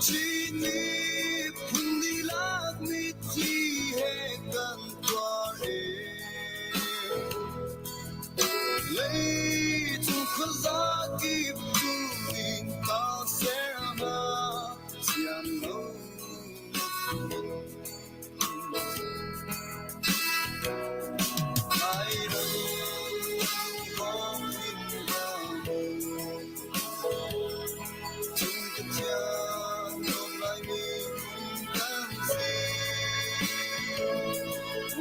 Chin miphun dihlak mitthli he kan tuar e. Leicung khuazakip in ka ser hna thiam lo. Lairam kong in hna mu. Cung Pathian dawt Laimi phun kan si.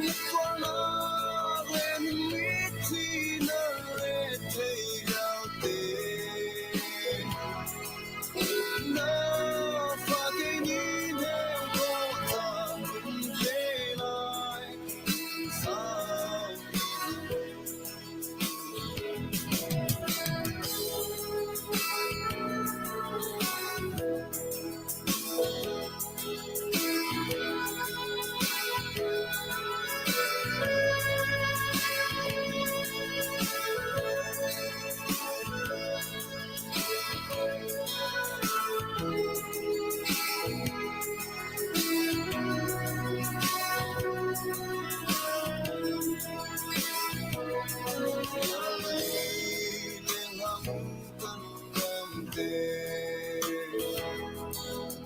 Na tuarnak le na mitthli na rethei lio te. Na fate nih hngel dawh caan hun te lai. Sau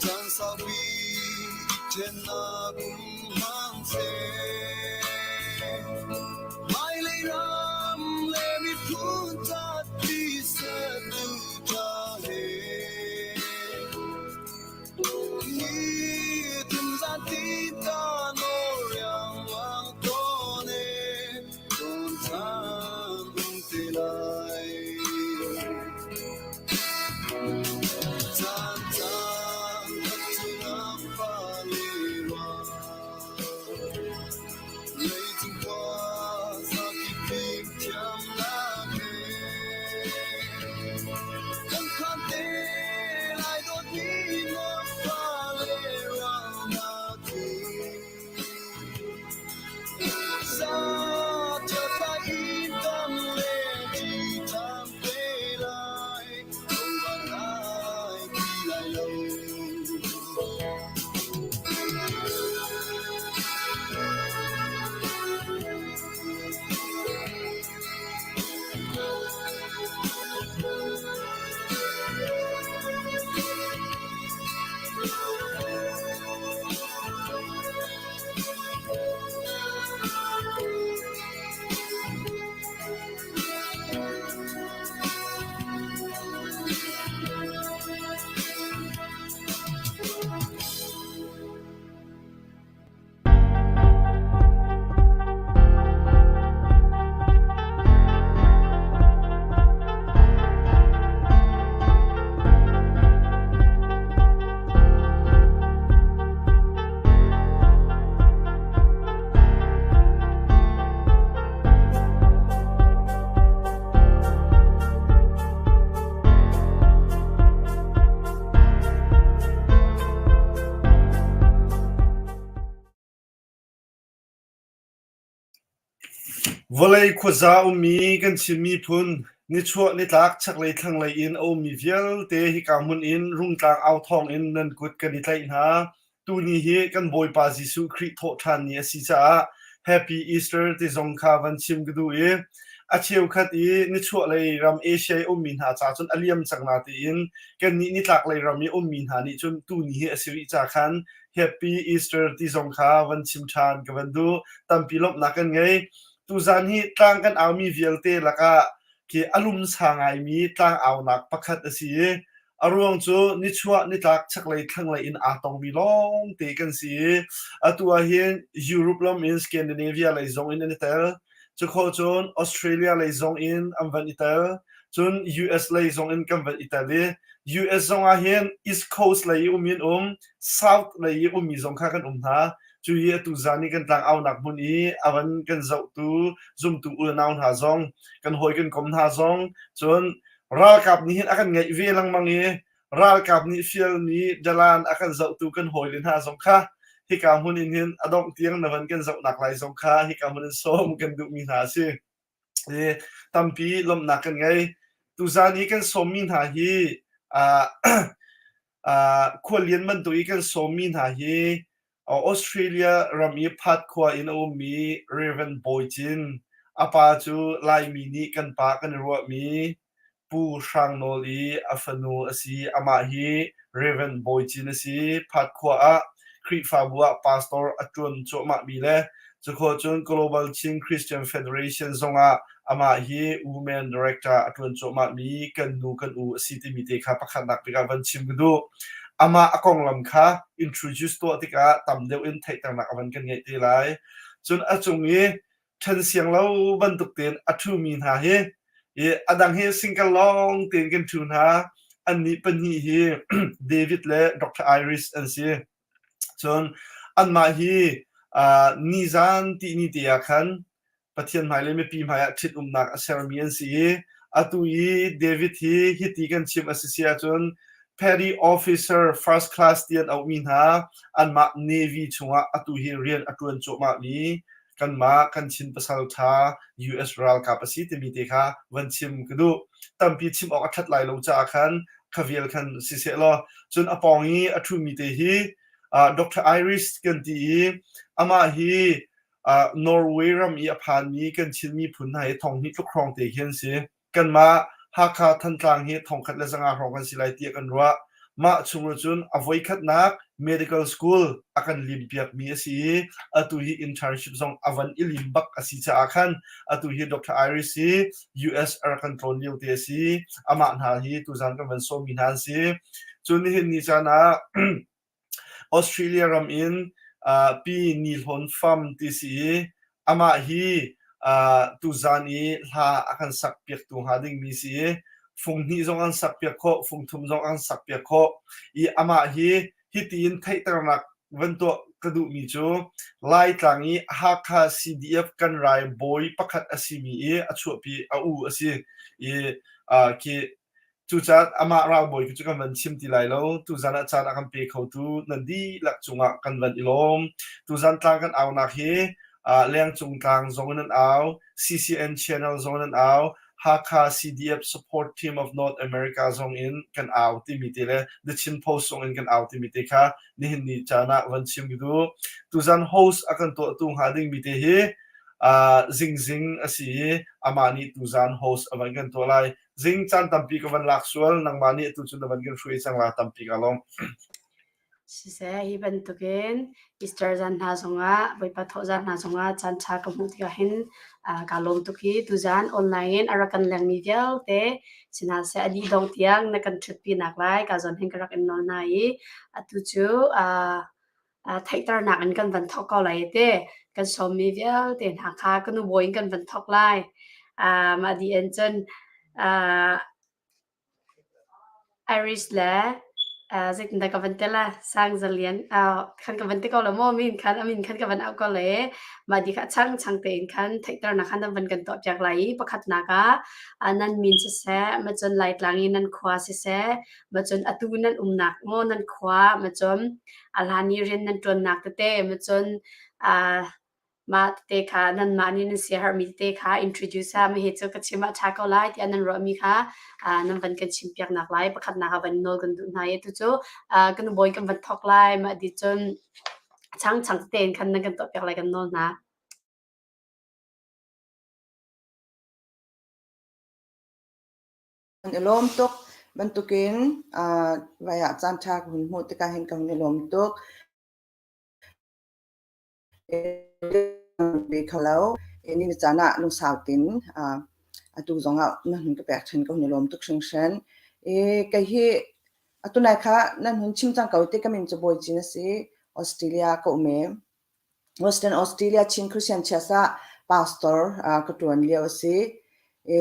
Caan saupi ṭhennak um hmang seh. Hmailei ram le miphun ca ti saduhthah he. Nitin zan ta nawl riangmang tawn e, tawn caan um te lai. Caan caan khat cu na fale ruang, leicung khua zakip fim thiamnak he. Kan phan te lai dawtmi na fale ruang na thi. Za ṭha in tam le ṭi ṭham te lai, ho lai ti lai lo. Vawlei khuaza ummi kan Chin miphun nichuah nitlak chaklei thlanglei in a ummi vialte hika hmun in Rungtlang au thawng in nan kut kan i tlaih hna. Tuni hi kan Bawipa Jesuh Khrih thawhṭhan ni a si caah Happy Easter ti zong kha van chim ka duh i a cheukhat i nichuahlei ram Asia i ummi hna ca cun a liam cang na tiin kannih nitlaklei ram i ummi hna nih cun tuni hi a si rih ca khan Happy Easter ti zong kha van chim ṭhan ka van duh. Tampi lawmhnak kan ngei. Tuzan hi tlang kan aumi vialte lakah khi a lumsa ngaimi tlang aunak pakhat a si i a ruang cu nichuah nitlak chaklei thlanglei in aa tongmi lawngte kan si i atu ah hin Europe lam in Scandinavia lei zong in an i tel. Cukhawh cun Australia lei zong in an van i tel. Cun US lei zong in kan van i tel i US zong ah hin East Coast lei i um in um, South lei i ummi zong kha kan um hna. Cu i atu zan i kan tlang aunak hmun i a van kan zohtu zumtu unau hna zong kan hawi kan kom hna zong cun ralkap nih hin a kan ngaih ve lengmang i ralkap nih fialmi dalan a kan zohtu kan hawile hna zong kha hika hmun in hin a dongh tiang na van kan zohnak lai zong kha hika hmun in sawm kan duhmi hna a si. I tampi lawmhnak kan ngei. Tuzan i kan sawmmi hna hi uh, Khuallian bantuk i kan sawmmi hna hi Australia ram i Perth khua in a ummi Rev. Bawi Cin, a pa cu Laimi nih kan pa kan i ruahmi Pu Hrang Nawl i a fanu a si. Amah hi Rev. Bawi Cin a si. Perth khua ah Khrihfabu ah pastor a ṭuan cuahmahmi le cukhua cun Global Chin Christian Federation zongah amah hi Women Director a ṭuan cuahmahmi kan nu kan u a si timi te kha pakhatnak bik ah van chim ka duh. Amah a konglam kha introduce tuah tikah tam deuh in theihternak a van kan ngeih te lai. Cun a cung i ṭhen siang lo bantuk tein a ṭhumi hna hi i a dang hi single lawng tein kan ṭhu hna. Annih pahnih hi David le Dr. Iris an si. Cun anmah hi uh, nizan tihni te ah khan Pathian hmai le mipi hmai ah ṭhitumnak a sermi an si i atu i David hi hiti kan chim a si si ahcun Petty Officer First Class ti an auhmi hna anmah Navy chungah atu hi rian a ṭuan cuahmahmi kanmah kan Chin pasal ṭha US ralkap a si timi te kha van chim ka duh. Tampi chim awk a ṭhat lai lo caah khan kha vial khan si seh law cun a pawng i a ṭhumi te hi uh, Dr. Iris kan ti i amah hi uh, Norway ram i a phanmi kan Chin miphun hna hi thong hnih tluk hrawng te khi an si. Kanmah Hakha Thantlang hi thongkhat le zanga hrawng kan si lai tiah kan ruah. Mah chung cun a voikhatnak medical school a kan limpiakmi a si i atu hi internship zong a van i lim bak a si caah khan atu hi Dr. Iris hi US a rak kan tlawn lio te a si. Amah hna hi tuzan kan van sawmmi hna an si. Cun nihin ni caan ah Australia ram in Pi Ni Hlawn Fam ti si i amah hi tuzan i hla a kan sakpiaktu hnga dingmi si i fung hnih zong an sakpiak khawh, fung thum zong an sakpiak khawh i amah hi hiti in theihternak van tuah ka duhmi cu Laitlang i Hakha CDF kan rai bawi pakhat a simi i a chuahpi a u a si i khi Cucaah amah ralbawi cu kan van chim ti lai lo. Tuzan ah caan a kan pe khotu nan dihlak cungah kan van i lawm. Tuzan tlang kan aunak hi uh, lengcung tlang zong in an au, CCN channel zong in an au, Hakha CDF Support Team of North America zong in kan au timi te le The Chin Post zong in kan au timi te kha nihin ni caan ah van chim ka duh. Tuzan host a kan tuahtu hnga dingmi te hi uh, Zingzing a si i amah nih tuzan host a van kan tuah lai. Zing caan tampi ka van lak sual, nangmah nih atu cu na van kan hruai cang la tampi ka lawm. Siseh, hi bantukin Easter zan hna zongah, Bawipa thawh zan hna zongah caan ṭha ka hmuh tikah hin kaa lawm tuk hi tuzan online in a rak kan lengmi vialte sihna seh a dih dong tiang na kan ṭhutpi nak lai ka zawn hin ka rak in nawl hna i atu cu theihternak in kan van thawk ko lai te. Kan sawmmi vialte hna kha ka nu bawi in kan van thawk lai. Mah dih in cun Irish le zeitindah ka van ti la Sang Za Lian khan ka van ti ko la maw min khan a min khan ka van auh ko le mah di kha chang chang tein khan theihternak khan nan van kan tuah piak lai i pakhatnak ah nan min siseh macun Laitlang i nan khua siseh macun atu nan umnak maw nan khua macun a hlan i rian nan ṭuannak tete macun mah tete kha nanmah nih nan siaherhmi tete kha introduce ah hihi cu ka chim ah a ṭha ko lai tiah nan ruahmi kha nan van kan chimpiaknak lai pakhatnak ah van nawl kan duh hna i atu cu kan bawi kan van thawk lai mah ti cun changchang tein khan nan kan tuahpiak lai kan nawl hna. Kan i lawm tuk bantukin vai ah caan ṭha ka hun hmuh tikah hin ka hun i lawm tuk. Pe kho lo. Ni ni caan ah lungsau tin atu zongah na hun ka pek ṭhan ka hun i lawm tuk hringhran. I kei hi atu nai kha nan hun chim cang ko ti ka min cu Bawi Cin a si. Australia ka um i Western Australia Chin Christian Church ah pastor ka ṭuan lio a si. I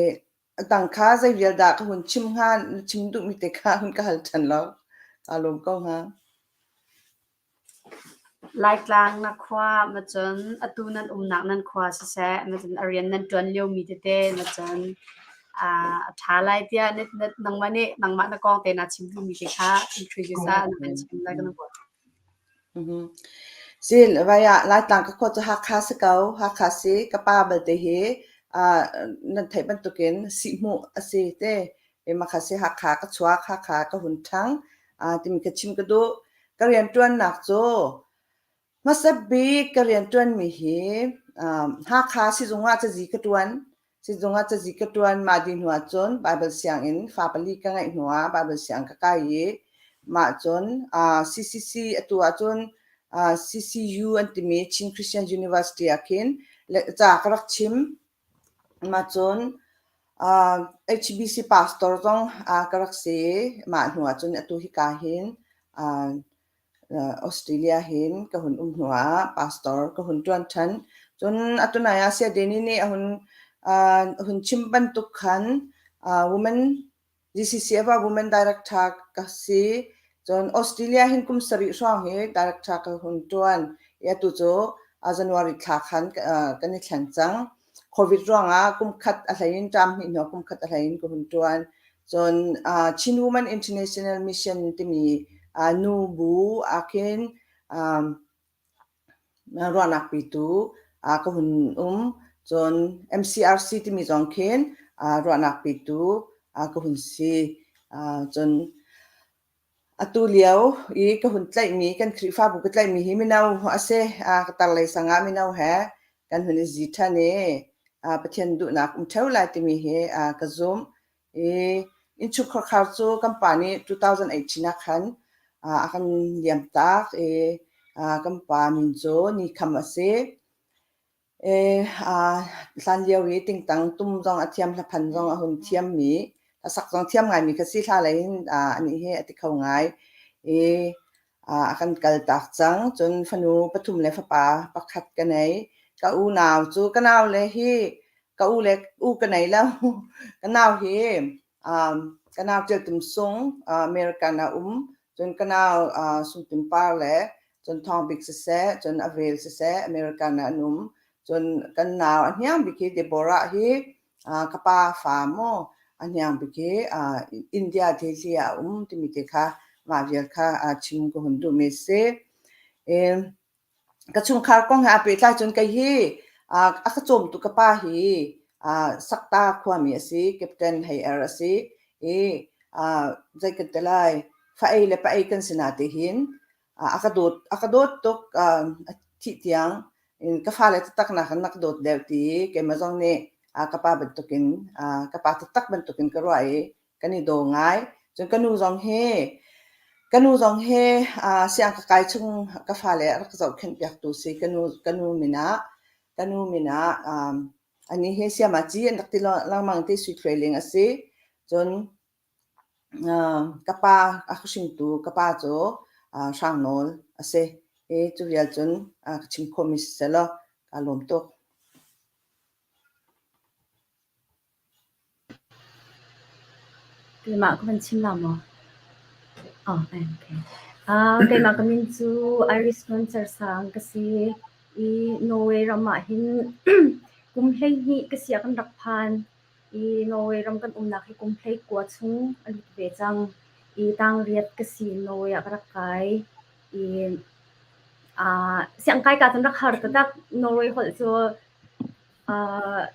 A dang kha zei vial dah ka hun chim hnga na chim duhmi te kha hun ka hal ṭhan lo. Kaa lawm ko hnga. Laitlang na khua macun atu nan umnak nan khua siseh macun a rian nan ṭuan liomi tete macun a ṭha lai tiah nangmah nih nangmah na kong te naa chim duhmi te kha introduce ah na kan chim lai kan ruah. Sil vai ah Laitlang ka khua cu Hakha si ko. Hakha si ka pa balte hi nan theih bantukin sihhmuh a si te. Makha si Hakha ka chuak, Hakha ka hun ṭhang. Timi ka chim ka duh. Ka rianṭuannak cu hmasa bik ka rianṭuanmi hi Hakha sizung ah cazi ka ṭuan. Sizung ah cazi ka ṭuan. Mah dih hnu ahcun Baibal sianginn fa pali ka ngeih hnu ah Baibal siang ka kai i mah cun CCC atu ahcun CCU an timi Chin Christian University ah khin ca ka rak chim. Mah cun HBC pastor zong ka rak si i mah hnu ahcun atu hika hin Australia hin ka hun um hnu ah pastor ka hun ṭuan ṭhan. Cun atu nai ah Saya Danny nih a hun hun chim bantuk khan women GCCF ah Women Director ka si. Cun Australia hin kum sarih hrawng hi director ka hun ṭuan i atu cu January thla khan kan i thleng cang. Covid ruangah kum khat a hlei in ṭam hnih hnu kum khat a hlei in ka hun ṭuan. Cun Chin Women International Mission timi nu bu ah khin Ruahnak pitu ka hun um. Cun MCRC timi zong khin ruahnak pitu ka hun si. Cun atu lio i ka hun tlaihmi kan Khrihfabu ka tlaihmi hi mino a si. Ka tarlei sang ah mino he kan hun i zi ṭhan i Pathian duhnak um ṭheo lai timi hi ka zumh. I innchungkhar cu kan pa nih 2018 ah khan a kan liamtak i kan pa min cu Ni Kham a si. I hlanlio i tingtang tum zong a thiam, hlaphan zong a hun thiammi, hlasak zong thiam ngaimi kha si. Hla lei hin anih hi a ti kho ngai. I a kan kaltak cang. Cun fanu pathum le fapa pakhat ka nei. Ka unau cu ka naule hi Ka u le u ka nei lo. Ka nau hi um, ka nau Ṭial Tum Sung uh, American ah um. Cun ka nau uh, Sung Tum Par le cun Thawng Bik siseh, cun A Vel siseh American ah an um. Cun kan nau a hniang bik hi Deborah hi uh, ka pa fa mu a hniang bik hi uh, India Delhi ah a um timi te kha mah vial kha uh, chim ka hun duhmi si. E, Ka chungkhar kong he aa pehtlai cun kei hi a ka cawmtu ka pa hi Sakta khuami a si, Captain Hei Er a si i zei kan ti lai, fa ei le pa ei kan si natein hin a ka dawt, a ka dawt tuk a thih tiang in ka fale taktak nakin na ka dawt deuh ti i keimah zong nih ka pa bantukin ka pa taktak bantukin ka ruah i kan i daw ngai. Cun ka nu zong hi ka nu zong hi uh, siang ka kai chung ka fale a rak zohkhenh piaktu si ka nu ka nu min ah ka nu min ah um, ani hi siama ci an rak ti lengmang ti sui thluai ling a si. Cun uh, ka pa a ka hringtu ka pa cu uh, Hrang Nawl a si. I cu vial cun uh, ka chim khawhmi si selaw kaa lawm tuk. Keimah ka van chim la maw? Oh, okay. Uh, keimah ka min cu Iris Hlawn Cersang ka si i Norway ram ah hin kum 12 ka si ah kan rak phan i Norway ram kan umnak hi kum 19 chung a lut ve cang i tangriat ka si in Norway ah ka rak kai i uh, siangkai ka cun rak har taktak Norway holh cu Uh,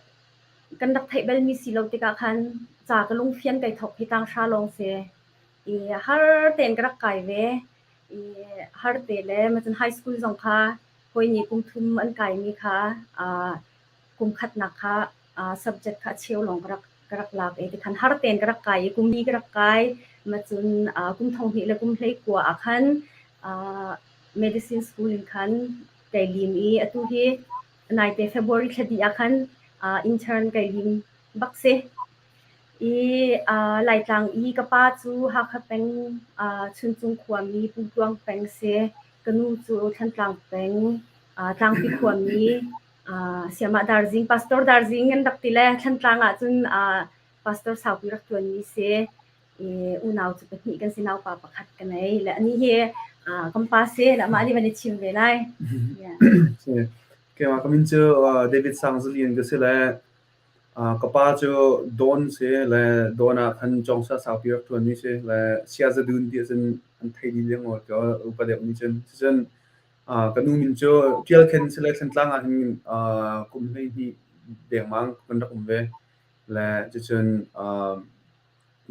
kan rak theih balmi si lo tikah khan ca ka lungfian kai thawk hi tanghra lawng si. I har tein ka rak kai ve. I har te le macun high school zong kha hawi nih kum thum an kaimi kha uh, kum khatnak kha uh, subject kha cheu lawng ka rak ka rak lak i tikhan har tein ka rak kai i kum li ka rak kai. Macun uh, kum thong hnih le kum hlei kua ah khan uh, medicine school in khan kai lim i atu hi Naite February thla dih ah khan uh, intern kai lim bak si. I uh, Laitlang i ka pa cu Hakha peng uh, Chuncung khuami Pungtluang peng si. Ka nu cu Thlantlang peng uh, Tlangpi khuami uh, Siamah Darzing, Pastor Darzing an rak ti le Thlantlang ah cun uh, Pastor saupi rak ṭuanmi si. I unau cu pahnih kan si naupa pakhat ka nei le ani hi kan pa si le amah nih van i chim ve lai. Yeah. Keimah ka min cu David Sang Zalian ka si le ka pa cu Don si le Don ah khan cawngsa saupi rak ṭuanmi si le Siazadun ti ahcun an thei dih lengmang ko upa deuh nih cun. Cucun ka nu min cu Ṭial Khen si le Thlantlang ah hin kum 12 dengmang kan rak um ve. Le cucun.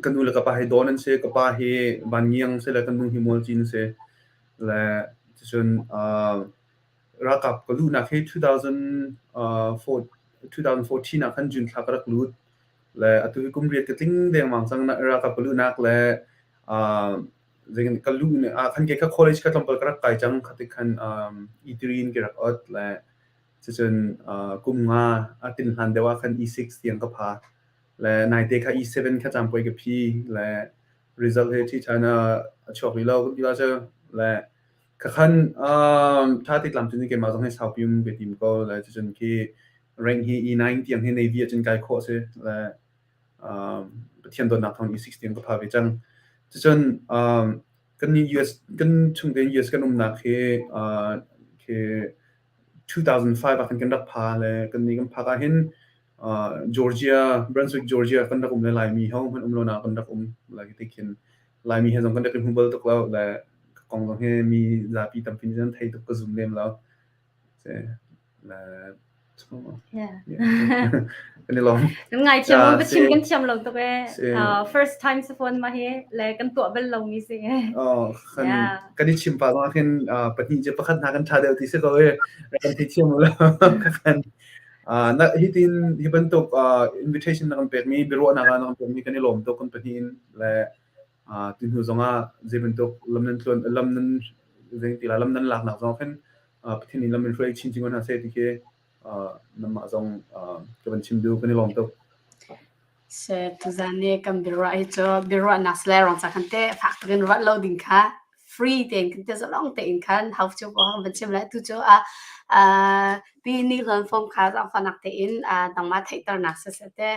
Ka nu le ka pa hi Dawn an si. Ka pa hi Van Ngiang si le ka nu hi Mual Cin si. Le cucun ralkap ka luhnak hi 2014 ah khan June thla ka rak lut. Le atu hi kum riat ka tling dengmang cang ralkap ka luhnak le ka luh ah khan kei kha college ka tlawmpal ka rak kai cang. Kha tik khan E3 in ka rak ot le cucun kum nga a tin hlan deuh ah khan E6 tiang ka pha. Le naite kha E7 kha caanpuai ka phi le result he ṭhi ṭhan a chuak rih lo kan ti la cu. Le khakhan ṭha te tlam cun keimah zong hi saupi um ka tim ko. Le cucun khi rank hi E9 tiang hi Navy ahcun kai khawh si. Le Pathian dawtnak thawng E6 tiang ka pha ve cang. Cucun kan US kan chung tein US kan umnak hi khi 2005 ah khan kan rak pha le kan nih kan phak ah hin Georgia, Brunswick, Georgia kan rak um le Laimi ho hmanh um lo nak kan rak um lai ti khin Laimi he zong kan rak i hmu bal tuk lo le ka kong zong hi mi zapi tampi nih an thei tuk ka zum lem lo. Le Yeah. Kan i lawm. Kan ngaithiam mu biachim kan thiam lo tuk e. First time sa phone ma hi le kan tuah bal lo mi si. Oh, kan kan i chim pa zong khin pahnih je pakhat hna kan tha deuh ti si ko e. Kan thei thiam lo. Kan na hitin hi bantuk invitation na kan pekmi biaruahnak na kan pekmi kan i lawm tuk kan pahnih in le tu hnu zongah zei bantuk lam nan tluan lam nan zei ti la lam nan laknak zong khin Pathian in lam in hruai chinchin ko hna seh ti khi namah zong ka van chim duh kan i lawm tuk. Se tuzan ni kan biaruah hi cu biaruahnak sile rong ca khan te fak tukin ruah lo ding kha free tein kan te zalong tein khan hau chu ko van chim lai tu cu a pi ni hlon fom kha zangfanak tein nangmah theihternak se se te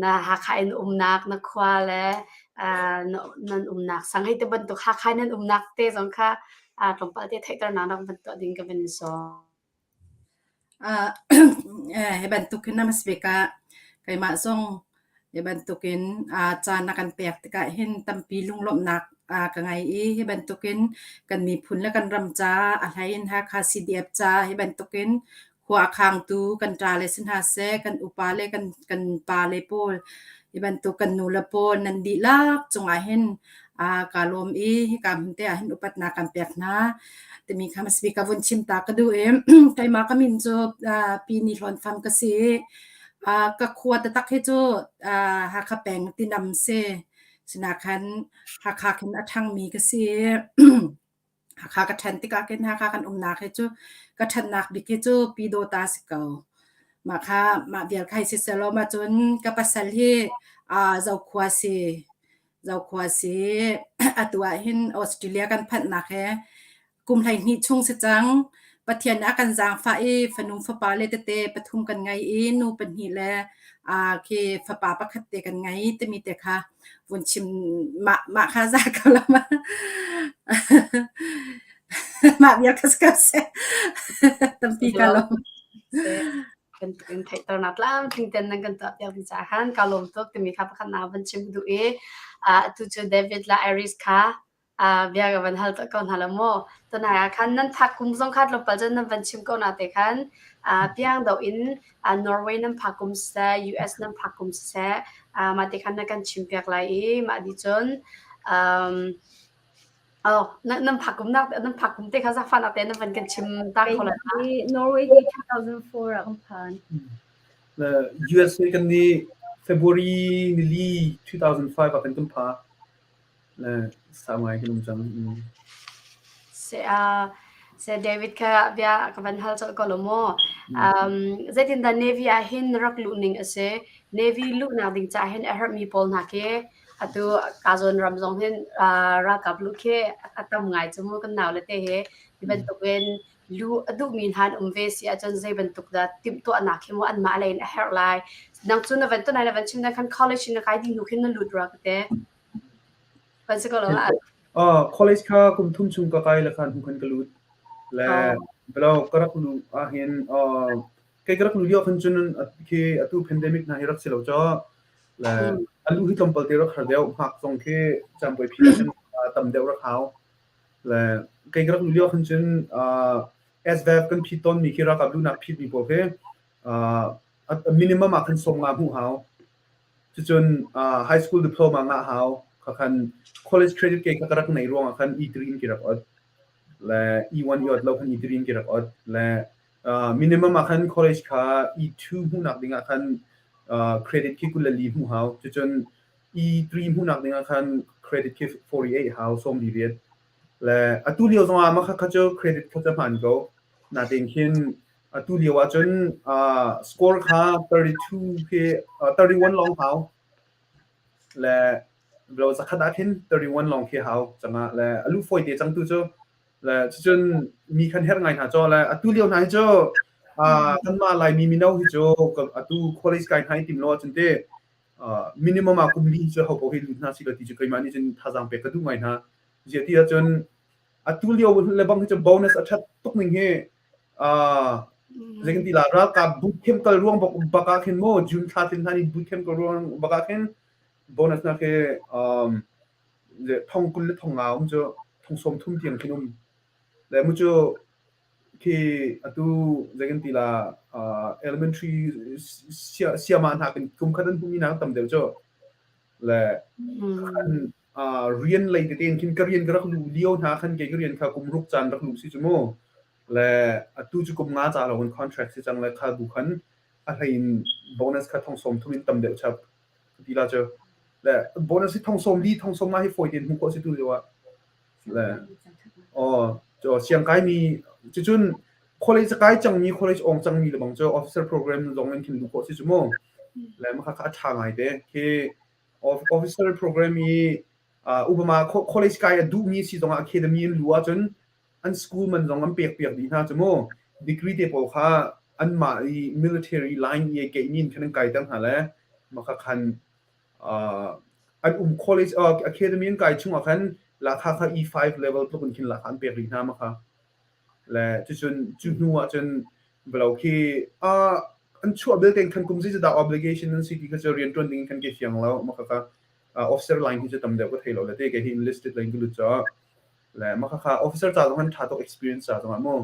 na Hakha in umnak na khua le nan umnak sang hei te bantuk Hakha nan umnak te zong kha tlawmpal te theihternak nak van tuah ding ka van in sawm. Hi bantuk hin a si bik ah keimah zong hi bantukin caan a kan pek tikah hin tampi lunglawmhnak ka ngei i hi bantukin kan miphun le kan ram caah a hlei in Hakha CDF caah hi bantukin khua a khangtu kan ṭale si hna seh, kan upa le kan kan pale pawl hi bantuk kan nule pawl nan dihlak cungah hin kaa lawm i hika hmun te ah hin upatnak kan pek hna timi kha hmasabik ka vun chim ta ka duh i keimah ka min cu Pi Ni Hlawn Fam ka si i ka khua taktak hi cu Hakha peng Tinam si. Sinakhan Hakha khin a ṭhangmi ka si i Hakha ka ṭhen tikah khin Hakha kan umnak hi cu ka ṭhennak bik hi cu Pyidawta si ko. Mah kha mah vial kha hei si sehlaw mah cun ka pasal hi Zokhua si. Zokhua si. Atu ah hin Australia kan phanhnak he kum 12 chung si cang. Pathian nih a kan zaangfah i fanu fapa le tete pathum kan ngei i nu pahnih le khi fapa pakhat te kan ngei timi te kha vun chim mah mah kha za ko la ma mah bia kha ka se tampi ka lawm. Kan in theihternak tlamtling ten nan kan tuah piak ding caah khan ka lawm tuk timi kha pakhat na van chim duh i atu cu David la Iris kha bia ka van hal ko hna lo maw? Tunai ah khan nan phak kum zong kha tlawmpal cun nan van chim ko na te khan piang do in Norway nan phak kum siseh, US nan phak kum siseh, mah te khan na kan chim piak lai i mah di cun oh nan phak kum nak nan phak kum te kha zaangfahnak te nan van kan chim ta kho lai ma? Norway hi 2004 ah kan phan. USA kan ni February nili 2005 ah kan kan pha. Le sau ngai kan um cang. Se se David kha bia ka van hal colh ko lo maw? Um, zeitindah Navy ah hin rak luh ning a si? Navy luhnak ding caah hin a herhmi pawl hna khi atu Kazon ram zong hin uh, ralkap luh khi a tam ngai cu mu kan nau le te he hi bantukin luh a duhmi hna an um ve si ahcun zei bantuk dah timhtuahnak khi mu anmah lei in a herh lai. Nang cu na van tunai na van chim na khan college in na kai dih hnu khin na lut rua ka te. Kan si ko lo ah. Uh, college kha kum thum chung ka kai le khan hnu khan ka lut. Le belo ka rak lu ah hin uh, kei ka rak lu lio khan cun khi atu pandemic hna hi rak si lo cho le alu hi tlawmpal te rak har deuh hngak zong khi campoi phi tam deuh rak hau le kei ka rak lu lio khan cun uh, SVF kan phit ton mi khi ralkap lunak phit mi pawl khi uh, minimum ah khan som nga hmuh hau. Cucun uh, high school diploma ngah hau. Kha khan college credit ke kha ka rak nei ruangah khan E3 in ki rak ot. Le E1 i ot lo khan E3 in ki rak ot. Le uh, minimum ah khan college kha E2 hmuhnak dingah khan uh, credit khi 24 hmuh hau. Cucun E3 hmuhnak dingah khan credit khi 48 hau, 48. Le atu lio zongah mah kha cu credit kha cu hmaan ko. Natein khin atu lio ahcun uh, score kha 32 khi uh, 31 lawng hau. Le lo zakhat ah khin 31 lawng khi hau cangah le alu fawi te cang tu cu le cucun mi khan herh ngai hna cho le atu lio hna hi cu uh, kanmah Laimi mino hi cu atu college kai hna i tim lo ahcun te minimum ah kum li cu ho paoh hi lut hna sih law ti cu keimah nih cun thazaang pek ka duh ngai hna. Ziah ti ahcun atu lio le bang hi cu bonus a ṭhat tuk ning hi zei kan ti la ralkap boot camp kal ruang bak bak ah khin maw June thla tin hna nih boot camp kal ruang bak ah khin bonus nak hi thong 20 le thong nga um cu thong 30 tiang khin um le mu cu Khi atu zei kan ti la uh, elementary siama hna kan kum khat an hmuhmi hna tam deuh cu le khan uh, rian lei tete in khin ka rian ka rak lu lio hna khan ke ka rian kha kum ruk caan rak lu si cu mu le atu cu kum nga ca lo in contract si cang le kha bu khan a hlei in bonus kha thong som thum in tam deuh chap ti la cu le bonus hi thong som li thong som nga hi fawi tein hmuh khawh si tu lio ah Le aw cu siangkaimi cucun college a kai cangmi college awng cangmi lebang cu officer program zong in khin luh khawh si cu mu. Le mah kha a ṭha ngai te. Khi officer program i uh, upama college kai a duhmi si zongah academy in luh ahcun an school man zong an pek piak dih hna cu mu. Degree te pawl kha anmah i military line i keimi in khan an kaiter hna le mah kha khan Uh, an um college uh, academy an kai chungah khan lakha kha E5 level tluk in khin lakha an pek rih hna ma kha. Le cucun cu hnu ah cun velo khi uh, an chuah bel ten khan kum zei dah obligation an si ti kha cu rian tuan ding khan ke fiang lo ma kha kha uh, officer line hi cu tam deuh ka thei lo le te ke hi enlisted line ka lut cho le ma kha kha officer ca zong han tha tuk experience ca zong ah mu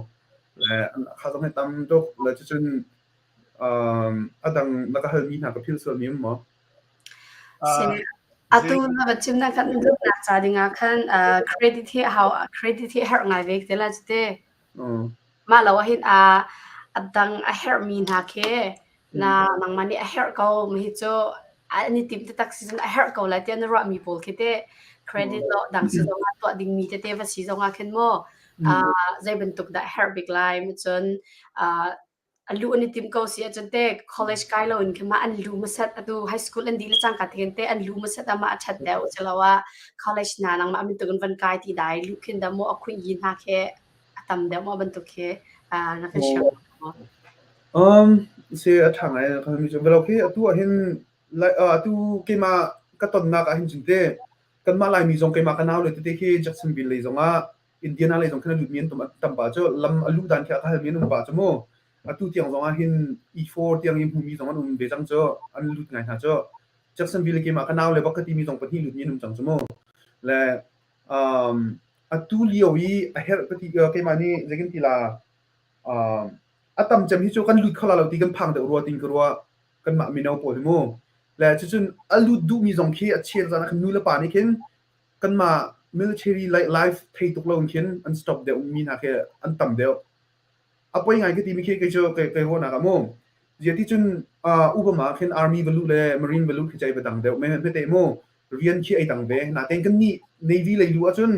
le kha zong hi tam tuk le cucun um adang na ka hal mi hna ka phil sual mi um maw Atu na va chim na khan luhnak ca dingah khan credit hi hau credit hi herh ngai ve te la cu te. Mah lo ahhin a a dang a herhmi hna khi na nangmah nih a herh ko mi hi cu an i tim taktak si cun a herh ko lai tiah na ruahmi pawl khi teh credit lo dang si zongah tuah dingmi tete va si zongah khin maw zei bantuk dah herh bik lai cun A luh an i timh ko si ahcun teh college kai loin khin mah an lu hmasat atu high school an dih le cangka te khin teh an lu hmasat ah mah a ṭhat deuh asiloah college hna nangmah bantuk in van kai ti dai luh khin dah maw a khuih yi hna khi a tam deuh maw bantuk khi na kan share maw? Um, si a ṭha ngai kan mi cu velo khi atu ah hin lai atu keimah ka tonnak ah hin cun te kanmah Laimi zong keimah ka nau le tete khi Jacksonville lei zong ah Indiana lei zong khin a lutmi an tam pah cu lam a luh dan khi a ka halmi an um pah cu mu. Atu tiang zong ah hin E4 tiang i hmumi zong an um ve cang cu an lut ngai hna cu. Jacksonville keimah ka nau le bak ka timi zong pahnih lutmi an um cang cu mu. Le um, atu lio i a herh ka ti keimah nih zeikin ti la um, a tam cem hi cu kan lut kho la lo ti kan phang deuh rua tin ka ruah kanmah mino pawl hi mu. Le cucun a lut duhmi zong khi a chel zan ah khin nu le pa nih khin kanmah military life thei tuk lo in khin an stop deuh mi hna khi an tam deuh. A poi ngai ka timi khi kei cu kei kei ruahnak ah mu. Zia ti cun uh, Obama khin army va luh le marine va luh khi cai va dang deuh me hmete mu rian khi ai dang ve. Natein kan nih navy lei luh ahcun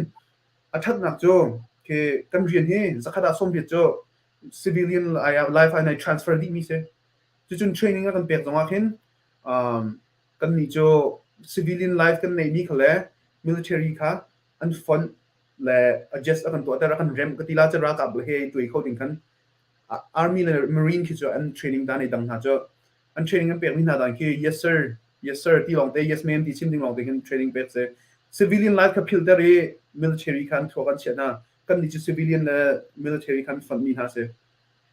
a ṭhatnak cu khi kan rian hi zakhat ah 80 cu civilian life ah nai transfer dih mi si. Cucun training a kan pek zong ah khin um, kannih cu civilian life kan neihmi kha le military kha an fonh le adjust a kan tuahter a kan remh ka ti la cu ralkap le he tuai kho ding khan army le marine khi cu an training dan ei dang hna cu an training an pekmi hna dan khi yes sir yes sir ti lawng te yes ma'am ti chim ding lawng te khin training pek si civilian life kha philter i military kha an thuak an chiah hna kan nih cu civilian le military khan fonh mi hna si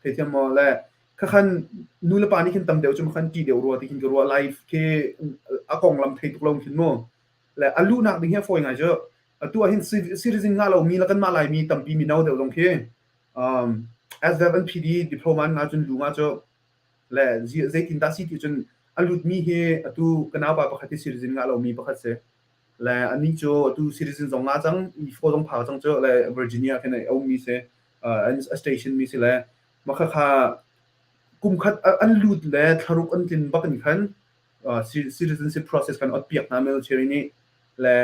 Theithiam maw? Le khakhan nu le pa nih khin tam deuh cu khan ṭih deuh rua ti khin ka ruah. Life khi a konglam thei tuk lo khin mu. Le a luhnak ding hi a fawi ngai cu. Atu ah hin citizen ngah lomi le kanmah Laimi tampi mino deuh zong khi um, SWNPD diploma an ngah cun lu ngah cu le zeitin dah si ti cun A lutmi hi atu ka naupa pakhat hi citizen ngah lomi pakhat si. Le anih cu atu citizen zong ngah cang, E4 zong phak cang cu le Virginia khin a ummi si. Uh, a station mi si le mah khakha kum khat an lut le thlaruk an tlin bak in khan uh, citizenship process kan ot piak hna military nih le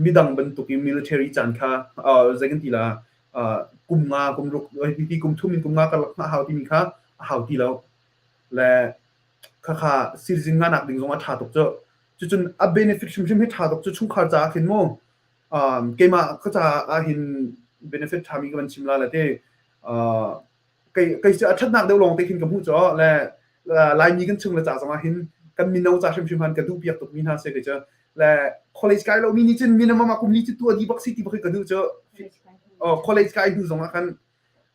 midang bantuk in military caan kha uh, zei kan ti la uh, kum nga kum ruk ti kum thum in kum nga karlak hna hau timi kha a hau ti lo le khakha citizen nga nak ding zong a tha tuk cu cucun a benefit hrimhrim hi tha tuk cu chungkhar caah khin mu um, keimah ka caah hin benefit tha mi ka van chim la le te uh, kei kei cu a ṭhatnak deuh lawng te khin ka hmuh cu le Laimi kan chung le ca zong ah hin kan mino ca hrimhrim han ka duh piak tuk mi hna si kei cu le college kai lo mi nih cun minimum ah kum li cu tuah dih bak si ti bak hi ka duh cu oh college kai hnu zong ah khan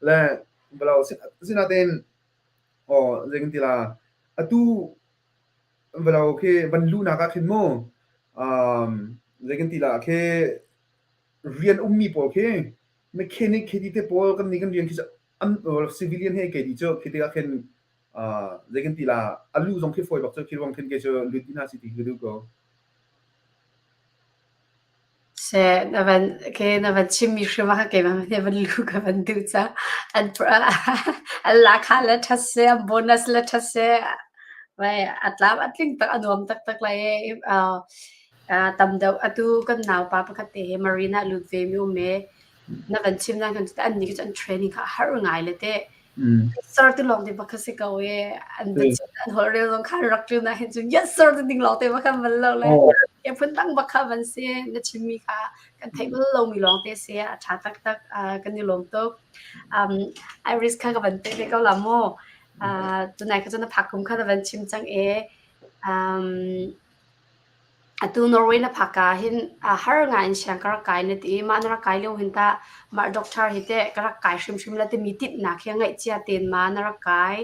le balo sinatein oh zei kan ti la atu valo khi van luhnak ah khin mu um zei kan ti la khi rian ummi pawl khi mechanic khi ti te pawl kan nih kan rian khi an civilian he kei ti cu khi tikah khin zei kan ti la a lu zong khi fawi bak cu khi ruang khin ke cu lut dih hna si ti ka duh ko. Se na van ke na van chimmi hrim ah keimah hmanh nih van lu ka van duh ca an an lakha le ṭhat seh an bonus le ṭhat seh vai a tlam a tling tak a nuam taktak lai i tam deuh atu kan naupa pakhat te hi marine ah lut ve mi um e na van chim nan kan an nih cu an training kha a har ngai le te sir ti lawng te bak si ko e an an holh rel zong kha rak ṭu na hin cun yes sir ti ding lawng te bak van lo le ke phun dang bak kha van si na chim mi kha kan theih bal lo mi lawng te si a ṭha taktak kan i lawm tuk um Iris kha ka van pe ve ko la mu tunai kha cun na phak kum kha na van chim cang e um Atu Norway na phak ah hin har ngai in siang ka rak kai na ti i mah na rak kai lio hin tah mah doctor hi teh ka rak kai hrimhrim la timi tinhnak hi a ngeihcia tein ma na rak kai?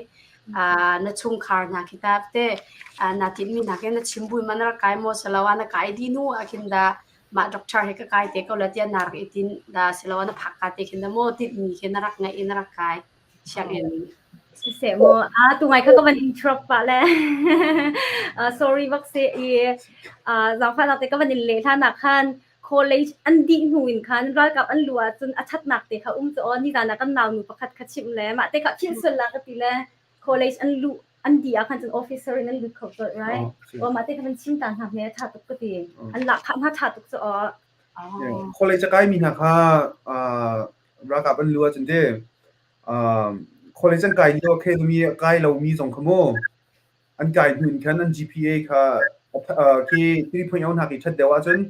Na chungkhar hna khi tah teh naa tinhmi hna khi na chim buin ma na rak kai maw siloah na kai dih hnu ah khin dah mah doctor hi ka kai te ko la tiah naa rak i tinh dah siloah na phak ka te khin dah maw tinhmi khi na rak ngeih i na rak kai? Sianginn. Siseh mu ah tu ngai kha ka van interrupt pah le sorry bak si i zaangfahnak te ka van in leh hlan ah khan college an dih hnu in khan ralkap an lu ahcun a thatnak te kha um cu aw nizan ah kan nau nu pakhat kha chimh le mah te kha philh sual la ka ti le college an luh an dih ah khan cun officer in an lut kho colh right aw mah te kha van chim ta hna hme tha tuk ka ti an lak khah hna tha tuk cu aw College a kaimi hna kha ralkap an lu ahcun te college an kai lio academy a kai lomi zong kha mu an kai hnu in khan an GPA kha khi 3.0 hna khi ṭhat deuh ahcun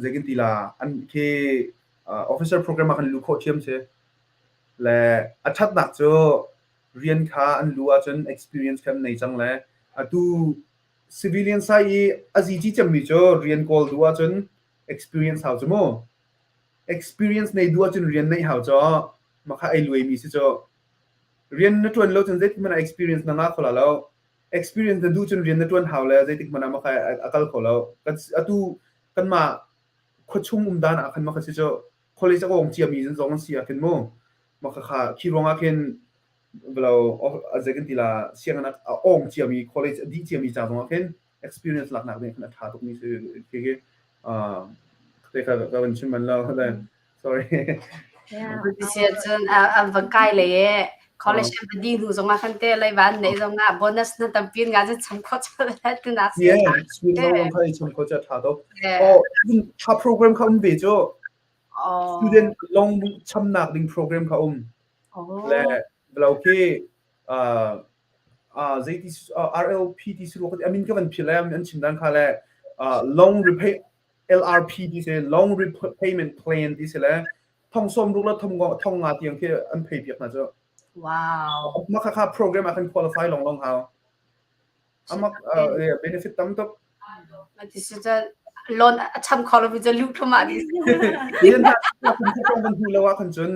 zei kan ti la an khi officer program ah khan luh khawh ṭhiam si le a ṭhatnak cu rian kha an lu ahcun experience kha an nei cang le atu civilian sai i a zici cemmi cu rian kawl duh ahcun experience hau cu mu Experience nei duh ahcun rian neih hau caw. Mah kha ei luaimi si cu. Rian na ṭuan lo cun zeitik hmanh ah experience na ngah kho la lo. Experience na duh cun rian na ṭuan hau le zeitik hmanh ah mah kha a kal kho lo. Atu kanmah khuachung um dan ah khan mah kha si cu. College a kawng ciami zong an si ah khin mu. Mah kha kha khi ruangah khin velo zei kan ti la sianginn a awng ciami college a dih ciami ca zongah khin experience laknak ding khan a ṭha tukmi si khi khi te kha ka van chim man lo le sorry Si cun an van kai le e college an va dih hnu zongah khan te lei van nei zongah bonus na tampi nga cu cham kho chal ti nak si yeah student loan kha cham kho cha tha tuk oh tha program kha um ve cu student loan chamnak ding program kha um le lo khi zeiti RLP ti si rua a min ka van philh lai an chim dan kha le loan repay LRP ti si loan repayment plan ti si le thong som ruk le thong thong nga tiang khi an phei piak hna cu wow mah kha kha program ah khan qualify long long hau amak benefit tam tuk Loan a cham kho lomi cu luh thluahmah dih. Rian hna kum kan hmu lo ah khan cun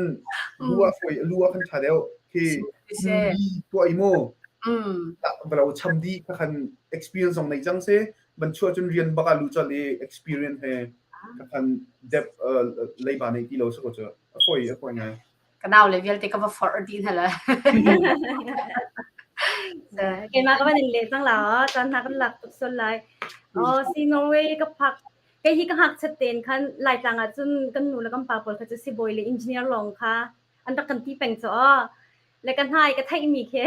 lu ah foi lu ah khan ṭha deuh. Khi tuah i mu balo cham dih kha khan experience zong nei cang si ban chuah cun rian bak ah lu chal i experience he kha khan dep leiba nei ti lo si ko cu a foi a foi ngai. Ka nau le vialte ka va forh dih hna le. Keimah ka van in leh cang la caan hna kan lak tuk sual lai. Oh, si Norway ka phak kei hi ka ngakchiat tein khan Laitlang ah cun kan nu le kan pa pawl kha cu sibawi le engineer lawng kha an rak kan ti peng cu aw. Le ka hna i ka theihmi khi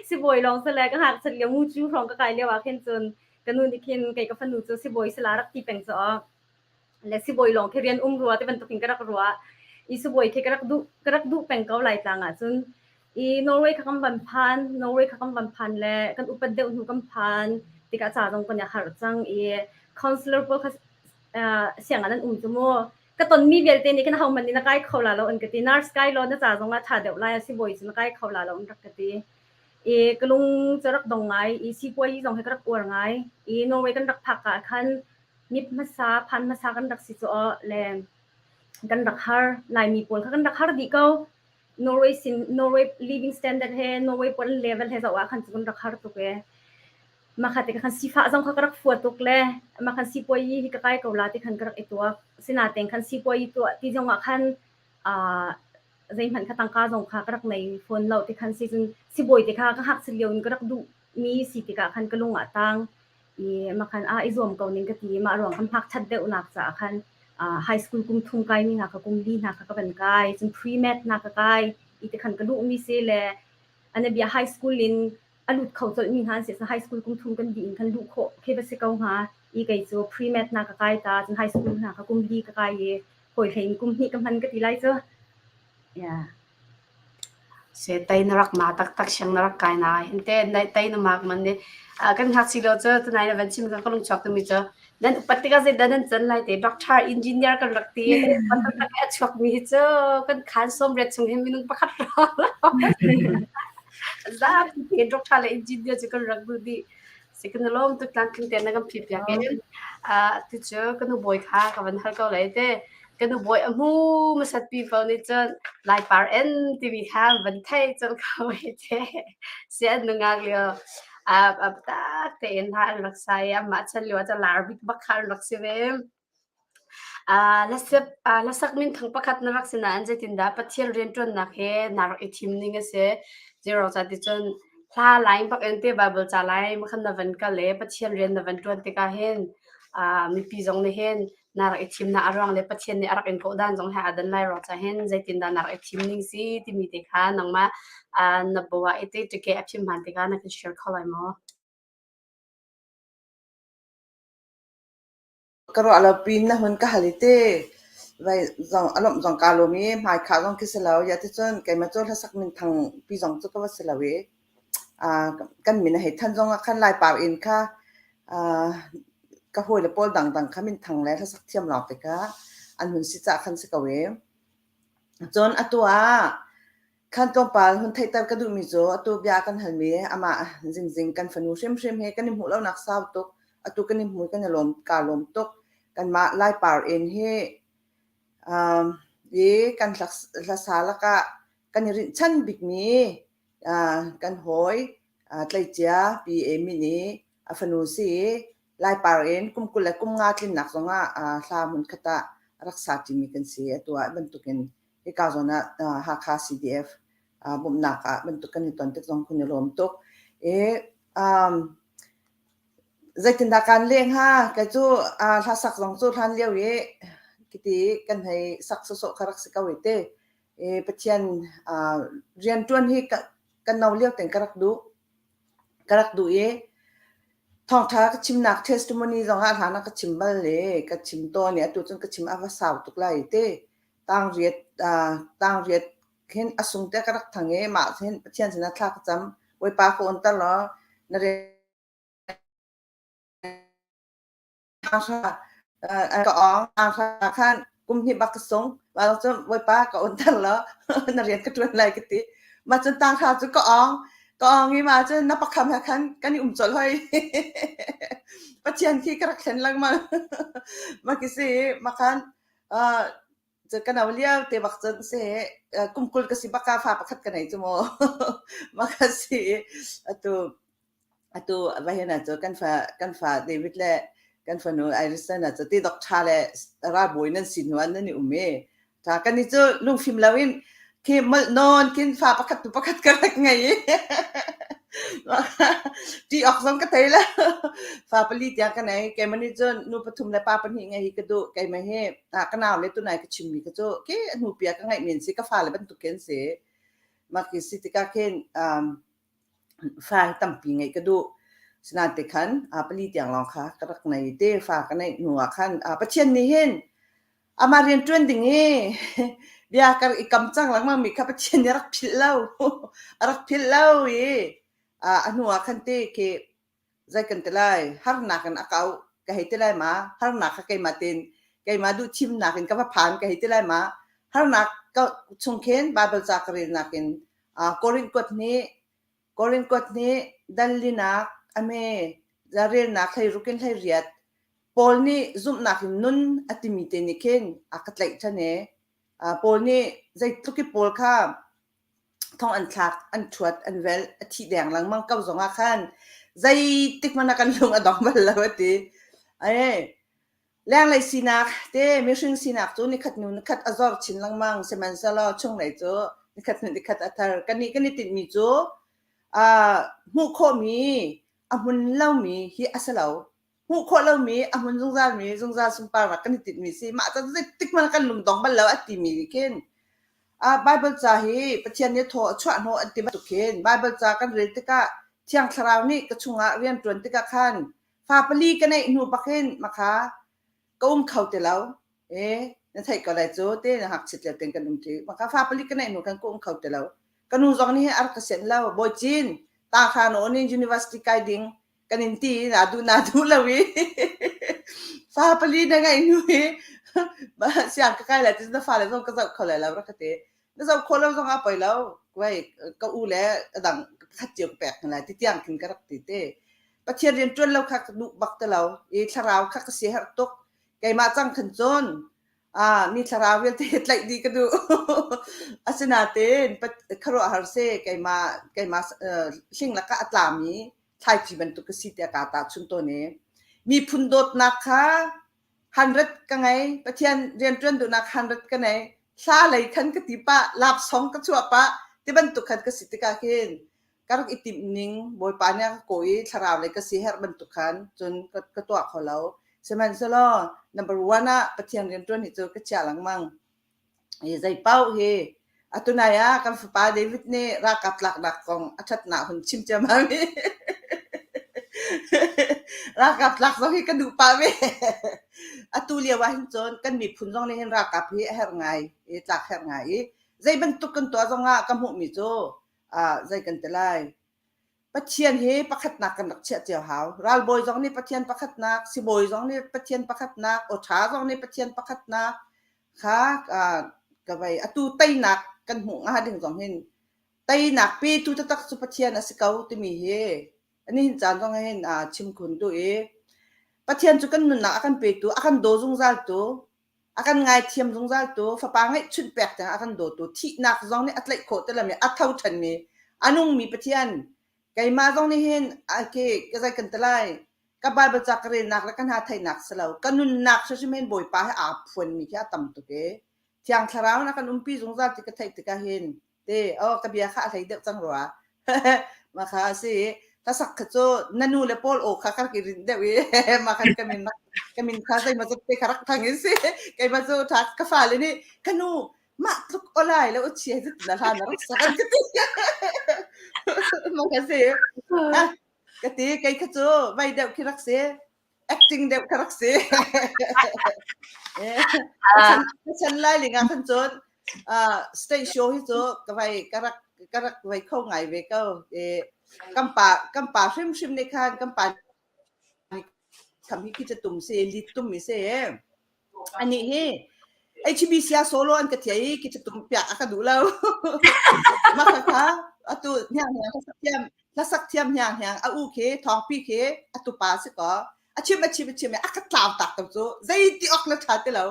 sibawi lawng si le ka ngakchiat lio mucu hrawng ka kai lio ah khin cun ka nu nih khin kei ka fanu cu sibawi si la rak ti peng cu aw. Le sibawi lawng khi rian um rua ti bantuk in ka rak ruah. I sibawi khi ka rak duh ka rak duh peng ko Laitlang ah cun. I Norway kha kan van phan, Norway kha kan van phan le kan upat deuh hnu kan phan tikah ca zong kan i harh cang i counselor pawl kha uh, sianginn an um cu mu. Ka tonmi vialte nih khin ahohmanh nih na kai kho la lo an ka ti. Nurse kai law na ca zong ah ṭha deuh lai a sibawi cu na kai kho la lo an rak ka ti. I ka lung cu rak dong ngai i sipuai zong hi ka rak uar ngai. I Norway kan rak phak ah khan mip hmasa phan hmasa kan rak si cu aw le kan rak har. Laimi pawl kha kan rak har dih ko. Norway sin Norway living standard he Norway pawl level he zoh ah khan cu kan rak har tuk e. Makha te khan sifah zong kha ka rak fua tuk le ma khan sipuai hi ka kai ko la ti khan ka rak i tuak. Sinain khan sipuai tuah ti zong ah khan uh, zeihmanh kha tangka zong kha ka rak nei fawn lo ti khan si cun sibawi te kha ka ngakchia lio in ka rak duh mi si tikah khan ka lung ah tang i makhan a i zuam ko ning ka ti mah ruang kan hngak that deuh nak caah khan high school kum thum kai mi hna kha kum li hna kha ka van kai cun pre med hna ka kai i ti khan ka duh mi si le anabia high school in a lut kho colh mi hna an si high school kum thum kan dih in khan luh khawh khi va si ko hnga i kei cu pre med hna ka kai ta cun high school hna kha kum li ka kai i hawi hlei in kum hnih ka hman ka ti lai cu yeah Se tai na rak ma taktak siang na rak kai na hin te tai na mak man ne kan hngak si lo cu tunai na van chim ka lung chuak tumi cu nan upat tikah zei dah nan can lai te doctor engineer kan rak ti taktak a chuak mi hi cu kan khan som ret chung hin minung pakhat ra zapi te doctor le engineer cu kan rak duh dih si kan lom tuk tlang tling te na kan phi piak in tu cu ka nu bawi kha ka van hal ko lai te ka nu bawi a hmu masat pi po nih cun lai par en timi kha van thei cun ko te si an nungak lio a tak tein hla an rak sa i amah chan lio ah cun lar bik bak kha an rak si ve. Hlasak minthang pakhat na rak si nain zeitindah Pathian rianṭuannak he naa rak i thim ning a si? Zeiruang ca ti cun hla line bak in te Baibal ca line khan na van kal i Pathian rian na van ṭuan tikah hin mipi zong nih hin naa rak i thimnak a ruang le Pathian nih a rak in kawh dan zong he aa dan lai ruang caah hin zeitindah naa rak i thim ning si timi te kha nangmah na bawah i te ṭike a phim hman tikah na kan share kho lai maw? Ka ruah lo pin na hun ka hal i te vai zong a lawmh zong kaa lawm i hmaikhah zong khi si lo. Ya ticun keimah cu hlasak minthang pi zong cu ka va si lo i kan min a hei than zong ah khan Laipar inn kha ka hawile pawl dangdang kha minthang le hlasak thiam lawng te kha an hun si caah khan si ko i. Cun atu ah khan tlawmpal hun theihter ka duhmi cu atu bia kan halmi amah Zingzing kan fanu hrimhrim he kan i hmuh lonak sau tuk. Atu kan i hmu i kan i lawm kaa lawm tuk. Kanmah Laipar inn hi um, i kan hlasa lakah kan i rinhchan bikmi kan hawi tleicia Pi Amy nih a fanu si i Laipar in kum 20 le kum nga tlinnak zongah hla hmunkhat ah a rak sa ṭimi kan si. Atu ah bantukin hika zawn ah Hakha CDF bawmhnak ah bantuk kan i ton tik zong kan i lawm tuk. I zeitindah kaan leh hnga? Kei cu hlasak zong cu hlan lio i khiti kan hei sak sawsawh kha rak si ko i ti. I Pathian rianṭuan hi ka no lio tein ka rak duh. Ka rak duh i thawngṭha ka chimnak testimony zong ah hlan ah ka chim bal i ka chim tawn i atu cun ka chim a va sau tuk lai ti. Tangriat tangriat khin a sung te ka rak thang i mah hin Pathian sinah thla ka cam. Bawipa ka onter law na rian ka awng anghra khan kum hnih bak ka sung mah cun bawipa ka on ter law na rian ka ṭuan lai ka ti mah cun tanghra cu ka awng ka awng i mah cun na pakham he khan kan i um colh hoi Pathian khi ka rak thlen lengmang mah khi si mah khan ka no lio te bak cun si kum 20 ka si bak ah fa pakhat ka nei cu mu mah kha si atu Atu vahin ah cu kan fa kan fa David le kan fanu Irison ah cu ti dok ṭha le ralbawi nan si hnu ah nan i um i ṭha kan i cu lungfim loin khi molh nawn khin fa pakhat tu pakhat ka rak ngei i. Ṭih awk zong ka thei lo. Fa pali tiang ka nei. Keimah nih cun nu pathum le pa pahnih ngeih hi ka duh. Keimah hi ah, ka nau le tunai ka chimmi kha cu ke a hnupi ah ka ngeihmi an si. Ka fale bantuk khi an si. Mah khi si tikah khin um, fa hi tampi ngeih ka duh. Sinain te khan ah, pali tiang lawng kha ka rak nei te fa ka neih hnu ah khan ah, Pathian nih hin Amah rianṭuan ding i bia ka rak i kam cang lengmang mi kha Pathian nih a rak philh lo. A rak philh lo i a hnu ah khan ti khi zei kan ti lai harnak in a ka auh ka hei ti lai ma harnak kha keimah tein keimah duhthimnak in ka va phan ka hei ti lai ma harnak ka chung khin Bible ca ka relnak in Korinth kuat nih Korinth kuat nih dal linak a me relnak hleiruk in hleiriat Paul nih zumhnak in nun a timi te nih khin a ka tlaih ṭhan i Paul nih zeitluk i Paul kha thong an thlak, an ṭhuat, an velh, a thih deng lengmang ko zongah khan zeitik hmanh ah kan lung a dong bal lo a ti. Ai, lenglei sinak te mihring sinak cu nikhat hnu nikhat a zor chin lengmang sihmanhsehlaw chunglei cu nikhat hnu nikhat a thar. Kannih kan i tinhmi cu uh, hmuh khawhmi a hmun lomi hi a si lo. Hmuh khawh lomi a hmun zungzalmi zungzal sunparnak kan i tinhmi si. Mah cu zeitik hmanh kan lungdong bal lo a timi nih khin uh, Bible ca hi Pathian nih thaw a chuah hnawh an ti bantuk khin Bible ca kan rel tikah Thiang Thlarau nih ka chungah rian ṭuan tikah khan fa pali ka neih hnu bak hin makha ka um kho ti lo. E na theih ko lai cu te na ngakchit lio ten kan um ṭi. Makha fa pali ka neih hnu khan ka um kho ti lo. Ka nu zong nih a rak ka sianh lo. Bawi Cin, ta kha na on in university kai ding kan in ti na duh na duh lo i fa pali na ngeih hnu i siang ka kai lai ti na fale zong ka zoh kho lai lo rak ka ti. Na zoh khawh lo zong ah poi lo. Wei ka u le a dang khat cio ka pek hna lai ti tiang khin ka rak ti te. Pathian rian ṭuan lo kha ka duh bak ti lo i thlarau kha ka siaherh tuk. Keimah cang khan cun ah mi thlarau vialte tlaih dih ka duh. Asinain khuaruahhar si keimah keimah hling lakah a tlami thlaici bantuk ka si tiah kaa tahchunh tawn i miphun dawtnak kha 100 ka ngei Pathian rianṭuan duhnak 100 ka nei hla lei khan ka ti pah lapsong ka chuah pah ti bantuk khan ka si tikah khin ka rak i timh ning Bawipa nih a ka kawh i thlarau lei ka si herh bantuk khan cun ka, ka tuah kho lo. Sihmanhsehlaw number one ah Pathian rianṭuan hi cu ka chia lengmang. Hi zei paoh hi atunai ah kan fapa David nih ralkap tlaknak kong a ṭhatnak hun chim ciammam i ralkap tlak zong hi ka duh pah ve. Atu lio ah hin cun kan miphun zong nih hin ralkap hi a herh ngai i tlak herh ngai i zei bantuk kan tuah zong ah ka hmuhmi cu ah zei kan ti lai Pathian hi pakhatnak kan rak chiah cio hau. Ralbawi zong nih Pathian pakhatnak, sibawi zong nih Pathian pakhatnak, awṭha zong nih Pathian pakhatnak kha ka vei. Atu teinak kan hmuh hnga ding zong hin teinak petu taktak cu Pathian a si ko timi hi nihin caan zong hin chim khun duh i Pathian cu kan nunnak a kan petu, a kan daw zungzaltu, A kan ngaithiam zungzaltu, fapa ngeihchunh pek tiang a kan dawtu, thihnak zong nih a tlaih khawh ti lomi, a tho ṭhanmi, a nungmi Pathian, keimah zong nih hin ke ka zei kan ti lai, ka Bible ca ka relnak le ka hna theihnak si lo, ka nunnak hrimhrim hin Bawipa he aa phuanmi khi a tam tuk i Thiang Thlarau in a kan umpi zungzal ti ka theih tikah hin te oh ka bia kha a hlei deuh cang rua mah kha a si hlasak kha cu na nu le pawl aw kha ka rak i rinh deuh i mah khan ka min ka min kha zeimaw zat te kha rak thang in si keimah cu tha ka fale nih ka nu mah tluk olai le uchia zit na hla na rak sak an ka ti mah kha si ah ka ti kei kha cu vai deuh khi rak si acting deuh kha rak si. Ka chan lai ling ah khan cun stage show hi cu ka vai ka rak ka rak vai kho ngai ve ko. Kan pa kan pa hrimhrim nih khan kan pa nih kham hi khi tum si lit tum mi si. Anih hi HBC ah solo an ka thiah i ki tum piak a ka duh lo. Mah kha atu hniang hniang hlasak thiam hlasak thiam hniang hniang a u khi thawngpi khi a tupa si ko a chim a chim a chim a ka tlau tak to cu zei ti ok la tha ti lo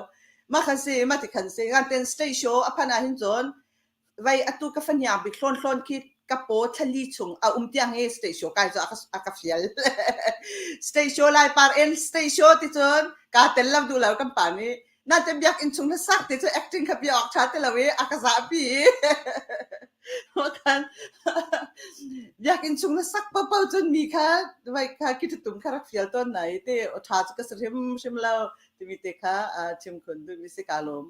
mah khan si mah ti khan si ngan ten stage show a phan ah hin cun Vei atu ka fahniang bik hlawnhlawn khi ka paw thlali chung a um tiang hi stage show kai cu a ka fial. Stage show lai par in stage show ti cun kaa tel lo duh lo kan pa nih. Nain biakinn chung hlasak ti cu acting kha bia awk ṭha ti lo i a ka zahpi. Khan biakinn chung na sak paohpaoh cun mi kha vai kha ki tum kha rak fial tawn na i te tha cu ka si hrimhrim lo timi te kha chim khun duhmi si ka lawm.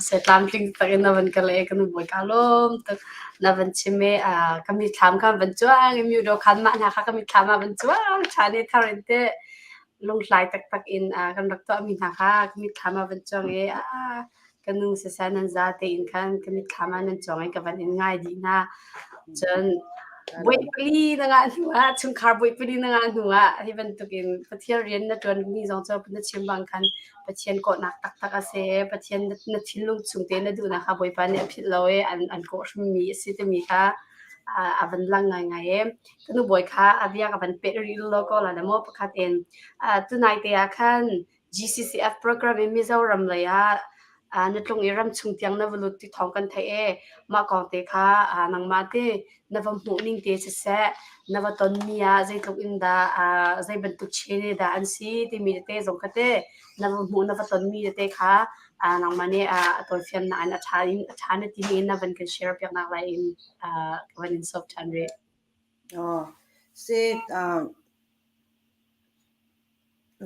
Se tlamtling tak in na van ka le kan bawi ka lawm tuk na van chim i ka mitthlam kha van cuang i myu do khan mah hna kha ka mitthlam ah van cuang ṭhan i thar in te lunghlai taktak in kan rak tuahmi hna kha ka mitthlam ah van cuang i ka nu siseh nan za tein khan ka mitthlam ah nan cuang i ka van in ngai dih hna. Cun buai pali na ngah hnu ah chungkhar buai pali na ngah hnu ah hi bantukin Pathian rian na ṭuanmi zong cu na chim bang khan Pathian kawhnak taktak a si. Pathian na thinlung chung te na duhnak kha Bawipa nih a philh lo i an, an kawh hrimmi a si timi kha a van lang ngaingai i ka nu bawi kha a bia ka van peh rih lo ko la maw pakhat in tunai te ah khan GCCF program in Mizoram lei ah na tlung i ramchung tiang na va lut ti thawng kan theih i mah kong te kha nangmah te na va hmuh ning te siseh na va tonmi ah zeitluk in dah zei bantuk chin dah an si timi tete zong kha te na va hmuh na va tonmi tete kha nangmah nih a tawifiannak in a ṭha in a ṭha na timi in na van kan share piaknak lai in ka van in sawm ṭhan rih. Oh, si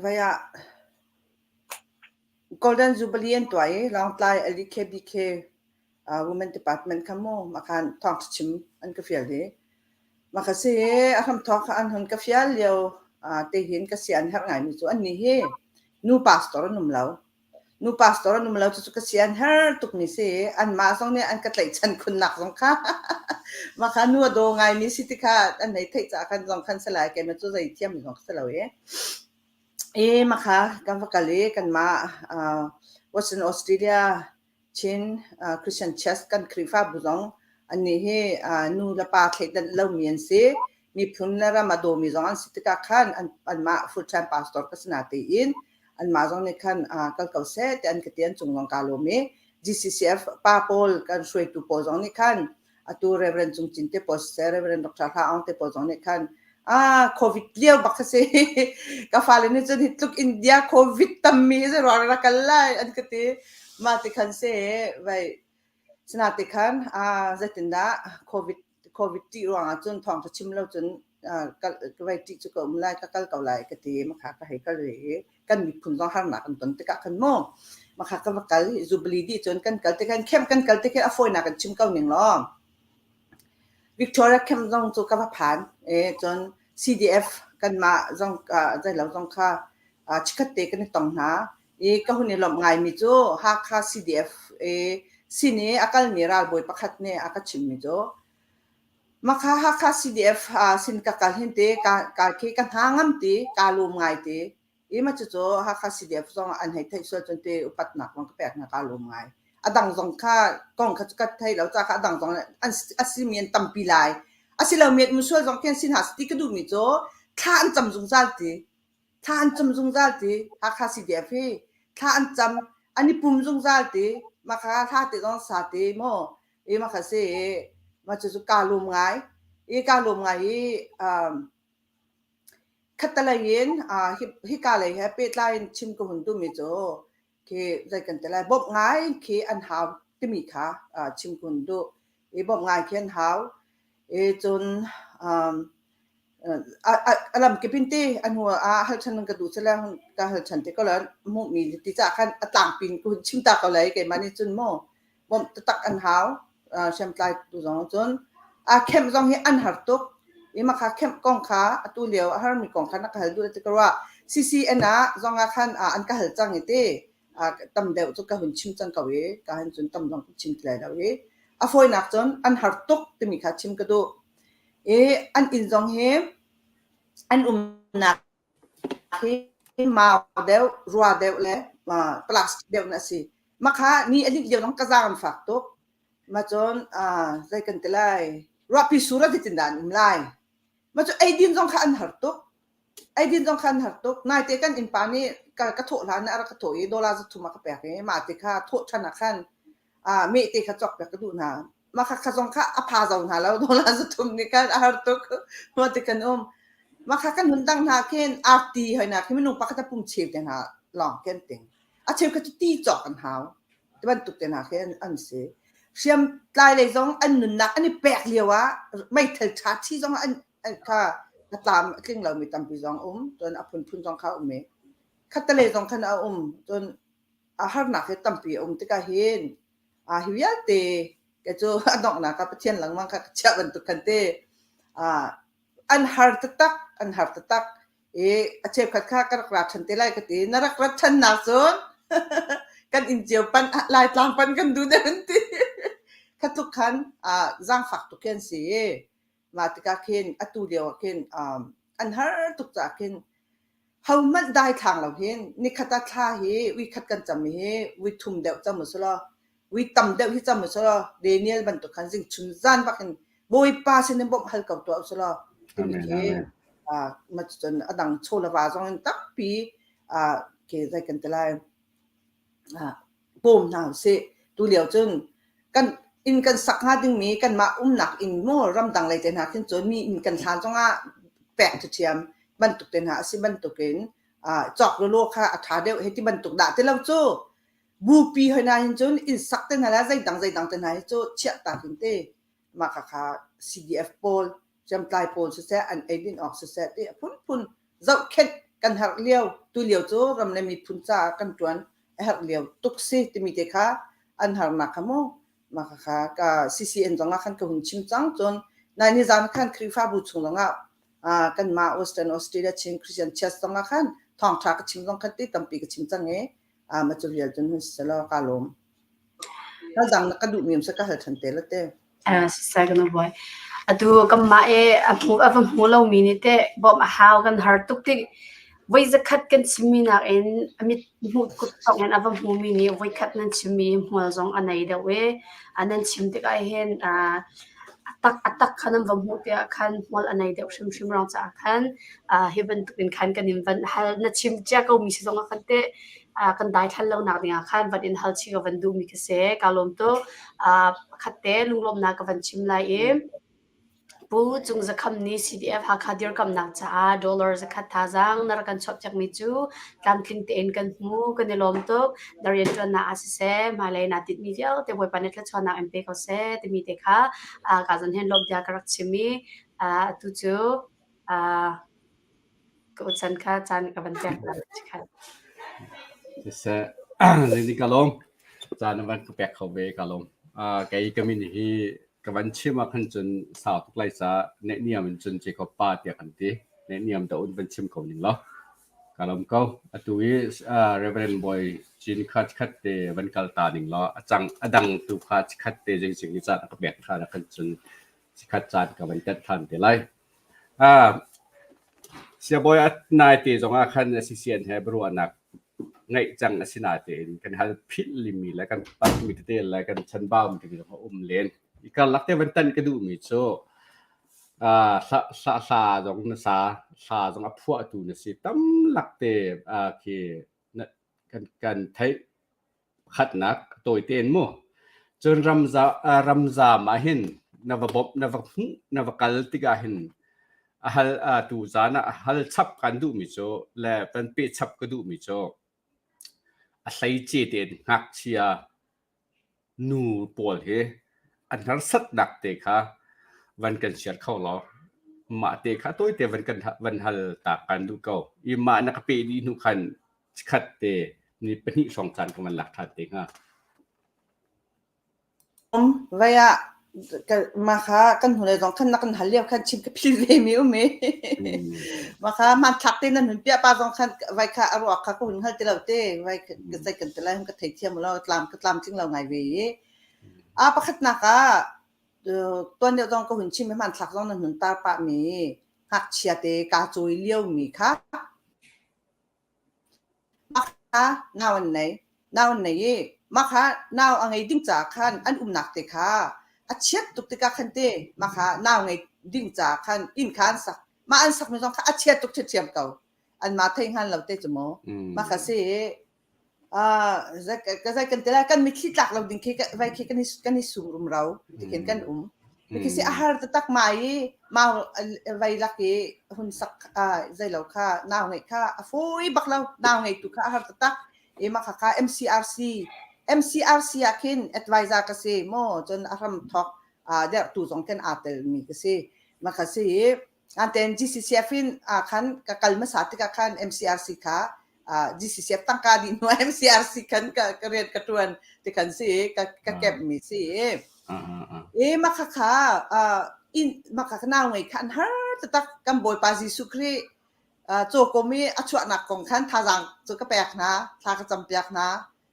Vai ah Golden Jubilee an tuah i Lawngtlai LDKBK Women Department kha mu makhan thawngṭha chim an ka fial hi. Maka si a hramthawk kha an hun ka fial lio te hin ka si an herh ngaimi cu annih hi nu pastor an um lo. Nu pastor an um lo cucu ka si an her tukmi si anmah zong nih an ka tlaihchan khunnak zong kha maka nu a daw ngaimi si ti kha an hei theih caah khan zong khan si lai keimah cu zei thiam zong ka si lo i. I maka kan va kal i kanmah Western Australia Chin Christian Church kan Khrihfabu zong annih hi nu le pa thleidan lomi an si. Miphun le ram a dawmi zong an si tikah khan anmah full time pastor ka si na tiin anmah zong nih khan kal ko seh ti an ka ti an cung zong kaa lawm i GCCF pa pawl kan hruaitu pawl zong nih khan atu Reverend Cung Cin te pawl siseh Reverend Dr. Hla Aung te pawl zong nih khan ah COVID lio bak kha si ka fale nih cun hi tluk India COVID tammi hi ruang ra kal lai an ka ti mah ti khan si vai sinate khan ah zeitindah COVID COVID ṭih ruangah cun thawng ṭha chim lo cun vai ṭih cu ka um lai ka kal ko lai ka ti makha ka hei kal ve i kan miphun zong harnak kan ton tikah khan mu makha ka va kal Jubilee dih cun kan kal tikhan camp kan kal tikhan a fawinak kan chim ko ning law Victoria camp zong cu ka va phan e cun CDF kanmah zong zeilo zong kha chikkhat te kan i tong hna i ka hun i lawmh ngaimi cu Hakha CDF i sin i a kalmi ralbawi pakhat nih a ka chimmi cu Makha Hakha CDF sin ka kal hin te ka ka khi ka hna ngam ti ka lum ngai ti i ma cucu Hakha CDF zong an hei theih sual cun te upatnak zong ka pek hna ka lum ngai. A dang zong kha kong kha cu ka thei lo ca kha a dang zong an a simi an tampi lai. A si lo mi an um sual zong khi an si hna ti ka duhmi cu thla an cam zungzal ti. Thla an cam zungzal ti Hakha CDF hi thla an cam an i pum zungzal ti makha hla te zong sa ti maw i makha si i ma cucu kaa lum ngai i kaa lum ngai i um, khattalei in uh, hika lei he pehtlai in chim ka hun duhmi cu khi zei kan ti lai bawmh ngai khi an hau timi kha uh, chim ka hun duh i bawmh ngai khi an hau i cun um, a lamkip in ti a hnu ah hal ṭhan ka duh sile ka hal ṭhan te ko la hmuhmi ti caah khan a tlangpi in ka hun chim ta ko lai keimah nih cun mu bawmh taktak an hau hriamtlai tu zong cun a kemh zong hi an har tuk i makha kemh kong kha atu lio a harmi kong kha na ka hal duh ti ka ruah CCN ah zong ah khan an ka hal cang i ti tam deuh cu ka hun chim cang ko i ka han cun tam zong ka chim ti lai lo i a fawinak cun an har tuk timi kha chim ka duh I an inn zong hi an umnak hi mau deuh, rua deuh le plastic deuh na a si. Makha ni a linh lio zong ka zaang an fak tuk. Ma cun zei kan ti lai, ruahpi sur ah zeitindah an um lai. Ma cu eidin zong kha an har tuk. Eidin zong kha an har tuk. Naite kan innpa nih ka, ka thawh hlan ah a rak ka thawh i dollar 300 a ka pek i mah te kha thawh ṭhan ah khan meh te kha cawk piak ka duh hna. Mah kha zong kha a pha zo hna lo dollar 300 nih khan a har tuk. Mah ti kan um. Mah kha kan hun dang hna khin arti hoi na khi minung pakhat a pum cheu te hna lawng khi an ting. A cheu kha cu ti cawk an hau. Ti bantuk te hna khi an, an si. Hriamtlai lei zong an nunnak an i pek lio ah meithal ṭha ṭhi zong an, an kha a tlam a tling lomi tampi zong um. Cun a phunphun zong kha um i khattelei zong khan a um. Cun a harnak hi tampi a um tikah hin a hi vialte kei cu a donghnak ah Pathian lengmang kha ka chiah bantuk khan te ah an har taktak an har taktak i a cheukhat kha ka rak ra ṭhan te lai ka ti na rak rat ṭhannak cun kan inn cio pan Laitlang pan kan duh deuh an ti kha tluk khan ah zaangfak tuk khi an si i mah tikah khin atu lio ah khin um, an har tuk caah khin hohmanh daithlang lo hin nikhat ah thla hi ui khat kan cam hi ui thum deuh cam u selaw ui tam deuh hi cam u selaw Daniel bantuk khan zing chun zan bak in Bawipa sin in bawmh hal ko tuah u selaw timi khi ah ma cun a dang chaw le va zong in tampi ah ke zei kan ti lai ah bawm hna usih. Tulio cun kan inn kan sak hnga dingmi kanmah umnak inn maw ramdang lei te hna khin cun mi inn kan hlan zongah pek ṭhiam bantuk te hna a si bantukin ah cawk lawlaw kha a ṭha deuh hei ti bantuk dah ti lo cu bupi hoi na hin cun inn sak te hna le zeidang zeidang te hna hi cu chiah ta hin te mah khakha CDF pawl hriamtlai pawl siseh an eidin awk siseh ti a phunphun zohkhenh kan herh lio tulio cu ram le miphun caah kan ṭuan a herh lio tuk si timi te kha an harnak kha mu mah khakha ka CCN zong ah khan ka hun chim cang cun nai ni zan khan Khrihfabu chung zong ah kanmah Western Australia Chin Christian Church zong ah khan thawngṭha ka chim zong khan ti tampi ka chim cang i ma cu vial cun hun selaw ka lawm. Hal dang na ka duhmi um seh ka hal ṭhan te la te. Sisai kan buai. Atu kanmah i a hmu a va hmu lomi nih teh bawmh a hau kan har tuk tik voi zakhat kan chimmi nakin a mit hmuh kut tawk in a va hmumi nih voikhat nan chimmi hmual zong a nei deuh i a nan chim tikah hin a tak a tak kha nan va hmuh tikah khan hmual a nei deuh hrimhrim ruang caah khan hi bantukin khan kan in van hal na chim cia komi si zongah khan teh kan daithlan lonak dingah khan van in hal chih ka van duhmi ka si. Kaa lawm tuk. Pakhat te lunglawmhnak ka van chim lai i Pu Cung Za Kham nih CDF Hakha dirkamnak caah dollar zakhat thazaang na rak kan chuahpiakmi cu tlamtling tein kan hmu. Kan i lawm tuk. Na rianṭuannak ah siseh, hmailei naa tinhmi vialte Bawipa nih thluachuahnak in pe ko seh timi te kha ka zawn hin lawmh bia ka rak chim i atu cu Ka uchan kha caan ka van pek hna chikkhat. Siseh, zeitin ka lawm. Caan na van ka pek kho ve ka lawm. Uh, kei ka min hi ka van chim ah khan cun sau tuk lai ca neihniam in cun Jacob pa tiah kan ti. Neihniam da un van chim ko ning law. Ka lawm ko. Atu i uh, Reverend Boy Chin kha chikkhat te van kal ta ning law a cang a dang tu kha chikkhat te jing jing ni caan a ka pek than ah khan cun chikkhat caan ka van tet than te lai. Siabawi a naite zongah khan CCN he biaruahnak ngeih cang a si natein kan hal philh limi le kan palhmi tete le kan chanbaumi tete zong a um len. I karlak te van tan ka duhmi cu hla hla zong na sa, hla zong a phuahtu na si. Tamlak te khi kan kan theih. Pakhatnak tawi tein mu. Cun ramzaam ah hin na va bawmh, na va hmuh, na va kal tikah hin a hal tu zan ah a hal chap kan duhmi cu le kan peh chap ka duhmi cu a hleice tein ngakchia nu pawl hi an harsatnak te kha van kan share kho law mah te kha tawite van kan van hal ta kan duh ko. I mah na ka peh dih hnu khan Chikkhat te ni pahnih hrawng caan ka van lak ṭhan te hnga. Vai ah mah kha kan hnulei zong khan na kan hal lio khan chim ka phil ve mi um i mah kha hmanthlak te nan hun piah pa zong khan vai kha a ruak kha ka hun hngal ti lo te vai ka zei kan ti lai hun ka thei thiam lo tlam ka tlam tling lo ngai ve i a pakhatnak ah tuan deuh zong ka hun chim i hmanthlak zong nan hun tar pah mi ngakchia te ka cawi lio mi kha Mah kha nau an nei. Nau an nei i mah kha nau a ngei ding caah khan an umnak te kha a chiat tuk tikah khan te mah kha nau ngei ding caah khan inn kha an sak. Mah an sakmi zong kha a chia tuk ṭhiamṭhiam ko. Anmah thei hngal lo te cu mu. Mah kha si i ka zei kan ti lai kan mitthli tlak lo ding khi vai khi kan i kan i sum rumro tikhin kan um. Khi si a har taktak ma i mau vai lak i hun sak zei lo kha nau ngeih kha a fawi bak lo nau ngeitu kha a har taktak i mah kha kha MCRC. MCRC ah khin advisor ka si maw cun a hram thawk derhtu zong khin aa telmi ka si. Mah kha si i Anten GCCF in ah khan ka kal hmasa tikah khan MCRC kha GCCF tangka dih hnu MCRC khan ka, ka rian ka ṭuan ti khan si i ka, ka kemh mi si i i mah kha kha in mah kha nau ngei kha an har taktak kan Bawipa Jesuh Khrih cawkom i a chuahnak kong khan thazaang cu ka pek hna thla ka campiak hna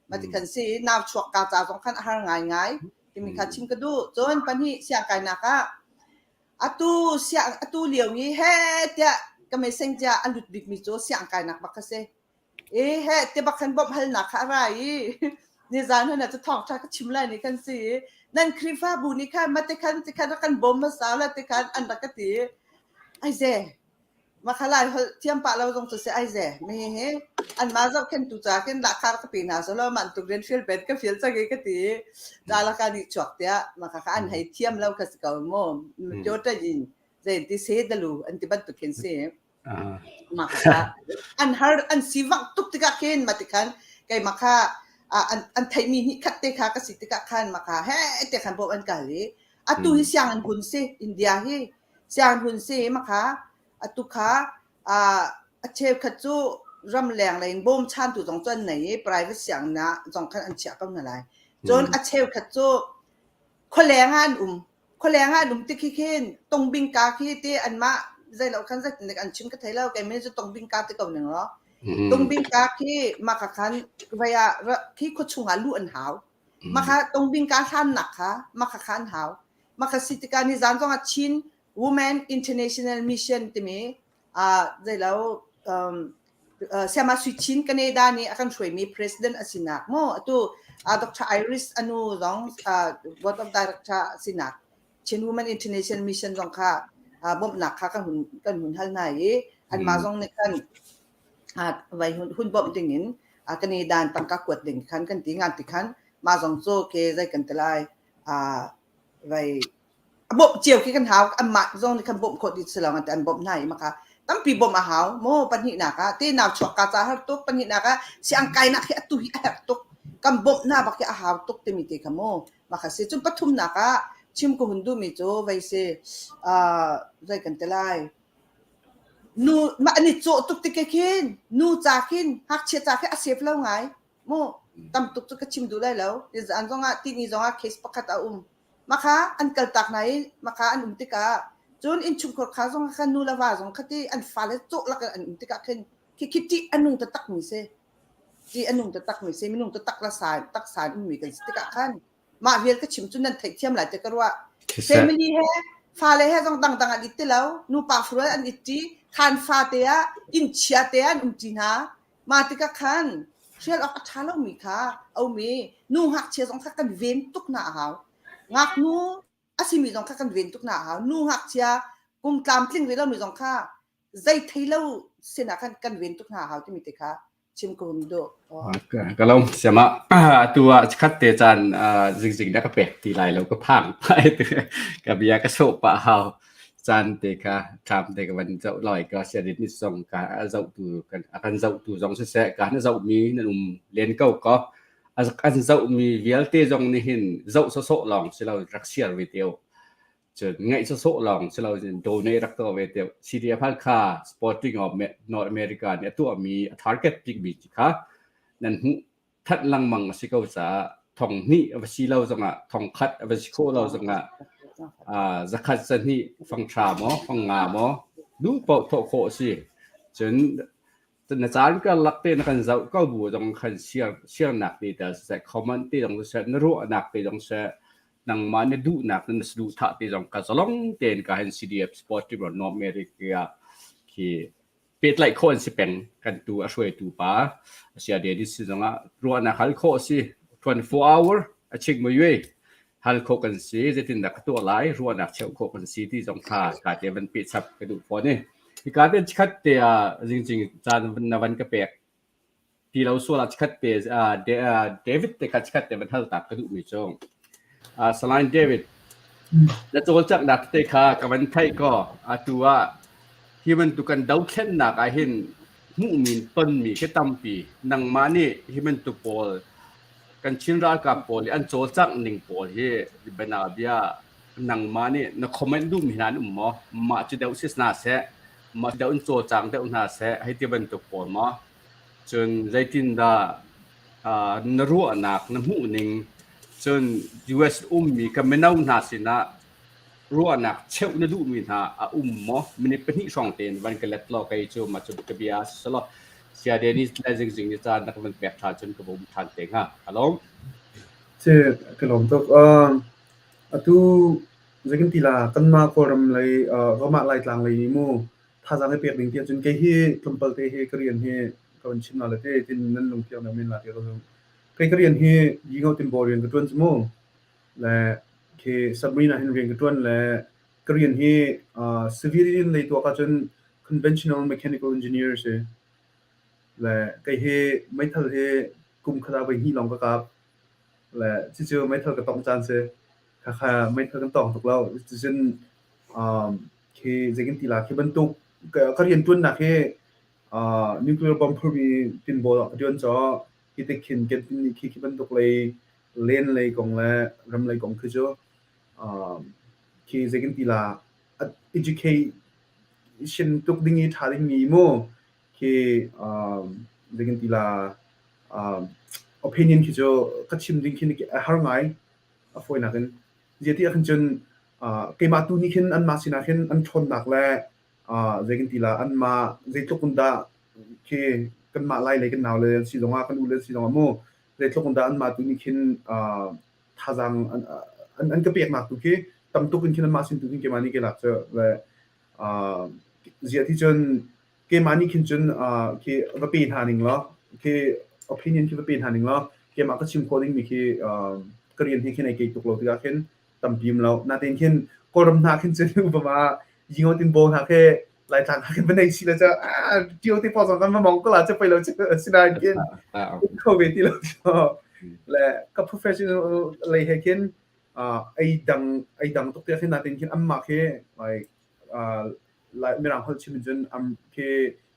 mah ti khan si nau chuak ka ca zong khan a har ngaingai timi kha chim ka duh cun pahnih siangkainak ah atu siang atu lio i he tiah ka meiseng cia a lut bikmi cu siang kainak bak kha si i he ti bak khan bawmh halnak kha a ra i nizan hana cu thawngṭha ka chim lai ni kan si i nan Khrihfabu nih khan mate khan ti khan rak kan bawm hmasa la ti khan an rak ka ti ai ze Makhalai holh thiam pah lo zong cu si ai ze. Mi hi anmah zohkhenhtu ca khin lahkhar ka pe hna selaw man tuk rian fial pen ka fial cang i ka ti. Ca laka nih chuak tiah maka kha an hei thiam lo kha si ko mu. Tyo ta yin zei ti se dalu an ti bantuk khin si. Maka kha an har an si vang tuk tikah khin ma tikhan keimah kha an an theihmi hnih khat te kha ka si tikah khan maka he te khan bawm an kal i atu hi siang an hun si India hi Siang hun si makha atu kha a cheukhat cu ramleng lei in bawmchantu zong cu an nei i private sianginn ah zong khan an chiah ko hna lai. Cun a cheukhat cu khualeng ah an um. Khualeng ah an um tik hi khin tongbingka khi ti anmah zeilo khan zeitin an chim ka thei lo. Keimah cu tongbingka ti ko ning law. Tongbingka khi maka khan vei ah khi khuachung ah luh an hau. Maka tongbingka hlannak kha maka kha an hau. Maka si tikah nizan zong ah Chin Women International Mission timi uh, zeilo um, uh, Siama Sui Chin Canada nih a kan hruaimi president a sinak mu atu uh, Dr. Iris anu zong uh, board of director sinak Chin Women International Mission zong kha uh, bawmhnak kha kan hun kan hun hal hna i anmah zong nih khan uh, vai hun, hun bawmh ding in uh, Canada tangka kuat ding khan kan ti ngan ti khan mah zong cu ke zei kan ti lai uh, vai a bawmh cio khi kan hau anmah zong nih khan bawmh khawh dih si lo an bawmh hna i maka tampi bawmh a hau maw pahnihnak ah te nau chuak ka ca har tuk pahnihnak ah siang kainak hi atu hi a herh tuk kan bawmh hna bak hi a hau tuk timi te kha mu maka si cun pathumnak ah chim ka hun duhmi cu vei si uh, zei kan ti lai nu mah an i cawh tuk tik khin nu ca khin ngakchia ca khi a sef lo ngai Mu tam tuk cu ka chim duh lai lo. Nizaan zongah tihni zongah case pakhat a um. Makha an kaltak hna i makha an um tikah cun innchungkhar kha zong khan nu le va zong kha ti an fale cawh lak in an um tikah khin khi khi ṭih a nung taktak mi si. Ṭih a nung taktak mi si. Minung taktak la sa taksa in ummi kan si tikah khan mah vial ka chim cu nan theihthiam lai ti ka ruah. Family he fale he zong dangdang an it ti lo. Nupa furual an it ṭi. Khan fa te ah inn chia te ah an um ṭi hna. Mah tikah khan hrial awk a ṭha lomi kha a um i nu ngakchia zong kha kan ven tuk hna a hau. Ngaknu a simi zong kha kan ven tuk hna a hau. Nu ngakchia kum tlamtling rih lomi zong kha zei thei lo sinah khan kan ven tuk hna a hau timi te kha chim ka hun duh. Ka lawm siam ah atu ah chikkhat te caan zingzing na ka pek ti lai lo ka phang ka bia ka sawh pah hau. Caan te kha ṭham te ka van zoh loi ka siarit ni zong ka a zohtu kan a kan zohtu zong siseh ka na zohmi nan um len ko ko an zohmi vialte zong nih hin zoh sawsawh lawng si lo rak share ve teo cun ngaih sawsawh lawng si lo donate rak tuah ve teo CDF Halkha Sporting of North America nih a tuahmi a target bikmi kha nan hmuh that lengmang a si ko caah thong hnih a va si lo zongah thong khat a va si khawh lo zongah zakhat zahnih fang ṭha maw fang nga maw duh paoh thawh khawh a si cun na caan karlak te na kan zoh ko bu zong khan share share-nak te tel siseh comment te zong siseh na ruahnak te zong siseh nangmah na duhnak na saduhthah te zong ka zalong tein ka hin CDF Sport Team North America khi pehtlaih khawh an si peng. Kan tu a hruaitu pa Asia Dennis si zongah ruahnak hal khawh a si. 24 hour a chik mu yue hal khawh kan si zeitindah ka tuah lai ruahnak cheuh khawh kan si ti zong kha ka te van peh chap ka duh fawn i hika te chikhat te ah jingcing caan na van ka pek ti lo sual ah chikhat te David te kha chikhat te van hal tak ka duh mi cu Salai David na cawlcanghnak te kha ka van theih ko atu ah hi bantuk kan dothlennak ah hin hmuhmi tonmi khi tampi nangmah nih hi bantuk pawl. Kan Chin ralkap pawl i an cawlcangh ning pawl hi bianabia nangmah nih na comment duhmi hna an um maw? Mah cu deuh si hna seh, mah cu deuh in cawlcang deuh hna seh, hei ti bantuk pawl maw? Cun zeitindah uh, na ruahnak, na hmuhning, cun US ummi ka mino hna sinah ruahnak cheuh na duhmi hna a um maw? Minute pahnih hrawng tein van ka let law kei cu mah cu ka bia si law Saya Dennis le zingzing ni caan na ka van pek ṭhan cun ka va um ṭhan te hnga. Ka lawm. Ce ka lawm tuk. Uh, atu zeikan ti la kanmah Kawlram lei uh, ramah Laitlang lei nih mu thazaang i pek ding ti ahcun kei hi tlawmpal te hi ka rian hi ka van chim na le te tin nan lungthiang na men la ti ka zum. Kei ka rian hi yingo tinbaw rian ka ṭuan cu mu. Le khi submarine ah hin rian ka ṭuan le ka rian hi uh, civilian lei tuak ahcun conventional mechanical engineer si. Le kei hi meithal hi kum khat ah voi hnih lawng ka kap. Le cucu meithal ka tongh caan si. Khakha meithal kan tawng tuk lo. Cucun um, khi zeikan ti la khi bantuk ka, ka rian ṭuannak hi uh, nuclear bomb phurmi tinbawl ah ka ṭuan caw hi tik khin kan khi khi bantuk lei len lei kong le ram lei kong khi cu um, khi zeikan ti la education tuk ding i ṭha dingmi mu khi um, zeikan ti la um, opinion khi cu ka chim ding khi a har ngai a fawinak in zeiti ah khan cun uh, keimah tu nih khin anmah sinah khin an ṭhawnnak le uh, zeikan ti la anmah zeitluk in dah khi kanmah lai lei kan nau le an si zongah kan u le an si zongah mu zeitluk in dah anmah tu nih khin uh, thazaang an, an, an ka peknak tu khi tam tuk in khin anmah sin tu khin keimah nih ke lak cu le uh, ziah ti cun keimah nih khin cun uh, khi va pe hna ning law khi opinion khi va pe hna ning law keimah ka chim khawh dingmi khi uh, ka rian hi khin ai kei tuk lo tikah khin tampi um lo natein khin kawlram hna khin cun upama yingo tin bo hna khi laitlang hna khin va nei si le cu ah tio te paw zong kan va mong ko la cu pei lo cu sinain khin kho ve ti lo cu le ka professional lei he khin ei dang ei dang tuk te khin natein khin amma khi like like mirang holh chim cun am khi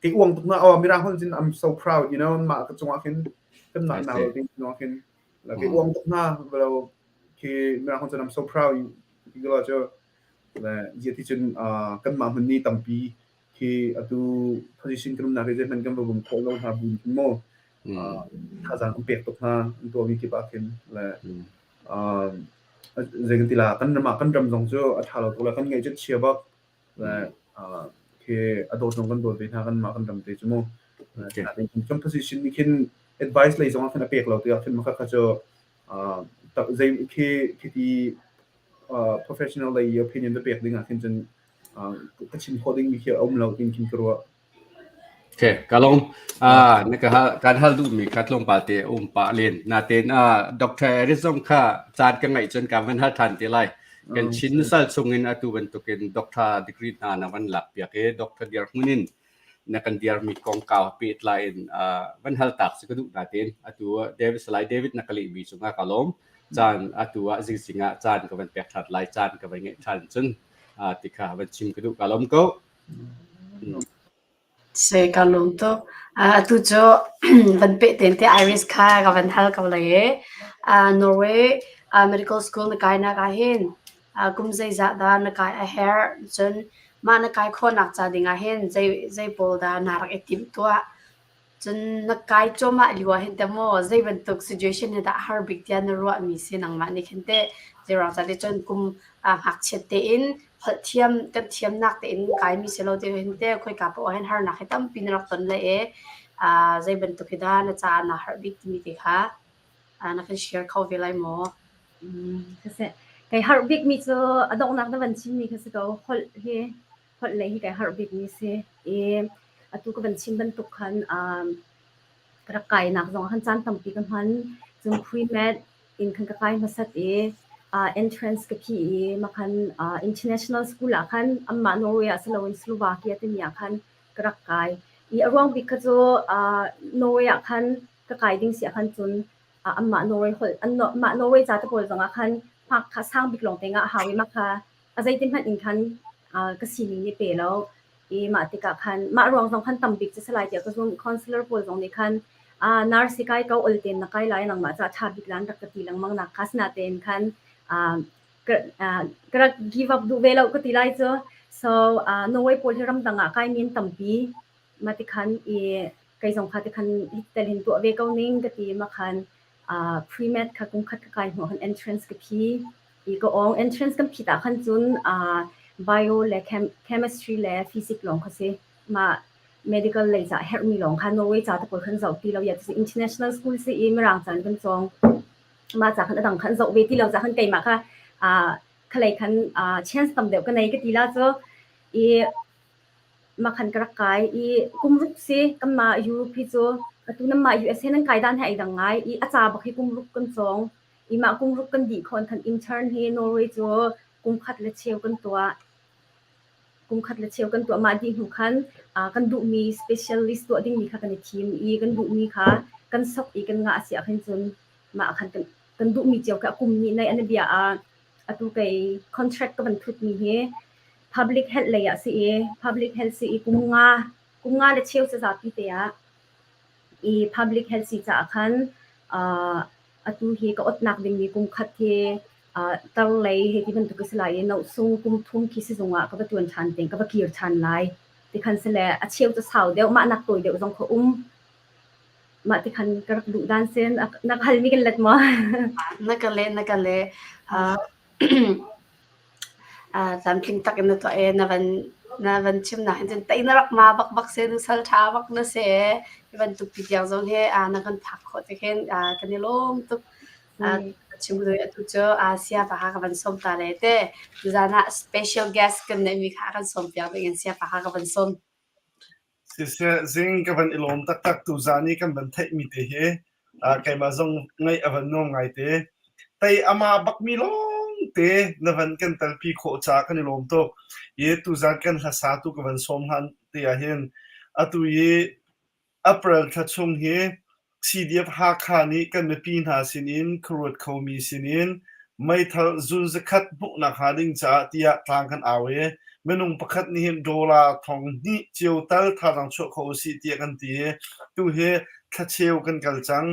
kei uang tuk na oh mirang holh cun I'm so proud you know mah ka cungah khin kan nak na lo ding cungah khin la kei uang tuk na lo khi mirang holh cun I'm so proud ti lo cu le zia ti cun kanmah hmun ni tampi khi atu position kan umnak hi zeihmanh kan va bum khawh lo hna bu khin mu thazaang kan pek tuk hna an tuahmi kip ah khin le zei kan ti la kan ram ah kan ram zong cu a ṭha lo tuk le kan ngaih cu chia bak le khi a dawt zong kan dawt ve hna kanmah kan ram te cu mu kan position nih khin advice lei zong ah khin a pek lo tikah khin makha kha cu zei khi khi ti professional lei opinion na pek ding ah khin cun ka chim khawh dingmi khi a um lo tin khin ka ruah. Okay, ka lawm. Ah, na ka hal kan hal duhmi kha tlawmpal te um pah len. Natein ah Dr. Eric zong kha caan ka ngaih cun ka van hal than te lai. Kan Chin nusal chungin atu bantukin doctor degree hna na van lak piak i doctor dirhmun in na kan dirmi kongkau pehtlai in van hal tak si ka duh natein atu David Salai David na ka lehmi cungah ka lawm. Caan atu ah zingzing ah caan ka van pek ṭhan lai caan ka van ngeih ṭhan cun ti kha van chim ka duh ka lawm ko. Se ka lawm tuk. Atu cu van peh ten te Iris kha ka van hal ko lai i Norway medical school na kainak ah hin kum zeizah dah na kai a herh? Cun mah na kai khawhnak ca ding ah hin zei zei pawl dah naa rak i timhtuah? Cun na kai cuahmah lio ah hin teh maw zei bantuk situation hi dah a har bik tiah na ruahmi si nangmah nih khin teh zeiruang cah ti cun kum ngakchiat tein holh thiam kan thiamnak tein kaimi si lo ti hin teh khoika paoh ah hin harnak hi tampi na rak ton lai i zei bantuk hi dah na caah naa harh bik timi te kha na kan share kho ve lai maw? Siseh, kai harh bikmi cu a donghnak na van chimmi kha si ko. Holh hi holh lei hi kai harh bikmi si. I atu ka van chim bantuk khan um, ka rak kainak zong khan caan tampi ka hman. Cun pre-med in khan ka kai hmasat i uh, entrance ka phi i makhan uh, international school ah khan anmah Norway ah si loin Slovakia timi ah khan ka rak kai. I a ruang bik kha cu uh, Norway ah khan ka kai ding si ah khan cun anmah Norway holh anmah Norway ca te pawl zongah khan hmak kha sang bik lawng te ngah hau i mah kha a zeitin hmanh in khan ka sining nih pe lo i mah tikah khan mah ruang zong khan tam bik cu si lai tiah ka zumh. Counselor pawl zong nih khan Ah nurse hi kai ko ol tein na kai lai nangmah ca ṭha bik lan rak ka ti lengmang nak kha sinatein khan ah ka ah ka rak give up duh ve lo ka ti lai cu. So ah Norway pawl hi ramdang ah kai mi an tampi. Mah tikhan i kei zong kha tikhan tel hin tuah ve ko ning ka ti ma khan ah pre-med kha kum khat ka kai hnu khan entrance ka phi. I ka awng entrance kan phit ah khan cun ah bio le chemistry le physics lawng kha si. Mah medical lei ca herhmi lawng kha Norway ca te pawl khan zoh ti lo ya international school si i mirang caan kan cawng. Mah ca khan a dang khan zoh ve ti lo ca khan keimah kha ah khalei khan ah chance tam deuh ka nei ka ti la cu i mah khan ka rak kai i kum ruk si kanmah Europe hi cu atu nanmah USA nan kai dan he ai dang ngai i a ca bak hi kum ruk kan cawng i mah kum ruk kan dih khon khan intern hi Norway cu kum khat le cheu kan tuah kum khat le cheu kan tuah mah dih hnu khan kan duhmi specialist tuah dingmi kha kan i thim i kan duhmi kha kan sok i kan ngah si ah khin cun mah khan kan kan duhmi cio kha kum nih nei an bia ah atu kei contract ka van thutmi hi public health lei ah si i public health si i kum nga kum nga le cheu ca zapi te ah i public health si caah khan uh, atu hi ka otnak dingmi kum khat hi uh, tar lei he ti bantuk si lai i no sung kum thum khi sizung ah ka va tuan ṭhan te ka va kir ṭhan lai ti khan sile a cheu cu sau deuh mah nak tawi deuh zong kha um mah ti khan ka rak duh dan sin na ka halmi kan let maw na ka le na ka le uh, Tlamtling tak in na tuah i na van na van chimnak hin cun tei na rak ma bakbak si, nusal ṭha bak na si. Hi bantuk ti tiang zong hi na kan phak khawh tik hin kan i lawm tuk. Chim ka duh i atu cu Siapa kha ka van sawm ta le te. Tuzaan ah special guest kan neihmi kha a kan sawm piak ding in Siapa kha ka van sawm. Siseh, zing ka van i lawm taktak tuzaan i kan van theihmi te hi keimah zong ngaih a van nuam ngaite. Tei ama bakmi lawngte na van kan telpi khawh caah kan i lawm tuk. I tuzaan kan hlasa tu ka van sawm hlan te ah hin atu i April thla chung hi CDF Hakha nih kan mipi hna sinin khuaruat khomi sinin meithal zun zakhat hmuhnak hnga ding caah tiah tlang kan au i minung pakhat nih hin dollar thong hnih cio tal thazaang chuah kho usih tiah kan ti i tuhi thlacheu kan kal cang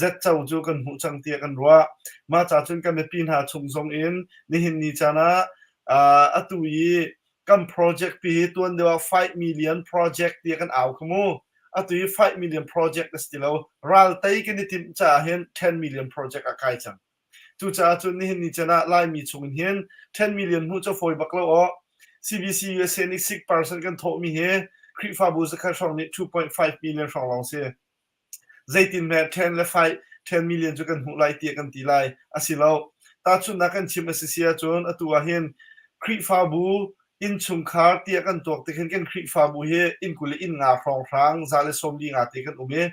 zetco cu kan hmuh cang tiah kan ruah. Mah ca cun kan mipi hna chung zong in nihin ni caan ah atu i kan project pi hi tuan deuh ah 5 million project tiah kan au kha mu. Atu hi 5 million project a si ti lo. Ral tei kan i timh caah hin 10 million project ah kai cang. Cucaah cun nihin ni chan ah Laimi chung in hin 10 million hmuh cu fawi bak lo aw. CBC USA nih 6% kan thawhmi hi Khrihfabu zakhat hrawng nih 2.5 million hrawng lawng si. Zeitinhmeh 10 le 5, 10 million cu kan hmuh lai tiah kan ti lai. Asi lo. Tahchunhnak kan chim a si si ahcun atu ah hin Khrihfabu innchungkhar tiah kan tuak tik hin kan Khrihfabu hi inn 20 le inn nga hrawnghrang 145 te kan um i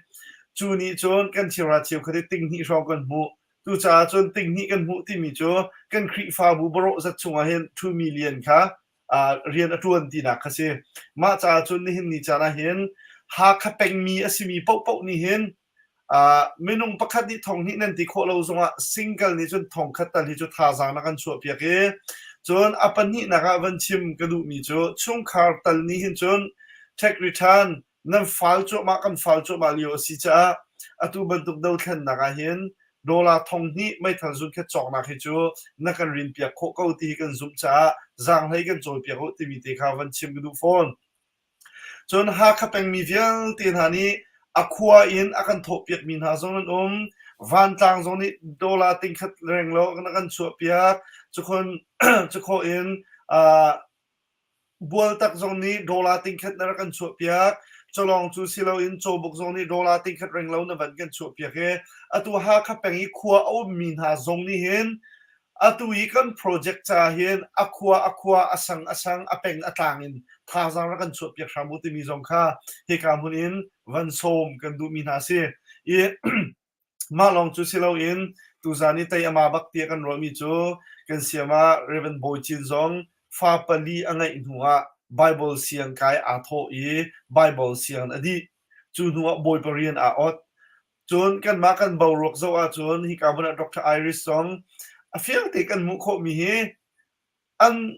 cu nih cun kan cheuhra cheukhat hi ting hnih hrawng kan hmuh. Cucaah cun ting hnih kan hmuh timi cu kan Khrihfabu barawh zat chungah hin 2 million kha rian a ṭuan tinak kha si. Mah caah cun nihin ni caan ah hin Hakha pengmi a simi paohpaoh nih hin minung pakhat nih thong hnih nan ti khawh lo zongah single nih cun thong khat tal hi cu thazaang na kan chuahpiak i cun a pahnihnak ah van chim ka duhmi cu chungkhar tal nih hin cun tax return nan fal cuahmah kan fal cuahmah lio a si caah atu bantuk dothlennak ah hin dollar thong hnih meithal zunkhet cawknak hi cu na kan rin piak khawh ko ti hi kan zumh caah zaanghlei kan cawipiak u timi te kha van chim ka duh fawn. Cun Hakha pengmi vialte hna nih a khua in a kan thawhpiakmi hna zong an um. Vantlang zong nih dollar tingkhat renglo na kan chuahpiak. Cukhon cukhawh in uh, Bualtak zong nih dollar tingkhat na rak kan chuahpiak. Cawlawng cu si loin cawbuk zong nih dollar tingkhat renglo na van kan chuahpiak i atu Hakha peng i khua a ummi hna zong nih hin atu i kan project ca hin a khua a khua a sang a sang a peng a tlang in thazaang rak kan chuahpiak hram u timi zong kha hika hmun in van sawm kan duhmi hna si. I Mah lawng cu si loin tuzaan i tei ama bak tiah kan ruahmi cu kan siam ah Rev. Bawi Cin zong fa pali a ngeih hnuah Baibal siang kai aa thawh i Baibal siang a dih. Cu hnuah Bawipa rian aa ot. Cun kanmah kan boruak zoh ahcun hika hmun ah Dr. Iris zong a fiang te kan hmuh khawhmi hi. An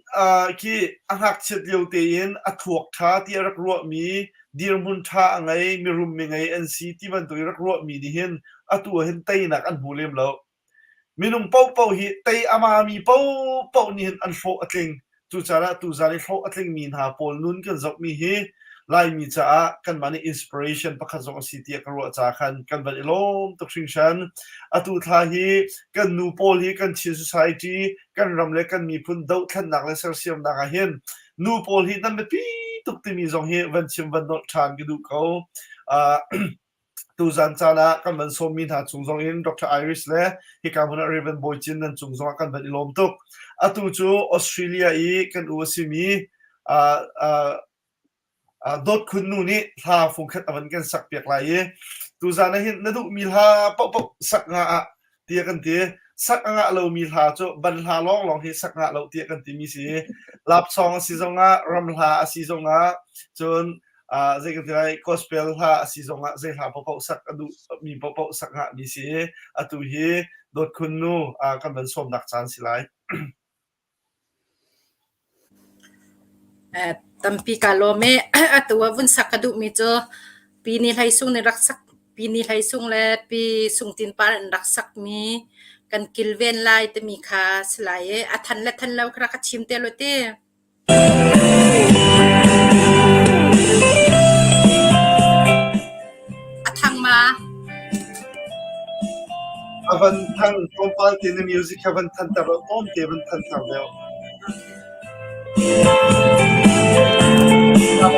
khi a ngakchiat lio tein a thluak ṭha ti a rak ruahmi, dirhmun ṭha a ngei, mirum mingei an si ti bantuk i rak ruahmi nih hin atu ah hin teinak an hmu lem lo. Minung paohpaoh hi tei a mami paohpaoh nih hin an hlawh a tling. Cucaah tuzaan i hlawh a tlingmi hna pawl nun kan zohmi hi Laimi caah kanmah nih inspiration pakhat zong a si tiah ka ruah caah khan kan van i lawm tuk hringhran. Atu thla hi kan nu pawl hi kan Chin Society, kan ram le kan miphun dohthlennak le sersiamnak ah hin nu pawl hi nan biapi tuk timi zong hi van chim van nolh ṭhan ka duh ko. Uh, Tuzan caan ah kan van sawmmi hna cung zong in Dr. Iris le hika hmun ah Reverend Bawi Cin nan cung zong ah kan van i lawm tuk. Atu cu Australia i kan u a simi uh, uh, uh, Dawt Khun nu nih hla fungkhat a van kan sak piak lai i tuzan ah hin na duhmi hla paohpaoh sak nga ah tiah kan ti. Sak a ngah lomi hla cu ban hla lawnglawng hi sak ngah lo tiah kan timi si. Lap song a si zongah, ram hla a si zongah, cun zei kan ti lai, gospel hla a si zongah zei hla paohpaoh sak a duhmi paohpaoh sak ngahmi si. Atu hi Dawt Khun nu kan van sawmnak caan si lai. Tampi kaa lawm i atu ah vun sak ka duhmi cu Pi Ni Hlei Sung nih rak sak Pi Ni Hlei Sung le Pi Sung Tin Par an rak sakmi kan kilven lai timi kha si lai i a than le than lo kha rak ka chim te law ti. A thang ma? A van thang tlawmpal te na music kha van thanter law tlawmte van thanter deuh. Nak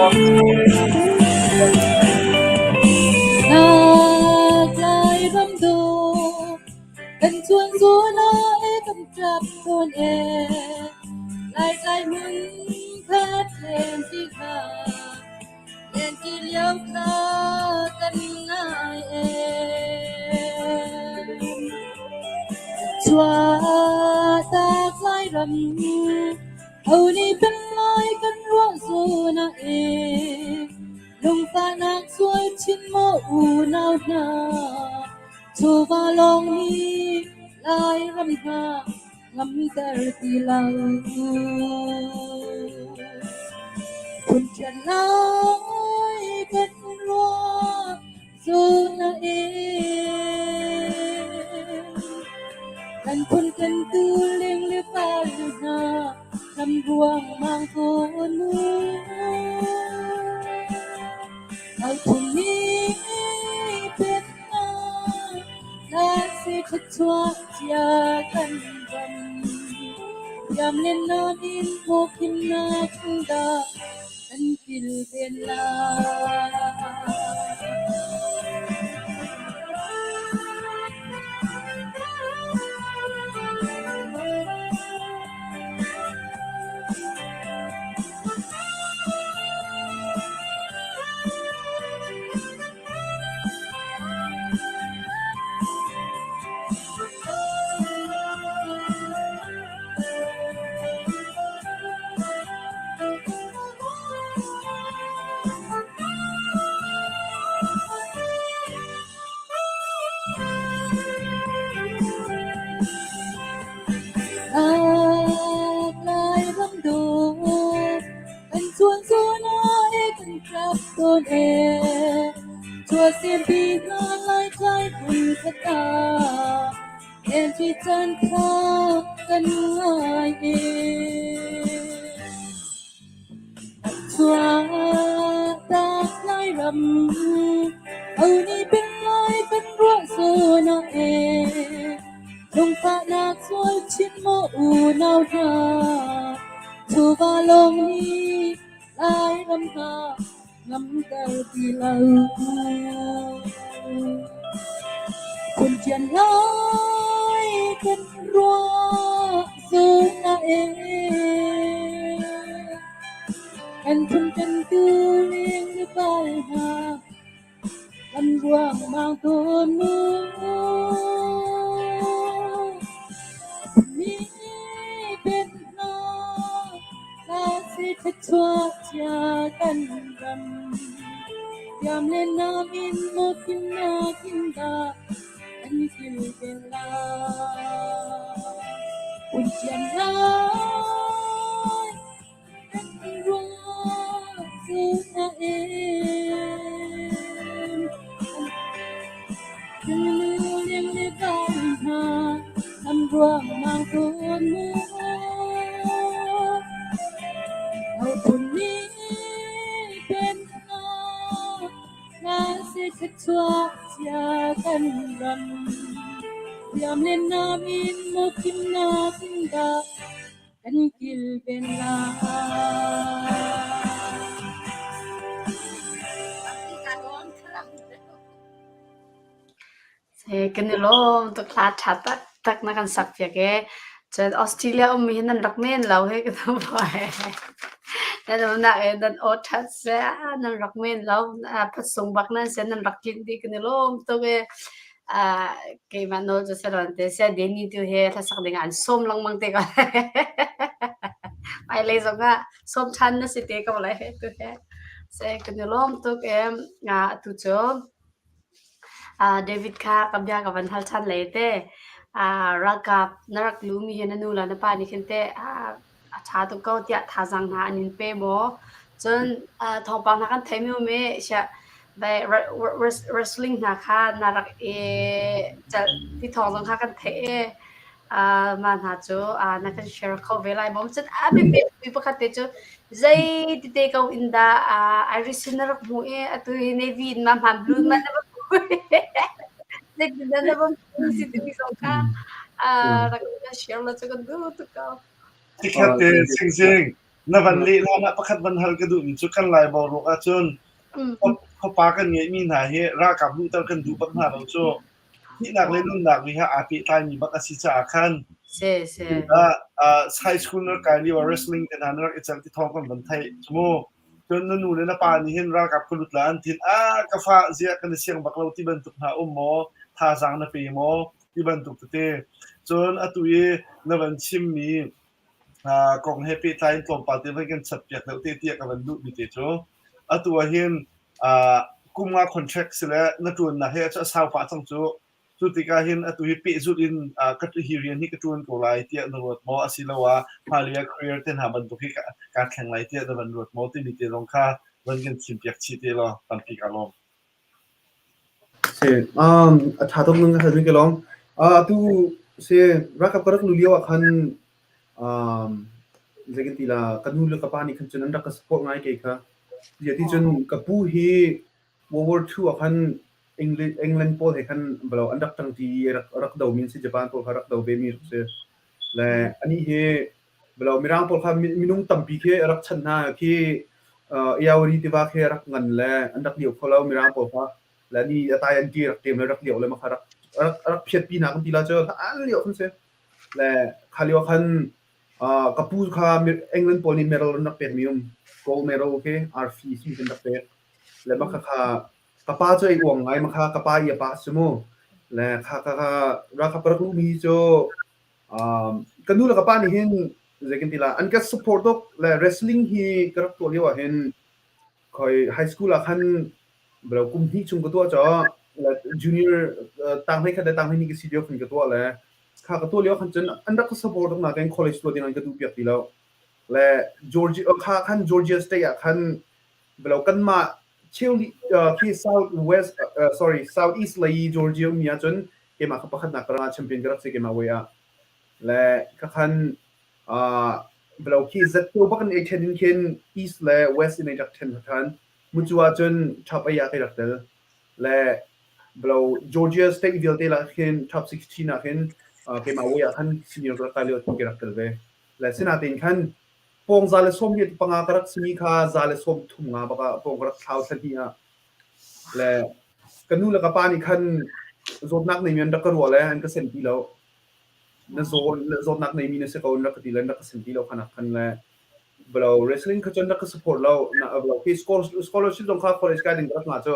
ram do kan chuan zawn ah e kan ṭap tawn e Laitlai hmun khat len ti kha len ti lio kha kan ngai e Chuahtak Lairam ho nih pen lai kan ruah zawn ah e Lungfahnak sual chin maw unau hna Chawva lawng nih Lairam hna ngamter ti lo. Phun ṭian lai kan ruah zawn ah e kan phun kan tu ling le fal hna lam ruangmang tawn mu. Auphun nih pek hna Lasi thluachuah cia kan ram. Thiam le nam in hmuhkhimnak dah kan kilven lai. Lai ram dawt kan chuan zawn ah e kan ṭap tawn e. Chuahsempi hna Laitlai hmun khat ah lenṭi caan kha kan ngai e. Chuahtak Lairam ho nih peng lai kan ruah zawn ah e. Lungfahnak sual chin maw unau hna, chawva lawng nih Lairam hna ngamter ti lo. Phun ṭian lai kan ruah zawn ah e. Kan phun kan tu leng le val hna, Kan ruangmang tawn mu. Mi pen hna lasi thluachuah cia kan ram. Thiam le nam in maw fimnak in dah kan kilven lai. Phun thiam lai. ning le vai hna nam ruangmang tawn mu. Hophun nih pennak na si thluachuah cia kan ram. Thiam le nam in maw thimnak dah kan kilven lai. Kan i lawm tuk hla ṭha taktak na kan sak piak ee. Cun Australia ummi hi nan rak men lo hih ka tu Nan umnak in nan aw ṭhat seh nan rak men lo. Phatsung bak nan si nan rak tlinh dih kan i lawm tuk ee. Keimah nawl cu si lo te sia Danny tu hi hlasak ding ah an sawm lengmang te ko. Hmailei zong ah sawm ṭhan na si te ko lai tu he. Seh kan i lawm tuk ee. Atu cu David kha ka bia ka van hal ṭhan lei te. Ralkap na rak lumi hi na nu le na pa nih khin teh a ṭha tuk ko tiah thazaang hna an in pe maw? Cun thawngpang hna kan theimi um i wrestling hna kha na rak i celh ti thawng zong kha kan theih i mah hna cu na kan share kho ve lai maw? Cun a biapi pakhat te cu zei tete ko in dah Irish na rak hmuh i atu hi Navy in ma hmaan blue ma na va hmuh zeitindah na va hmuh si timi zong kha rak kan share la cu kan duh tuk ko. Tikhat te Sing Sing na van leh hlan ah pakhat van hal ka duhmi cu kan Lai boruak ahcun khuapa kan ngeihmi hna hi ralkap luhter kan duh bak hna lo cu thihnak le nunnak nih aa pehtlaimi bak a si caah khan Si si. High school na kai lio ah wrestling te hna na rak i celh ti thawng kan van theih cu mu. Cun na nu le na pa nih hin ralkap ka lut la an tin a ka fa ziah kan i siang bak lo ti bantuk hna um maw thazaang na pe maw ti bantuk tete. Cun atu i na van chimmi kong he pehtlai in tlawmpal te van kan chat piak deuh te tiah ka van duhmi te cu atu ah hin kum nga contract si le na ṭuannak hi a sau pah cang cu. Cu tikah hin atu hi pehzulh in ka hi rian hi ka ṭuan ko lai tiah na ruat maw asiloah hmailei ah career te hna bantuk hi kaa thleng lai tiah na van ruat maw timi te zong kha van kan chimpiak chih te law tampi kaa lawm. Si, um, a ṭha tuk nung ka ka lawm. Uh, atu si ralkap ka rak lu lio ah khan um, zei kan ti la ka nu le ka pa nih khan cun an rak ka support ngai kei kha. Zia ti cun ka pu hi World War II ah khan England, England pawl he khan balo an rak ṭangṭi i rak rak do mi an si Japan pawl kha rak do ve mi rak si. Le anih hi balo Mirang pawl kha minung tampi khi rak chanh hna khi uh, Iawari tiva khi rak ngan le an rak lio kho lo Mirang pawl kha le ni atai an ti rak tem le rak lio le ma kha rak rak rak phiat pi hna kan ti la cu an lio khan si le kha lio khan uh, ka pu kha England pawl nih medal an rak pek mi um gold medal khi arfi si kan rak pek le ma kha kha Ka pa cu ei uang ngai ma kha ka pa i a pa si mu. Le kha kha kha ralkap ka rak luhmi cu um, ka nu le ka pa nih hin zei kan ti la an ka support tuk le wrestling hi ka rak tuah lio ah hin khoi high school ah khan bro kum hnih chung ka tuah cho le junior tang hlei khat le tang hlei ni ka si lio khan ka tuah le kha ka tuah lio khan cun an rak ka support tuk na kan college tuah ding an ka duh piak ti lo le Georgia kha khan Georgia State ah khan bro kanmah Cheuli khi South West sorry South East lei Georgia ummi ahcun keimah kha pakhatnak ka rak champion ka rak si keimah way ah. Le ka khan blo khi zetto bak in ei then in khin East le West in ei rak then than. Mucu ahcun top ei ah kai rak tel. Le blo Georgia state vialte la khin top 16 ah khin keimah way ah khan senior ka rak kai lio ka rak tel ve. Le sinatein khan Pawng 125 ka rak simi kha 135 bak ah pawng ka rak thlau thla hnih ah. Le ka nu le ka pa nih khan zawtnak neimi an rak ka ruah le an ka sen ti lo. Na zaw zawtnak neimi na si ko an rak ka ti le an rak ka sen ti lo khan ah khan le blo wrestling kha cun rak ka support lo. Na blo khi scholarship zong kha college kai ding ka rak ngah cu.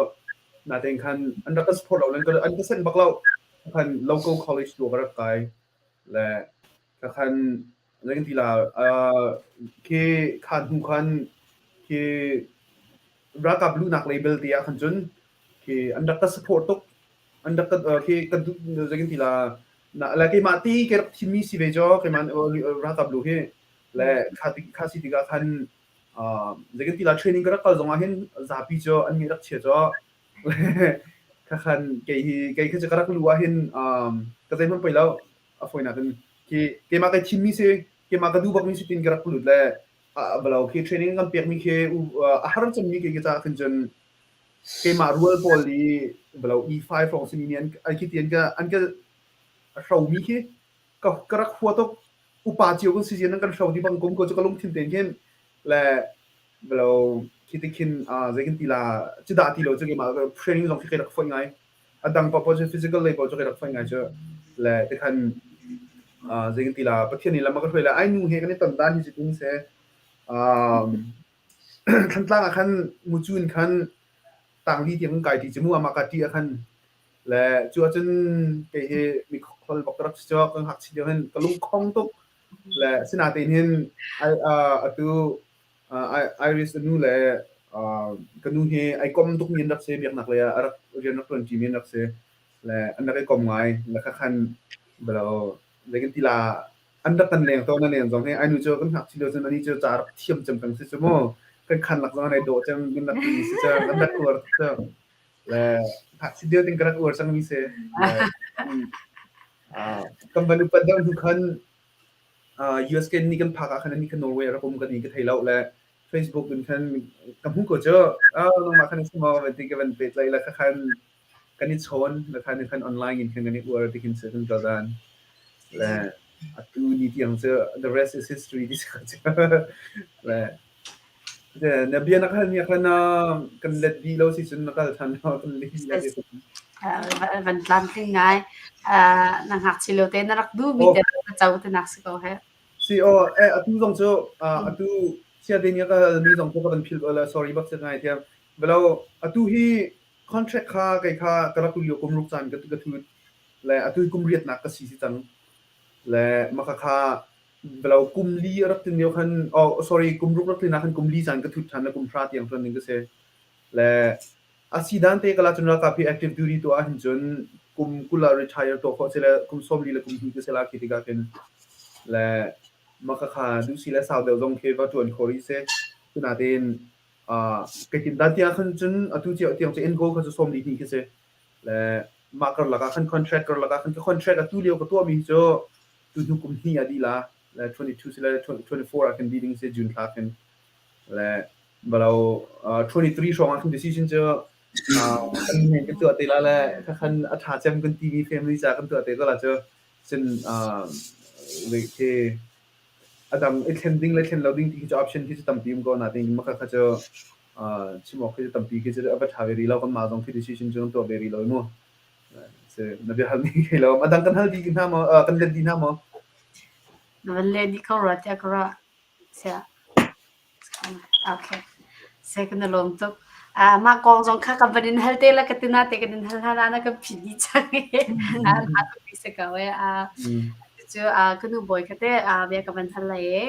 Natein khan an rak ka support lo le an ka sen bak lo. Khan local college tu ka rak kai. Le ka khan Zei kan ti la khi kha hnu khan khi ralkap luhnak lei belte ah khan cun khi an rak ka support tuk an rak ka khi ka zei kan ti la na le keimah ti ke rak thimmi si ve cu keimah ralkap lu hi le kha kha si tikah khan zei kan ti la training ka rak kal zong ah hin zapi cu an ngeih rak chia cu le Khakhan kei hi kei kha cu ka rak luh ah hin um, ka zeihmanh poi lo a fawinak in khi keimah kai thimmi si keimah ka duh bakmi si tin ka rak lut le valo khi training kan pekmi khi a har cemmi kei ka caah khin cun keimah rual pawl i valo E5 hrawng simi nih an khi ti an ka an ka hromi khi ka ka rak hua tuk upa cio kan si zian an kan hro ti bang kum ko cu ka lungthin tein khin le valo khi ti khin zei kan ti la cu dah ti lo cu keimah training zong khi kai rak foih ngai a dang paoh cu physical lei paoh cu kai rak foih ngai cu le tikhan zei kan ti la Pathian nih lam a ka hruai le ai nu he kan i ton dan hi cu tung se Thantlang ah khan mucu in khan tangli tiang kan kai ṭi cu mu amah ka ṭi ah khan le cu ahcun kei hi mi khol bak ka rak si cu ka ngakchia lio hin ka lungkhong tuk le asinain hin atu Iris a nu le ka nu hi ai kom tukmi an rak si biaknak lei ah a rak rian rak ṭuan ṭimi an rak si le an rak i kom ngai le khakhan balo zei kan ti la an rak kan leng tawn a len zong hi ai nu cu kan ngakchia lio cun ani cu ca rak thiam cem peng si cu mu kan khan lak zong an ai dawh cem kan rak ti si cu kan rak uar cu le ngakchia lio tin ka rak uar cangmi si kan van upat deuh hnu khan US ke ni kan phak ah khan ani kha Norway rak um ka ni ka thei lo le Facebook in khan ka hmu ko cu nangmah khan si maw van ti ka van pehtlai la kha khan kan i chawn la khan khan online in khan kan i uar ti khin se kan kal dan le atu ni tiang cu the rest is history ti cu le na bia na kal mi khan kan let dih lo si cun na kal than lo kan let dih lo van tlamtling ngai na ngakchia lio te na rak duh mi te na co te nak si ko he Si aw eh atu zong cu atu sia te ni ka mi zong cu ka van phil la sorry bak se ngai thiam belo atu hi contract kha kei kha ka rak lio kum ruk caan ka ka thut le atu hi kum riat nak ka si si cang le maka kha belo kum li rak tin lio khan oh sorry kum ruk rak tin ah khan kum li caan ka thut than le kum hra tiang tuan ding ka si le a si dan te kala cun ralkap hi active duty tuah ahhin cun kum 20 ah retire tuah khawh si le kum 40 le kum hnih ka si la khi tikah khin le maka kha duh si le sau deuh zong khi va tuan kho rih si cunatein Kai tim dan tiang khan cun atu tiang cu end goal kha cu 42 khi si. Le mah karlak ah khan contract karlak ah khan ka contract atu lio ka tuahmi hi cu tu hnu kum hnih ah dih la. Le 22 si le 24 ah khin dih ding si June thla khin. Le balo 23 hrawng ah khin decision cu kan men kan tuah te la le kha khan a ṭha cem kan timi family ca kan tuah te ko la cu cun khi A dang i thlen ding le thlen lo ding ti khi cu option khi cu tampi um ko nain mah kha cu chim awk khi cu tampi khi cu a va ṭha ve rih lo. Kanmah zong khi decision cu kan tuah ve rih lo i mu. Na bia hal mi thei lo. A dang kan hal dih hna maw? Kan let dih hna maw? Na van leh dih ko rua tiah ka ruah. Siah. Okay. Se kan i lawm tuk. Ah, mah kong zong kha kan van in hal te la ka tina te kan in hal hna na kan phit dih cang i. Ah, tha tuk ti si ko e. Ah, cu ah ka nu bawi kha te ah bia ka van hal lai e.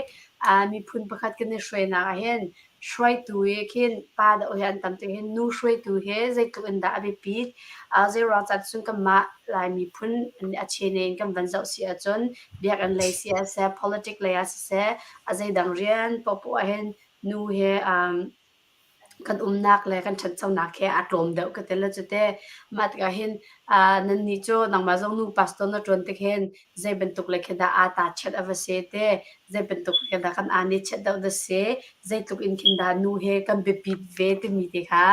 Ah, miphun pakhat kan i hruainak ah hin hruaitu i khin pa deuh he an tam tik hin nu hruaitu he zeitluk in dah a biapit. Ah, zeiruang cah cun kanmah Lai miphun a chene in kan van zoh si ahcun biakinn lei si ah seh, politic lei ah siseh, a zeidang rian paohpaoh ahhin nu he um, kan umnak le kan ṭhanchonak he aa tlawm deuh ka ti le cute. Mah tikah hin uh, nannih cu nangmah zong nu pastor na ṭuan tik hin zei bantuk le khi dah aa ta chiat a va si te, zei bantuk le dah kan aa nih chiat deuh dah si, zeitluk in khin dah nu he kan biapit ve timi te kha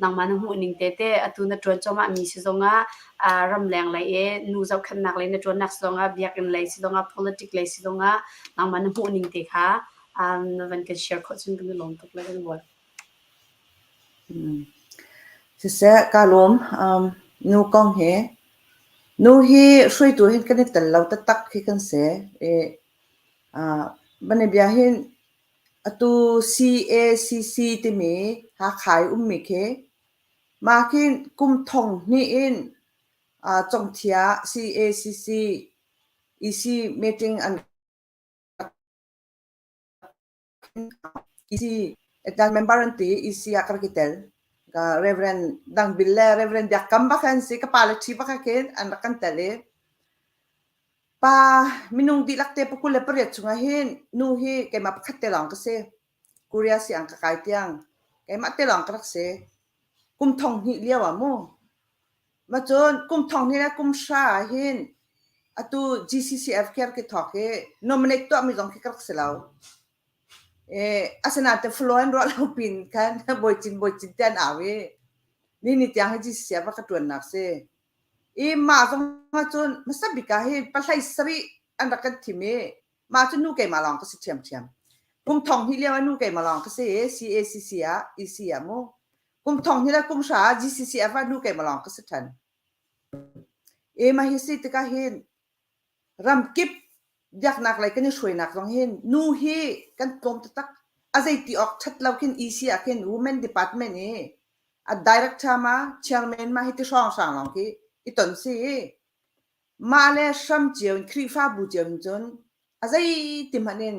nangmah na hmuh ning te te atu na ṭuan cuahmah mi si zongah uh, ramleng lei i nu zohkhenhnak lei na ṭuannak si zongah biakinn lei si zongah politic lei si zongah nangmah na hmuh ning te kha um, na van kan share khawh cun kan i lawm tuk le kan bual. Mm. Siseh, ka lawm. Um, nu kong hi nu hi hruaitu hin kan i tel lo taktak khi kan si. I, uh, bia hin atu CACC timi Hakha i ummi khi mah khi kum thong hnih in uh, Congthia CACC EC meeting an EC member an ti EC ah ka rak i tel. Ka Reverend Dang Bil le Reverend Biak Kam bak an si ka pa le ṭhi bak khin an rak kan tel i pa minung dihlak te pakul le pariat chungah hin nu hi keimah pakhat te lawng ka si. Korea siang ka kai tiang keimah te lawng ka rak si. Kum thong hnih lio ah mu. Ma cun kum thong hnih le kum hra ah hin atu GCCF khi rak i thawk i nominate tuahmi zong khi ka rak si lo. Eh, asinain te flow an ruah lo pin khan bawi cin bawi cin te an au i ni ni tiang hi GCCF a ka ṭuannak si. I mah zong ahcun hmasa bik ah hin pahlei sarih an rak kan thim i mah cu nu keimah lawng ka si ṭhiamṭhiam. Kum thong hnih lio ah nu keimah lawng ka si i CACC ah EC ah mu. Kum thong hnih le kum hra ah GCCF ah nu keimah lawng ka si ṭhan. I mah hi si tikah hin ramkip biaknak lei kan i hruainak zong hin nu hi kan tlawm taktak. A zeiti awk ṭhat lo khin EC ah khin Women Department i a director ma chairman ma hi ti hrawnghrang lawng khi i ton si i mah le hram cio in Khrihfabu cio in cun a zeiti hmanh in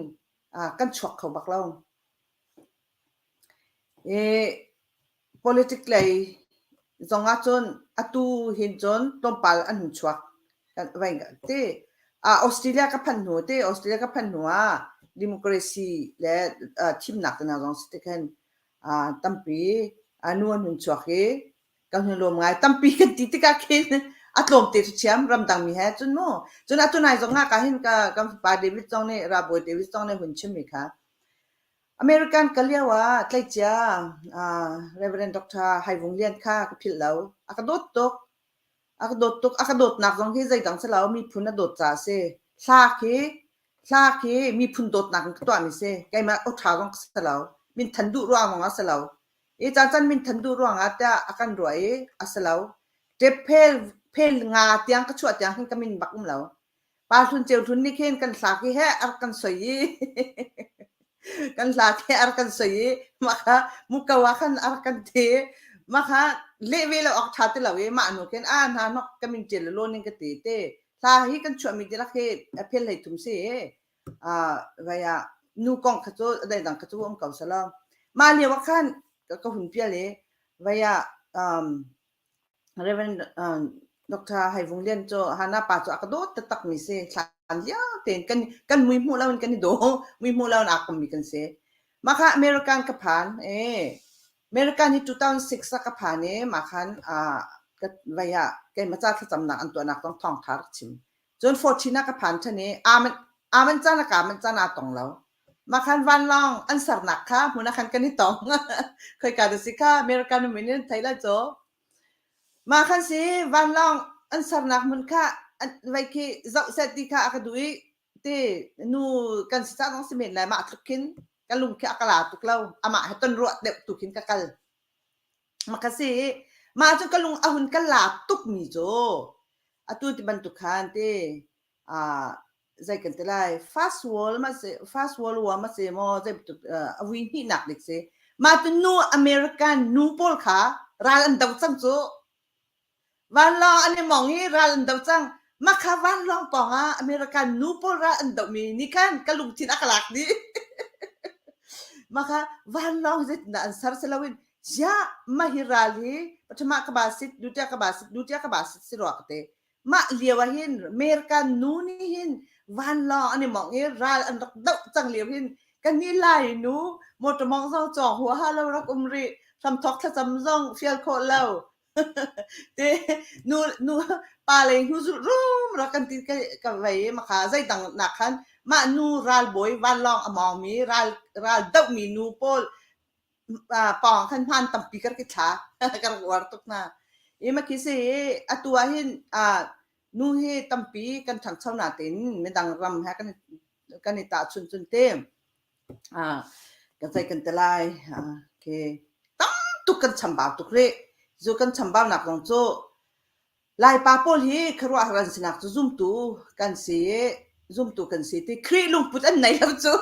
kan chuak kho bak lo. I politic lei zong ah cun atu hin cun tlawmpal an hun chuak vai ti. Australia ka phanh hnu ti Australia ka phanh hnu ah democracy le thimnak te hna zong si tik hin tampi nu an hun chuak i kan hun lawm ngai. Tampi kan ti tikah khin a tlawmte cu thiam ramdang mi he cun mu. Cun atu nai zong ah ka hin ka kan fapa David zong nih ralbawi David zong nih hun chimmi kha American ka lio ah tleicia Reverend Dr. Hai Vung Lian kha ka philh lo. A ka dawt tuk. A ka dawt tuk. A ka dawtnak zong hi zeidang si lo miphun a dawt caah a si. Hla khi hla khi miphun dawtnak in ka tuahmi si. Keimah aw ṭha zong ka si lo. Minthan duh ruang zong ah si lo. I caan minthan duh ruangah tiah a kan ruah i a si lo. Ṭep phel phel nga tiang ka chuah tiang hin ka min bak um lo. Pa Hlun Ceu Hlun nih khin kan hla khi he a rak kan soi i kan hla khi a rak kan soi i mah kha muko ah khan a rak kan ti mah kha leh ve lo awk ṭha ti lo i mah hnu khin a hna hnok ka min ṭial law ning ka ti te hla hi kan chuahmi dihlak hi a phel hlei thum si i vai ah nu kong kha cu dang kha cu um ko selaw mah lio ah khan ka hun pial i vai ah um, Reverend Dr. Hai Vung Lian cu Hana pa cu a ka dawt taktak mi si. Thlan lio tein kan kan mui hmuh lo in kan i daw. Mui hmuh lo in aa kommi kan si. Mah kha American ka phan. Eh, American hi 2006 ah ka phan i mah khan ah ka vai ah keimah ca thlacamnak an tuahnak zong thawngtha rak chim. Cun 14 ah ka phan ṭhan i aa aa manh caan le kaa manh caan aa tong lo. Mah khan vanlawng an sernak kha hmun ah khan kan i tong. Khoika dah si kha American um in an thei lai cu. Mah khan si vanlawng an sernak hmun kha vai khi zoh seh ti kha a ka duh i ti nu kan si cah zong si men lai mah tluk khin ka lung khi a ka la tuk lo. Amah he ton ruah deuh tu khin ka kal. Mah kha si mah cu ka lung a hun ka la tuk mi cu atu ti bantuk khan ti ah zei kan ti lai first world ma si first world war ma si maw zei bantuk a vui hnihnak dik si mah tu nu American nu pawl kha ral an do cang cu vanlawng an i mong i ral an do cang mah kha vanlawng pawng ah American nu pawl ral an dohmi nih khan ka lungthin a ka lak dih mah kha vanlawng zeitindah an ser si loin ziah mah hi ral hi pathama ka ba sit dutia ka ba sit dutia ka ba sit si rua ka te Mah lio ah hin America nu nih hin vanlawng an i mawngh i ral an rak doh cang lio hin kannih Lai nu motor mawngh zong cawng huaha lo rak um rih hramthawk thlacam zong fial khawh lo te nu nu pa lei hnu zulh rum rak kan ti ka, ka vei i makha zeidang nak khan mah nu ralbawi vanlawng a mawngmi ral ral dohmi nu pawl pawng khan hmaan tampi ka rak i thla ka rak uar tuk hna. I makhi si atu ah hin nu hi tampi kan ṭhangcho natein midang ram he kan kan i tahchunh cun te kan zei kan ti lai okay tam tuk kan chambau tuk rih zu kan chambaunak zong cu Laipa pawl hi khuaruahhar an sinak cu zumtu kan si i zumtu kan si ti Khrih lungput an nei lo cu.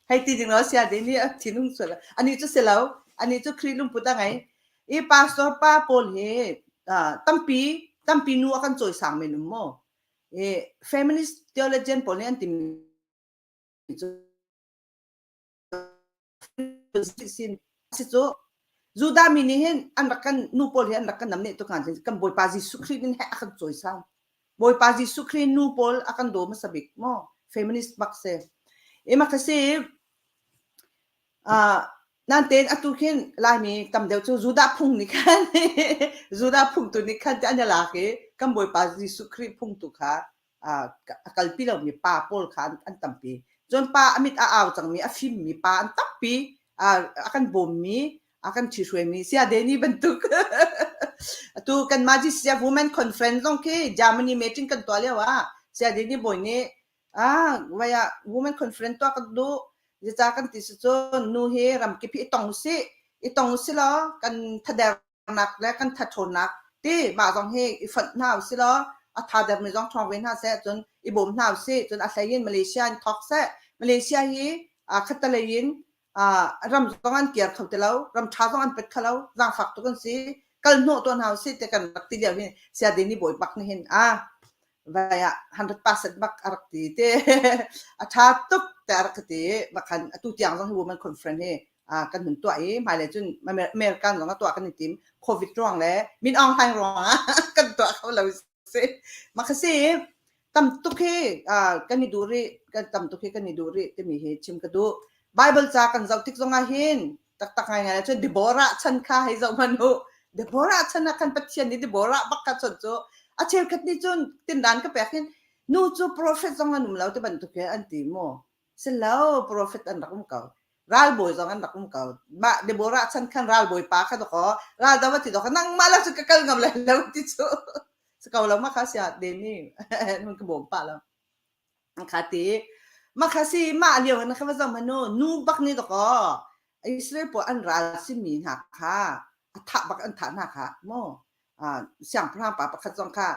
Hei ti ding lo sia ding nih a thinung sual. Anih cu si lo. Anih cu Khrih lungput a ngei. I pastor pa pawl hi tampi tampi nu a kan cawisang men um maw? I feminist theologian pawl nih an timi cu si cu Judah mi nih hin an rak kan nu pawl hi an rak kan namneh tuk hna kan Bawipa Jesuh Khrih nih a kan cawisang Bawipa Jesuh Khrih nu pawl a kan daw hmasa bik maw feminist bak si i ma ka si uh, Nain atu khin Laimi tam deuh cu Judah phung nih khan Judah phung tu nih khan an i lak i kan Bawipa Jesuh Khrih phung tu kha a kalpi lomi pa pawl kha an tampi. Cun pa a mit a au cangmi a fimmi pa an tampi a kan bawmmi a kan ṭhihruaimi Saya Danny bantuk. Atu kanmah GCF Women Conference zong khi Germany meeting kan tuah lio ah Saya Danny bawi nih Ah, vai ah women conference tuah kan duh. Zeicah kan ti si cun nu hi ramkip hi i tong usih. I tong usih law kan thadernak le kan thathawnnak ti mah zong hi i fonh hna usih law a thadermi zong ṭhawng ve hna seh cun i bawm hna usih. Cun a hlei in Malaysia in thawk seh. Malaysia hi aa khattelei in aa ram zong an kiar kho ti lo, ram ṭha zong an pet kho lo, zaangfak tuk an si. Kal hnawh tuah hna usih ti kan rak ti lio hin Saya Deni Bawi bak nih hin ah vai ah 100% bak a rak ti te a ṭha tuk te a rak ka ti bakhan atu tiang zong hi women conference hi kan hun tuah i hmailei cun American zong a tuah kan i tim covid ruang le Min Aung Hlaing ruang ah kan tuah kho lo si mah si tam tuk hi kan i duh rih kan tam tuk hi kan i duh rih timi hi chim ka duh Bible ca kan zoh tik zong ah hin taktak ngaingai cun Deborah chan kha hei zoh hmanh u. Deborah chan ah khan Pathian nih Deborah bak kha chon cu a cheukhat nih cun tindan ka pek hin nu cu prophet zong an um lo ti bantuk he an ti mu. Si lo prophet an rak um ko. Ralbawi zong an rak um ko. Mah Deborah chan khan ralbawi pa kha dakaw raldo a ti dakaw nangmah lo cu ka kal ngam lai lo ti cu. Si ko lo ma kha sia deni nun ka bawm pa lo. Kha ti mah kha si mah lio na kha va zoh hmanh u nu bak nih dakaw Israel pawl an ral simi hna kha a thah bak an thah hna kha mu siangpahrang pa pakhat zong kha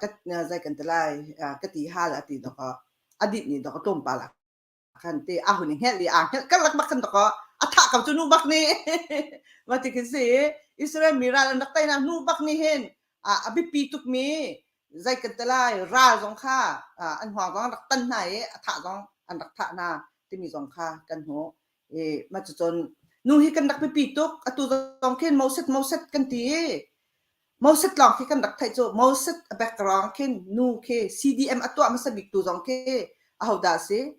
ka zei kan ti lai ka ti hal a ti dakaw a dit ni dakaw tlawmpal ah khan te a hun i hngelh i aa hngelh karlak bak khan dakaw a thah ko cu nu bak nih va ti khin si Israel mi ral an rak teinak nu bak nih hin a biapi tukmi zei kan ti lai ral zong kha an hngawng zong an rak tan hna i a thah zong an rak thah hna timi zong kha kan hmuh i mah cucun nu hi kan rak biapi tuk atu zong khin Moses Moses kan ti i Moses lawng khi kan rak theih cu Moses a background khin nu khi CDM a tuah hmasa bik tu zong khi ahodah si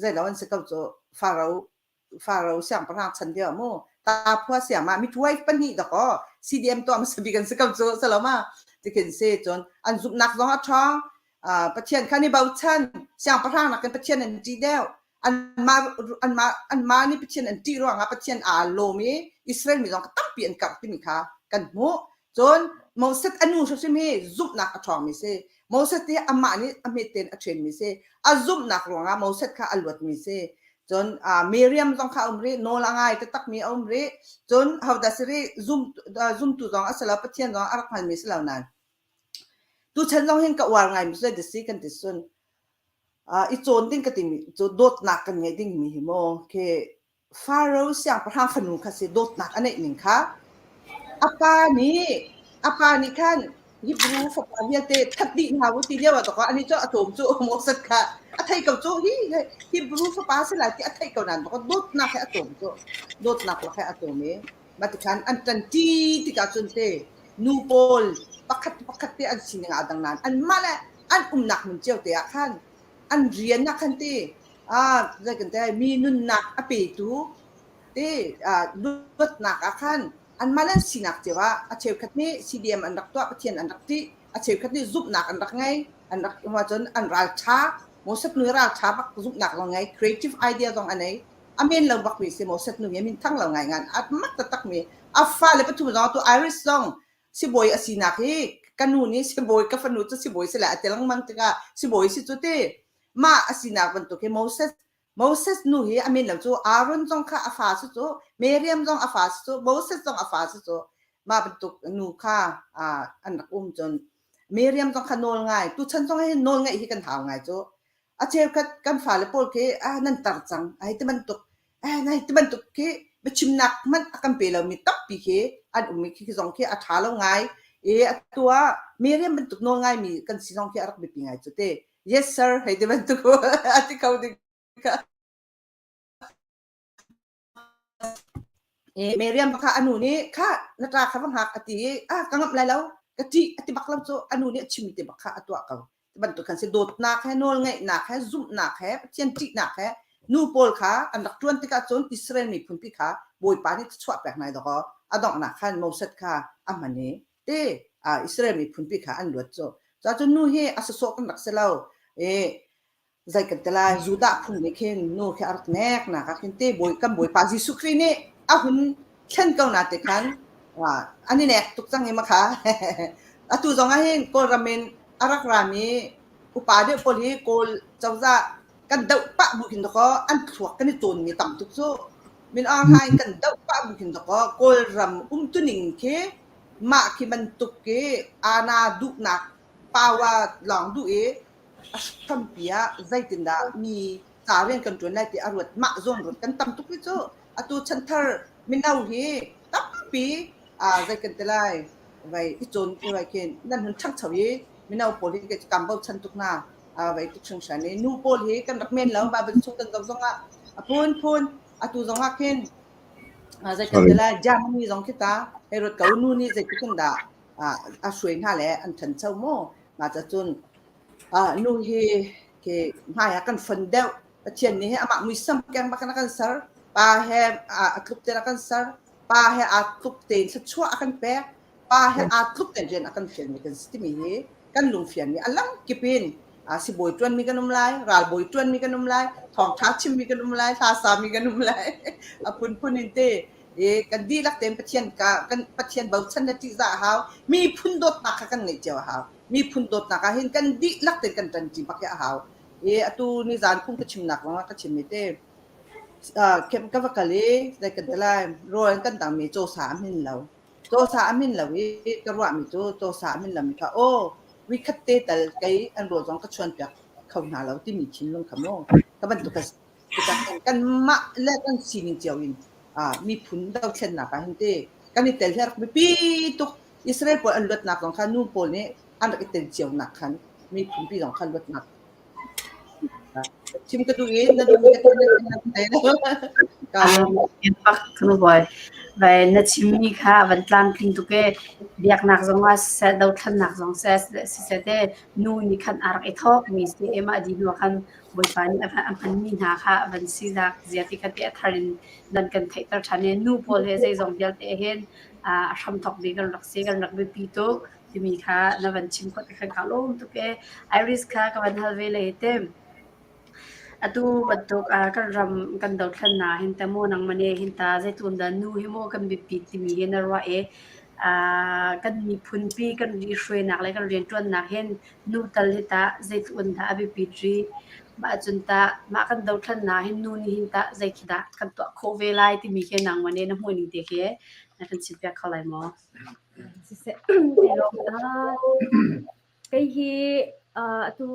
zeilo an si ko cu Pharaoh Pharaoh siangpahrang chan lio mu ta phua siang ma midwife pahnih dakaw CDM tuah hmasa bik an si ko cu saloma tikhin si cun an zumhnak zong a ṭhawng Pathian kha ni bochan siangpahrang nakin Pathian an ṭih deuh anmah anmah anmah nih Pathian an ṭih ruangah Pathian aa lawm i Israel mi zong tampi an karh timi kha kan hmuh Cun Moses a nu hrimhrim hi zumhnak a ṭhawngmi si. Moses hi amah nih a hmet tein a ṭhenmi si. A zumhnak ruangah Moses kha a luatmi si. Cun uh, Miriam zong kha a um rih, nawl a ngai taktakmi a um rih. Cun hodah si rih, zum, uh, zumtu zong a si lo, Pathian zong a rak hngalmi si lo nain. Tuchan zong hin ka uar ngaimi cu zei si kan ti cun uh, i cawn ding ka timi cu dawtnak kan ngeih dingmi hi maw khi Faro siangpahrang fanu kha si dawtnak a neih ning kha a pa nih a pa nih khan Hebrew fapa vialte that dih hna u ti lio ah tawk ani cu a tlawm cu Moses kha a thei ko cu hi Hebrew fapa si lai ti a theih ko nain dawtnak he a tlawm cu dawtnak lak he a tlawm i mah tikhan an ṭanṭi tikah cun te nu pawl pakhat pakhat te an sining aa dang nain anmah le an umnak hmun cio te ah khan an rian ah khan ti ah zei kan ti mi nunnak a petu ti luatnak ah khan anmah le an sinak cio ah a cheukhat nih CDM an rak tuah Pathian an rak ṭih a cheukhat nih zumhnak an rak ngei an rak cun an ralṭha Moses nu ralṭha bak zumhnak zong ngei creative idea zong a nei a men lo bak mi si Moses nu hi min thang lo ngai ngan a mak taktak mi a fale pathum zong tu Iris zong sibawi a sinak hi ka nu nih sibawi ka fanu cu sibawi si lai a ti lengmang tikah sibawi si cu ti mah a sinak bantuk hi Moses Moses nu hi a min lo cu Aaron zong kha a fa si cu Miriam zong a fa si cu Moses zong a fa si cu mah bantuk nu kha an rak um cun Miriam zong kha nawl ngai tuchan zong hi nawl ngeih hi kan hau ngai cu a cheukhat kan fale pawl khi ah nan tar cang ai ti bantuk eh nai ti bantuk khi biachimnak hmanh a kan pe lomi tampi khi an um i khi zong khi a ṭha lo ngai i atu ah Miriam bantuk nawl ngaimi kan si zong khi a rak biapi ngai cu te yes sir hei ti bantuk a ti kho ding kha E Miriam kha a nu nih kha na ṭa kha va hngak a ti i ah ka ngamh lai lo ka ṭih a ti bak lo cu a nu nih a chimmi te bak kha a tuah ko. Ti bantuk khan si dawtnak he nawlngaihnak he zumhnak he Pathian ṭihnak he. Nu pawl kha an rak ṭuan tikah cun Israel miphunpi kha Bawipa nih thluachuah pek hna dawkaw a donghnak khan Moses kha a hman i te Israel miphunpi kha an luat cu. Cuahcun nu hi a sawsawh kan rak si lo. I zei kan ti lai Judah phung nih khin nu khi a rak neknak ah khin te bawi kan Bawipa Jesuh Khrih nih a hun thlen ko na te khan an i nek tuk cang i ma kha atu zong ah hin Kawlram in a rak rami upa deuh pawl hi Kawl cozah kan doh pah bu khin dakaw an thluak kan i cawnmi tam tuk cu Min Aung Hlaing kan doh pah bu khin dakaw Kawlram umtuning khi mah khi bantuk khi ana duhnak power lawng duh i a hrampi ah zeitindah mi ca rian kan ṭuan lai ti a ruat mah zawn ruat kan tam tuk hi cu atu chanthar mino hi tampi zei kan ti lai vai i cawn vai khin nan hun ṭhangcho i mino pawl hi kei cu kam bochan tuk hna vai tuk hringhran i nu pawl hi kan rak men lo Bible chung kan zoh zongah a phunphun atu zongah khin zei kan ti lai Germany zong khi ta hei ruat ko nu nih zeitik in dah a hruai hna le an ṭhancho maw mah cun nu hi khi hmai ah kan fon deuh Pathian nih amah muisam keng bak in a kan ser pa he a tluk tein a kan ser pa he aa tluk tein thluachuah a kan pek pa he aa tluk tein rian a kan fialmi kan si timi hi kan lungfian mi a lam kip in sibawi ṭuanmi kan um lai ralbawi ṭuanmi kan um lai thawngṭha chimmi kan um lai hla sami kan um lai a phunphun in te i kan dihlak tein Pathian ka kan Pathian bochan le ṭihzah a hau miphun dawtnak kha kan ngeih cio a hau miphun dawtnak ah hin kan dihlak tein kan ṭanṭi bak hi a hau i atu nizan phung ka chimnak zongah ka chimmi te camp ka va kal i zei kan ti lai rawl an kan dangmi cawsa a hmin lo cawsa a hmin lo i ka ruahmi cu cawsa a hmin lomi kha aw wikhat te tal kei an rawl zong ka chuan piak kho hna lo timi thinlung kha mu ka bantuk ka kanmah le kan sining cio in miphun dothlennak ah hin te kan i tel hi a rak biapi tuk Israel pawl an luatnak zong kha nu pawl nih an rak i tel cio nak khan miphun pi zong kha luatnak chim ka duh i na duh ka Pak nu boy vai na chimmi kha van tlamtling tuk e biaknak zong ah siseh dothlennak zong seh siseh te nu nih khan a rak i thawk mi si e mah di hnu khan Bawipa nih a hmanmi hna kha van sinak zia ti kha ti a thar in nan kan theihter ṭhan i nu pawl he zeizong vialte hin a hramthawk bik kan rak si kan rak biapi tuk timi kha na van chim khawh ti khan kaa lawm tuk ee. Iris kha ka van hal ve le te. Atu bantuk kan ram kan dothlennak hin ta maw nangmah nih hin ta zeitluk dah nu hi maw kan biapit timi hi na ruah i kan miphunpi kan hruainak le kan rianṭuannak hin Nu tal hi tah zeitluk in dah a biapit rih? Mah cun tah mah kan dothlannak hin nu nih hin tah zei khi dah kan tuah khawh ve lai timi khi nangmah nih na hmuh ning te khi na kan chimpiak kho lai maw? Siseh, kei hi atu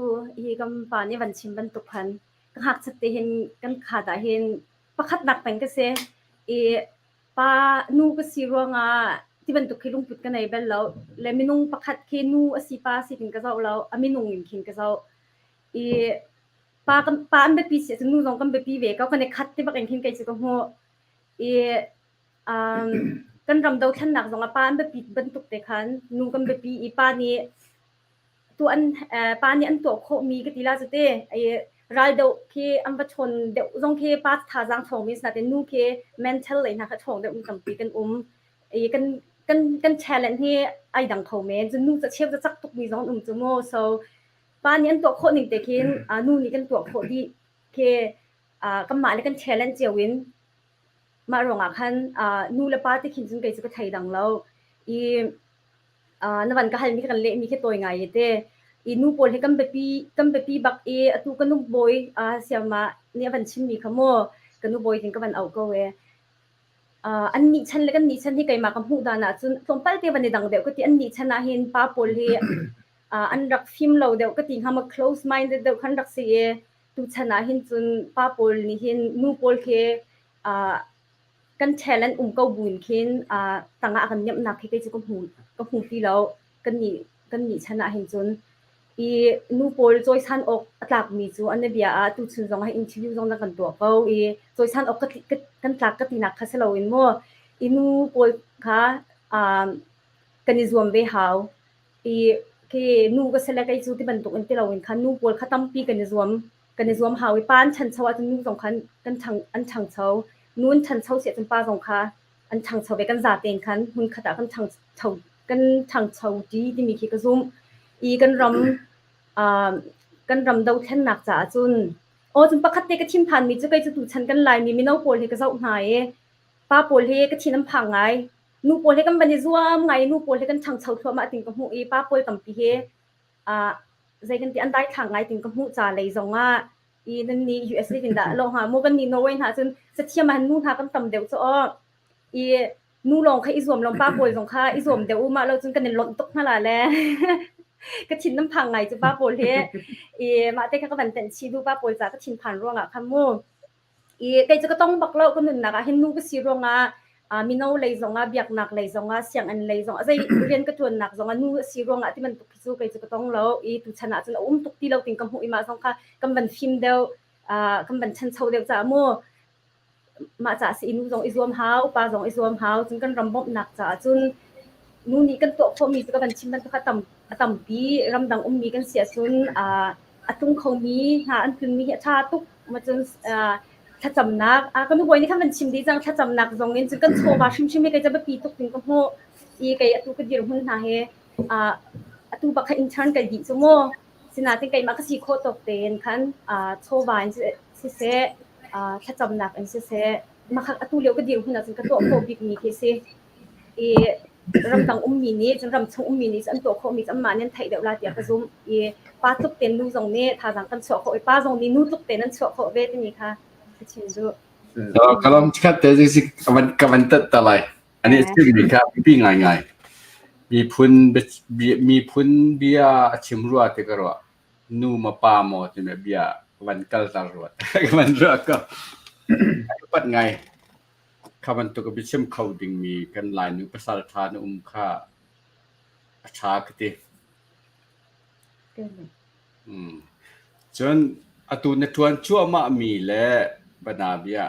hi kan pa nih van chim bantuk khan ka ngakchiat te hin kan khat ah hin pakhatnak peng ka si i Pa nu ka si ruangah ti bantuk khi lungput ka nei bal lo. Le minung pakhat khi nu a si pa a si tin ka zoh lo. A minung in khin ka zoh. I pa kan pa an biapi si ahcun nu zong kan biapi ve ko. Kan i khat ti bak in khin kei cu ka hmuh. I um, kan ram dothlennak zong ah pa an biapi bantuk te khan nu kan biapi i pa nih tuah an pa nih an tuah khawhmi ka ti la cu te ral deuh khi an va chawn deuh zong khi pa thazaang ṭhawngmi si nain nu khi mental lei hna kha ṭhawng deuhmi tampi kan um i kan kan kan talent hi ai dang kho men cun nu ca cheu ca cak tukmi zong an um cu mu so pa nih an tuah khawh ning te khin nu nih kan tuah khawh dih khi kanmah le kan talent cio in mah ruangah khan nu le pa ti khin cun kei cu ka thei dang lo i na van ka halmi kan lehmi khi tawi ngai te. I nu pawl hi kan biapi kan biapi bak i atu ka nu bawi siama nih a van chimmi kha mu ka nu bawi tin ka van auh ko e. An nih chan le kan nih chan hi keimah ka hmuh dan ahcun tlawmpal te van i dang deuh ka ti an nih chan ah hin pa pawl hi an rak fim lo deuh ka ti hnga ma close minded deuh khan rak si i tu chan ah hin cun pa pawl nih hin nu pawl khi Kan talent um ko buin khin tangah a kan niamhnak khi kei cu ka hmu ka hmu ti lo. Kannih kannih chan ah hin cun i nu pawl cawisan awk a tlakmi cu an bia ah tuchun zong ah interview zong na kan tuah ko i cawisan awk ka kan tlak ka tinak kha si loin mu i nu pawl kha kan i zuam ve hau. I khi nu ka si le kei cu ti bantuk in ti loin khan nu pawl kha tampi kan i zuam. Kan i zuam hau i pa an ṭhancho ahcun nu zong khan kan ṭhang an ṭhangcho. Nu an ṭhancho si ahcun pa zong kha an ṭhangcho ve. Kan zatein khan hmunkhat ah kan ṭhangcho kan ṭhangcho ṭi timi khi ka zumh. I kan ram uh, kan ram dothlennak caah cun aw cun pakhat te ka thim thanmi cu kei cu tuchan kan Laimi mino pawl hi ka zoh hna i pa pawl hi ka thin an phang ngai. Nu pawl hi kan van i zuam ngai i nu pawl hi kan ṭhangcho thluahmah ting ka hmuh i pa pawl tampi hi uh, zei kan ti an daithlang ngai ting ka hmuh ca lei zong ah i nan nih US zeitin dah lo hnga mu kan nih Norway hna cun sathiam ah nu hna kan tam deuh cu aw i nu lawng kha i zuam lawng pa pawl zong kha i zuam deuh u mah lo cun kan in lonh tuk hna la le ka thin nan phang ngai cu pa pawl hi i mah te kha ka van tenh chih du pa pawl ca ka thin phan ruangah khan mu I kei cu ka tong bak lo ka nunnak ah hin nu ka si ruangah uh, mino lei zongah biaknak lei zongah sianginn lei zongah zei rian ka ṭuannak zongah nu a si ruangah ti bantuk khi cu kei cu ka tong lo i tuchan ah cun a um tuk ti lo ting ka hmuh i mah zong kha kan van fim deuh uh, kan van ṭhancho deuh caah mu mah caah si nu zong i zuam hau pa zong i zuam hau cun kan ram bawmhnak caah cun nu nih kan tuah khawhmi cu ka van chim bantuk a tam a tampi ramdang ummi kan si ahcun uh, a tlung khomi hna an tlunmi hi a ṭha tuk ma cun thlacamnak ka nu bawi nih khan van chim dih cang thlacamnak zong in cun kan chawva hrimhrim hi kei ca biapi tuk ding ka hmuh i kei atu ka dirhmun hna he atu bak kha intern kai dih cu mu sinain keimah ka si khawh tawk tein khan chawva in siseh thlacamnak in siseh makha atu lio ka dirhmun ahcun ka tuah khawh bikmi khi si i ramdang ummi nih cun ramchung ummi nih an tuah khawhmi cu anmah nih an theih deuh la tiah ka zumh i pa tluk tein nu zong nih thazaang kan chuah khawh i pa zong nih nu tluk tein an chuah khawh ve timi kha ka chim duh. Kalom chikat te zik ka van ka van tat ta lai. Ani chimmi kha biapi ngaingai. Miphun miphun bia a chim rua te ka ruah. Nu ma pa maw timi bia van kal tar ruat. Ka van ruah ko. Pat ngai. Kha bantuk a biachim kho dingmi kan Lainu pasal ṭha na um kha a ṭha ka ti. Mm. Cun atu na ṭuan cuahmahmi le banabia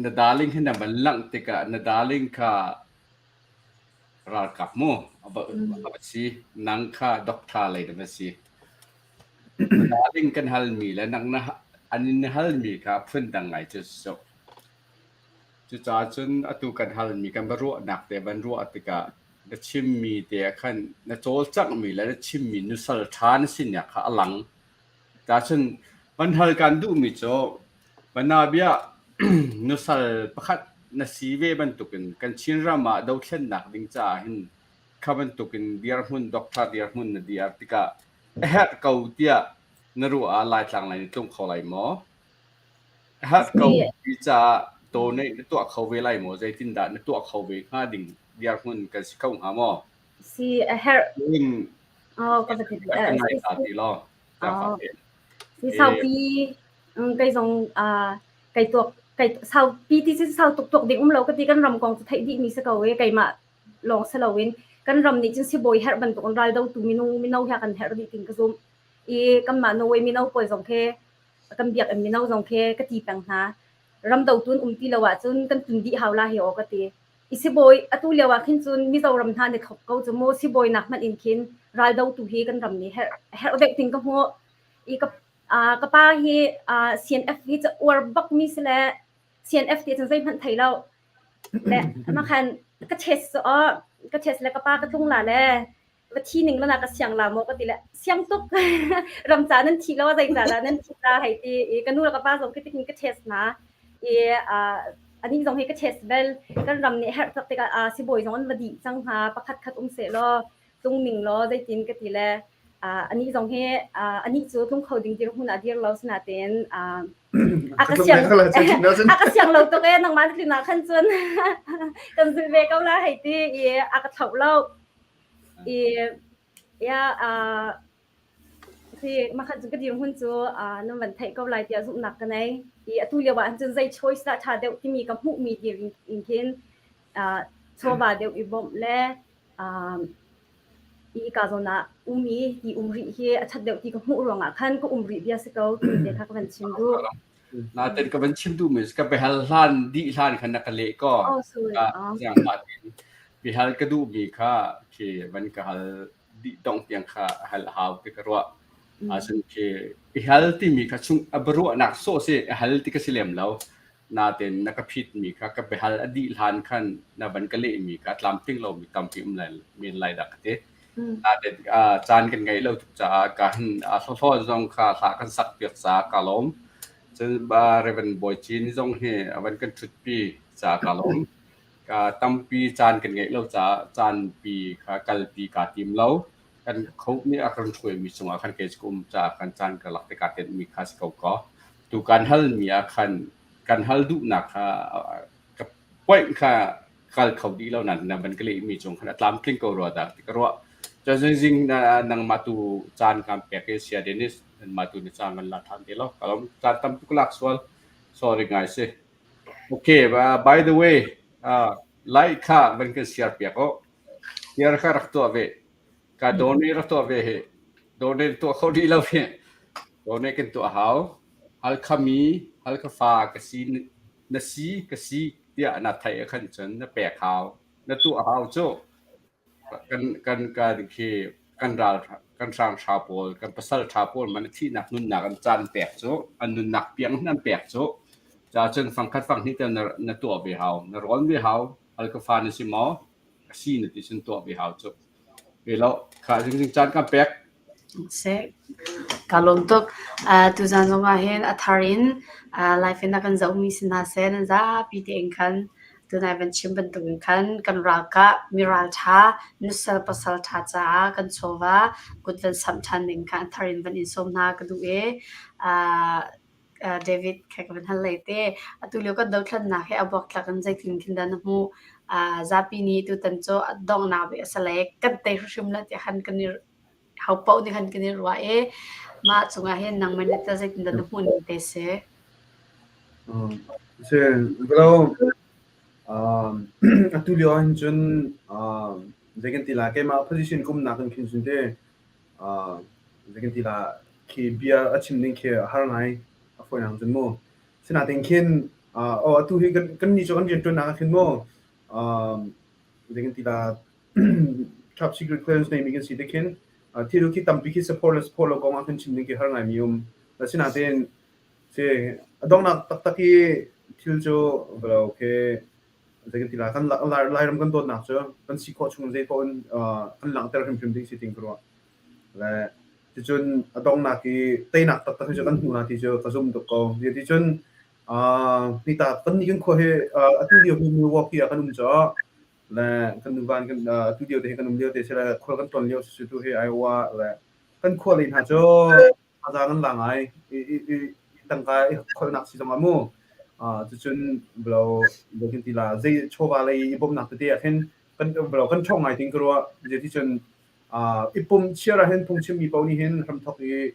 na darling hi na van langh tikah na darling kha ralkap mu a va a va si nang kha doctor lei na va si. Na darling kan halmi le nang na an in halmi kha phundang ngai cu si. Cucaah cun atu kan halmi kan va ruahnak te van ruah tikah na chimmi te ah khan na cawlcanghmi le na chimmi nusal ṭha na sinak kha a lang. Cacun van hal kan duhmi cu Banabia nusal pakhat na si ve bantukin kan Chinram ah dothlennak ding caah hin kha bantukin dirhmun doctor dirhmun na dir tikah a herh ko tiah na ruah ah Laitlang lei na tlung kho lai maw? Herh ko ti caah donate na tuah kho ve lai maw? Zeitindah na tuah kho ve hnga ding dirhmun kan si kho hnga maw? Si a herh. In Oh, ka va ti ka ngai ta ti law. Oh. Si saupi kei zong kai tuak kai saupi ti si sau tuk tuk ding um lo ka ti kan ram kong cu theih dih mi si ko e keimah lawng si loin kan ram nih cun sibawi herh bantuk in ral dotu minung mino he kan herh dih ting ka zum i kanmah Norway mino pawl zong khi kan biakinn mino zong khi ka ti peng hna. Ramdo tun um ti lo ahcun kan tun dih hau la hi aw ka ti. I sibawi atu lio ah khin cun Mizoram hna nih thok ko cu mu sibawi nak hmanh in khin raldo tu hi kan ram nih herh herh deuh ting ka hmuh. I ka uh, ka pa hi uh, CNF hi ca uar bak mi si le CNF ti cun zeihmanh thei lo. Le ma khan ka chest cu aw ka chest le ka pa ka tlung la le va thi ning la na ka siang la maw ka ti le siang tuk ram ca nan thi lo zei ca dah nan thi la hei ti i ka nu le ka pa zong khi tikin ka test hna i ani zong hi ka test bel kan ram nih herh tak tikah sibawi zong an va dih cang hna pakhat khat um seh law tlung ning law zeitin ka ti le ani zong hi ani cu tlung kho ding dirhmun ah dir lo sinatein a ka siang a ka siang lo tuk e nangmah na tlun ah khan cun kan zul ve ko la hei ti i a ka thlauh lo I ya uh, si makhat cu ka dirhmun cu uh, nan van theih ko lai tiah zumhnak ka nei. I atu lio ah cun zei choice dah ṭha deuh timi ka hmuhmi dir in khin uh, chawva deuh i bawmh le um, i ka zawn ah um i ti um rih hi a ṭhat deuh ti ka hmuh ruangah khan ka um rih bia si ko timi te kha ka van chim duh. Natin ka van chim duhmi ka biahal hlan dih hlan khan na ka leh ko. Oh, sorry. Ka siangmah tein biahal ka duhmi kha khi van ka hal dih dong tiang kha hal hau ti ka ruah. Ahcun khi i hal timi kha chung a biaruahnak sawh si i hal ti ka si lem lo. Nain na ka phitmi kha ka biahal a dih hlan khan na van ka lehmi kha tlamtling lomi tampi um lai men lai dah ka ti. Nain caan kan ngeih lo tuk caah ka hin hlawhlawn zong kha hla kan sak piak caah ka lawm. Cun Reverend Bawi Cin zong hi a van kan ṭhutpi caah ka lawm. Ka tampi caan kan ngeih lo caah caanpi kha kalpi kaa tim lo. Kan kho nih a kan hruaimi cungah khan kei cu ka um caah khan caan ka lak tikah tenhmi kha si ko kaw. Tu kan halmi ah khan kan hal duhnak kha ka point kha kal kho dih lo nain na van ka lehmi cung khan a tlamtling ko rua dah ti ka ruah. Cun zingzing nangmah tu caan kan pek i Saya Dennis nanmah tu na caan kan la ṭhan te lo. Ka lawm caan tam tuk lak sual. Sorry ngai si. Okay, uh, by the way, uh, like kha van kan share piak o. Share kha rak tuah ve. Ka donate rak tuah ve hi. Donate tuah kho dih lo hi. Donate kan tuah hau. Halkha mi, Halkha fa ka si na si ka si tiah na theih ahkhan cun na pek hau. Na tuah hau cu. Kan kan kan khi kan ral kan hranghrau pawl kan pasal ṭha pawl man thihnak nunnak an caan pek cu an nunnak piang an pek cu ca cun fangkhat fanghnih te na na tuah ve hau na rawn ve hau Halkha fa na si maw a si na ti cun tuah ve hau cu ve lo kha zingzing caan kan pek Seh. Ka lawm tuk. Uh, tuzan zong ah hin a thar in uh, live in a kan zohmi si hna seh nan zapi tein khan tunai van chim bantukin khan kan ralkap mi ralṭha nusal pasal ṭha caah kan chawva kut van samh ṭhan ding kha a thar in van in sawm hna ka duh i uh, uh, David kha ka van hal lei te. Atu lio kan dothlannak hi a buaktlak in zeitin khin dah na hmuh? Uh, zapi nih tutan cu a donghnak bik a si lai kan tei hrimhrim la tiah khan kan i ho paoh nih khan kan i ruah i mah cungah hin nangmah nih tah zeitindah na hmuh ning te si? Si, bro, um, atu lio ahhin cun um, zei kan ti lai, keimah position ka umnak in khin cun te, uh, zei kan ti lai, khi bia a chim ding khi a har ngai, a fawinak cun mu. Sinain khin, uh, oh, atu hi kan kan nih cu kan rianṭuannak ah khin mu, um, zei kan ti lai, top secret clearance neimi kan si te khin thil khi tampi khi support le support lo kong ah khin chim ding khi har ngaimi um. Asinain si a donghnak taktak i thil cu velo khi zei kan ti lai kan Lairam kan dawtnak cu kan si khawh chung zei paoh in kan langhter hrimhrim ding si ting ka ruah. Le cucun a donghnak i teinak taktak hi cu kan hmuh na ti cu ka zum tuk ko. Ticun nita kan nih kan khua hi atu lio hi Milwaukee ah kan um caah le kan nuvan kan atu lio te hi kan um lio te si le khual kan ton lio si tu hi Iowa le kan khua lei hna cu thazaang an la ngai i i tangka i kholnak si zong ah mu cucun blo kan ti la zei chawva lei i bawmhnak tete ah khin kan blo kan ṭhawng ngai ting ka ruah zeticun i pum chiar ah hin phungchim mi paoh nih hin hramthok i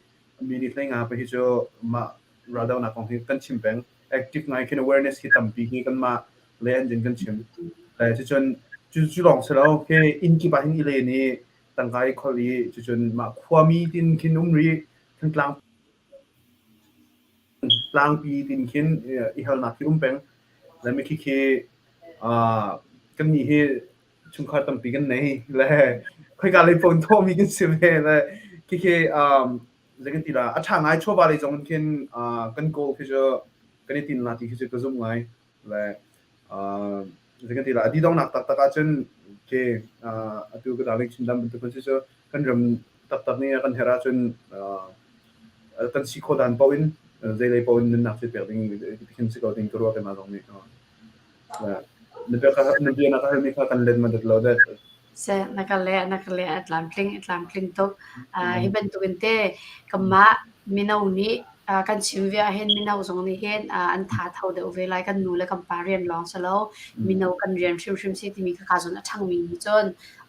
mi nih hlei nga pa hi cu mah raldohnak kong hi kan chim peng. Active ngai khin awareness hi tampi hi kanmah le an din kan chim. Le cucun cu cu lawng si lo khi inn kip ah hin i len i tangka i kholh i cucun mah khuami tin khin um rih Thantlang tlangpi tin khin i halnak hi um peng. Le mi khi khi kan nih hi chungkhar tampi kan nei le khoika lei phone thawhmi kan si ve le khi khi zei kan ti la a ṭha ngai chawva lei zong in khin kan goal khi cu kan i tin la ti khi cu ka zumh ngai le zei kan ti la a dih-donghnak taktak ahcun khi atu ka darling chin dam bantuk cu cu kan ram taktak nih a kan herh ahcun kan si khawh dan paoh in zei lei paoh in nunnak cu pek ding khin si ko ding ka ruah keimah zong nih na bia na bia na ka halmi kha kan let ma dat lo det Seh, na ka leh, na ka leh, a tlamtling, a tlamtling tuk. Uh, hi bantukin te kanmah mino nih uh, kan chim ve ahhin mino zong nih hin uh, an tha tho deuh ve lai. Kan nu le kan pa rian lawng si lo, mino kan rian hrimhrim si timi khaka zawn a ṭhangmi nih cun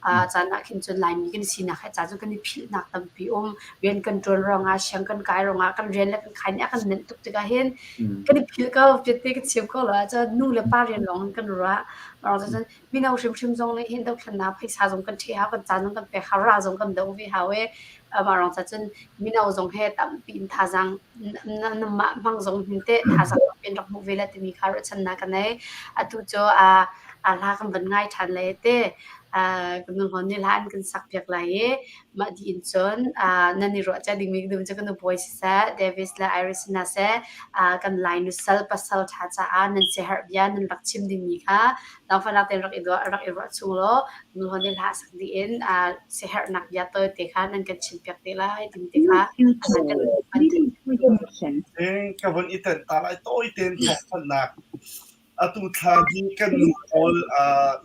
uh, caan ah khin cun Laimi kan sinak he ca cu kan i philhnak tampi um. Rian kan ṭuan ruangah, siang kan kai ruangah, kan rian le kan khai nih a kan nenh tuk tikah hin kan i philh ko. Piatte ka chim ko lo ahcun nu le pa rian lawng in kan ruah. Cun mino hrimhrim zong nih hin dothlennak phaisa zong kan ṭheh hau, kan caan zong kan pek hau, ral zong kan doh ve hau i mah ruang ca cun mino zong he tampi in thazaang mah hmang zong hin teh thazaang tampi in rak hmuh ve le timi kha ruahchannak ka nei. Atu cu a hla kan van ngai ṭhan le te. Kan nu Hlawn nih hla an kan sak piak lai i mah dih in cun nan i ruah cia dingmi ka duh cu ka nubawi siseh, Davis le Iris hna seh kan Lai nusal pasal ṭha caah nan siaherh bia nan rak chim dingmi kha zaangfahnak tein rak i duah rak i ruah chung law nu Hlawn nih hla a sak dih in siaherhnak bia tawite kha nan kan chim piak te lai timi te kha Ka von i tenh ta lai tawi tein thawngthanhnak. Atu thla hi kan nu pawl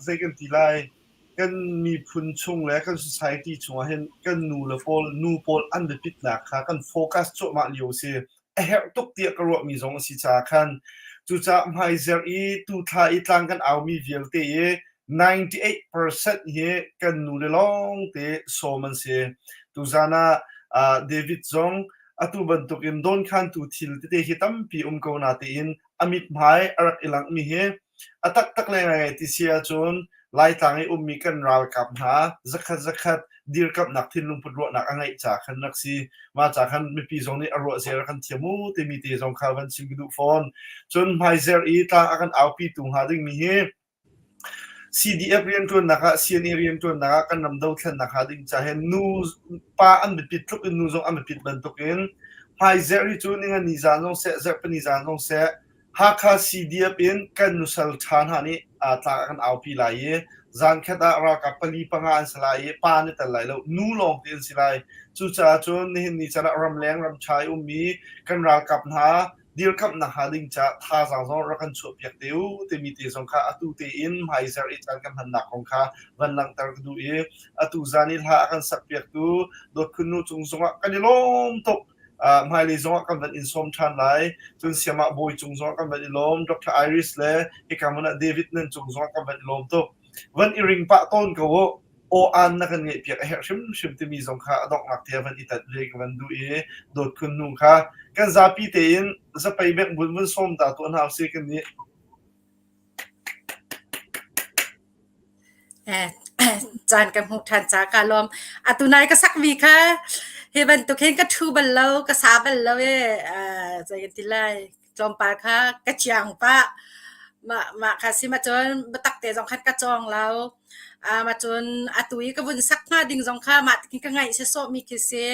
zei kan ti lai kan miphun chung le kan society chungah hin kan nu le pawl nu pawl an biapitnak kha kan focus cuahmah lio a si. A herh tuk tiah ka ruahmi zong a si caah khan cucaah hmaizerh i tu thla i tlang kan aumi vialte i 98% hi kan nu le lawngte sawm an si. Tuzan ah David zong atu bantukin dawnkhantu thil tete hi tampi um ko na tein a mithmai a rak i langhmi hi a taktak le ngaingai ti si ahcun Laitlang i ummi kan ralkap hna zakhat zakhat dirkamhnak thinlungput ruahnak a ngeih ca khan rak si. Mah ca khan mipi zong nih a ruah zia rak kan thiam u timi te zong kha van chim ka duh fawn. Cun hmaizer i tlang a kan aupitu hnga dingmi hi CDF rianṭuannak ah CNA rianṭuannak ah kan ram dothlennak hnga ding ca hin nu pa an biapit tluk in nu zong an biapit bantukin hmaizerh hi cu ningani zan zong seh zarhpini zan zong seh Hakha CDF in kan nusal ṭha hna nih tlang a kan aupi lai i zankhat ah ralkap pali panga an si lai i pa an i tel lai lo nu lawng te an si lai. Cucaah cun nihin ni caan ah ramleng ramṭha i ummi kan ralkap hna dirkamhnak hnga ding caah thazaang zong rak kan chuahpiak te u timi te zong kha atu tein hmaizarh i caan kan hmannak kong kha van langhter ka duh i atu zan i hla a kan sakpiaktu Dawtkhun nu cung zongah kan i lawm tuk. Hmailei zongah kan van in sawm ṭhan lai. Cun Siamah Bawi cung zongah kan van i lawm. Dr. Iris le hika hmun ah David nan cung zongah kan van i lawm tuk. Van i ring pah tawn ko u. Aw-aan na kan ngeihpiak a herh hrimhrim timi zong kha a donghnak te ah van i tanh ve ka van duh i dawtkhun nu kha kan zapi tein zapei bek vun vun sawm ta tuah hna usih kan nih. Eh, caan ka hmuh ṭhan ca ka lawm. Atu nai ka sakmi kha hi bantuk hin ka ṭhu bal lo, ka sa bal lo e. Zei kan ti lai. Tlawmpal kha ka ciang pah. Mah mah kha si ma cun biatak te zong khan ka cawng lo. Mah cun atu i ka vun sak hnga ding zong kha mah tikin ka ngaih sawsawhmi khi si.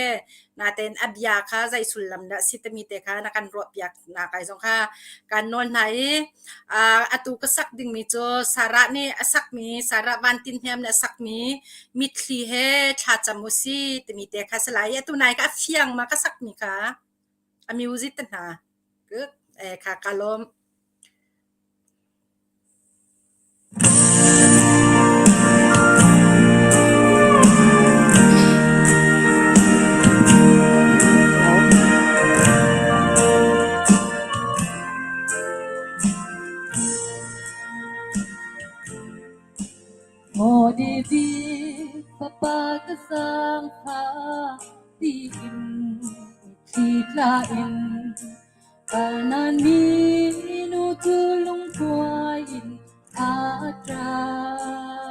Natein a bia kha zei sullam dah si timi te kha na kan ruahpiak nak ai zong kha kan nawl hna i atu ka sak dingmi cu Sarah nih a sakmi Sarah Van Tin Hniam nih a sakmi mitthli he thlacam u si timi te kha si lai i atu nai ka a fiang ma ka sakmi kha. A music te hna. Good. Eh, kha ka lawm. Maw David fapa ka zaangfa tiin mitthli tla in Kanaan minu cu lungkuai in a ṭap.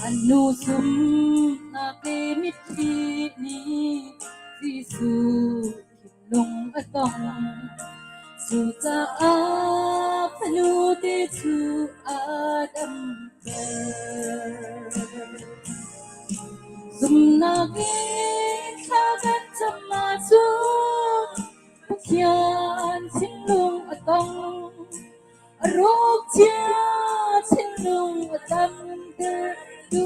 An nu sumnak le mitthli nih Jesuh thinlung a tong. Cucaah fanute cu a damter. Zumhnak in thla kan cam ahcun Pathian thinlung a tong. A rawk cia thinlung a damtertu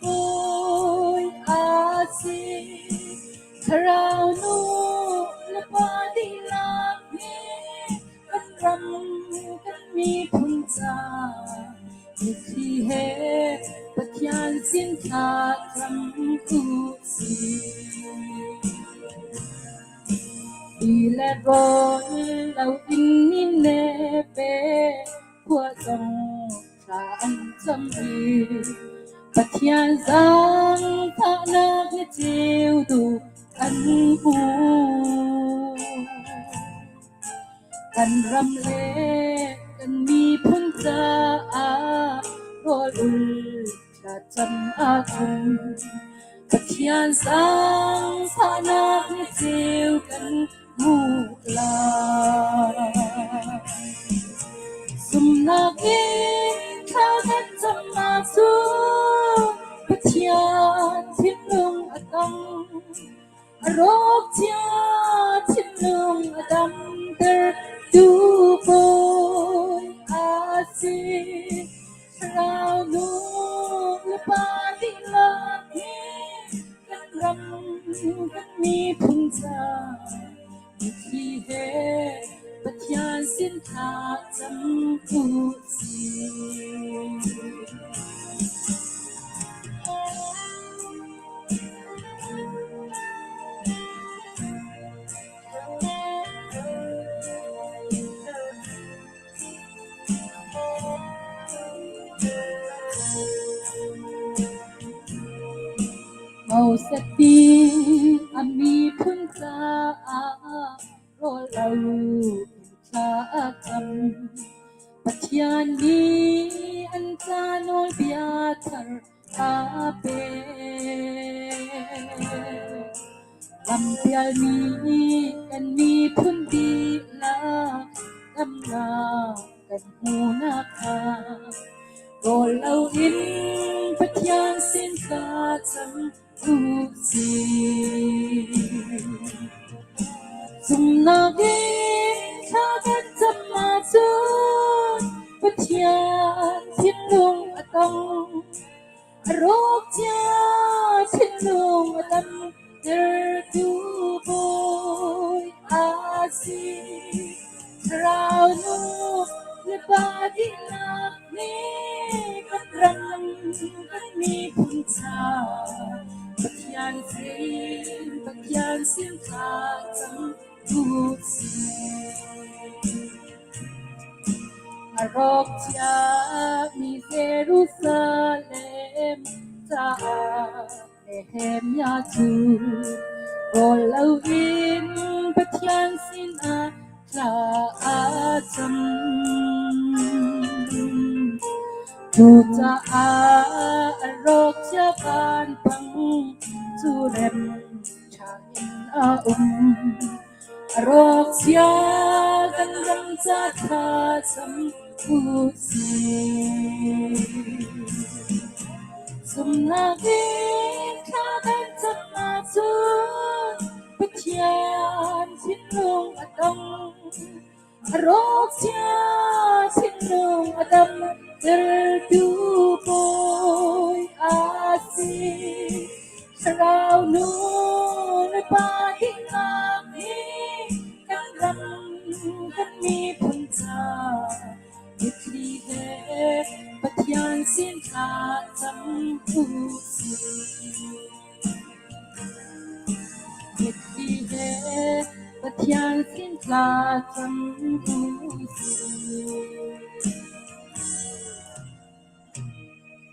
Bawi a si. Thlarau nu le pa dihlak nih kan ram kan miphun ca mitthli he Pathian sin thla cam u sih. Ti le rawl lo in Nineveh khua zong thla an cam i Pathian zaangfahnak ni ceu duh an hmu. Kan ram le kan miphun caah rawl ul thlacam ahcun Pathian zaangfahnak ni ceu kan hmuh lai. Zumhnak in thla kan cam. A rawk cia thinlung a damter tu Bawi a si. Thlarau nu le pa dihlak hi kan ram kan miphun ca mitthli he Pathian sin thla cam u sih. Moses nih a miphun caah rawl lo in thla a cam. Pathian nih an ca nawlbia thar a pek. Lampialmi kan miphun dihlak damnak kan hmuh nakhnga rawl loin Pathian sin thla cam u sih. Zumhnak in thla kan cam ahcun Pathian thinlung a tong. A rawk cia thinlung a damtertu Bawi a si. Thlarau nu le pa dihlak nih kan ram kan miphun ca Pathian sin Pathian sin thla cam u sih. A rawk ciami Jerusalem caah Nehemiah cu rawl loin Pathian sinah thla a cam. Cucaah a rawk cia vanpang cu rem ṭha in a um. A rawk cia kan ram ca thla cam u sih. Zumhnak in thla kan cam ahcun Pathian thinlung a tong. A rawk cia thinlung a damtertu Bawi a si. Thlarau nu le pa dihlak hi kan ram kan miphun ca mitthli he Pathian sin thla cam u sih. Mitthli he Pathian sin thla cam u sih.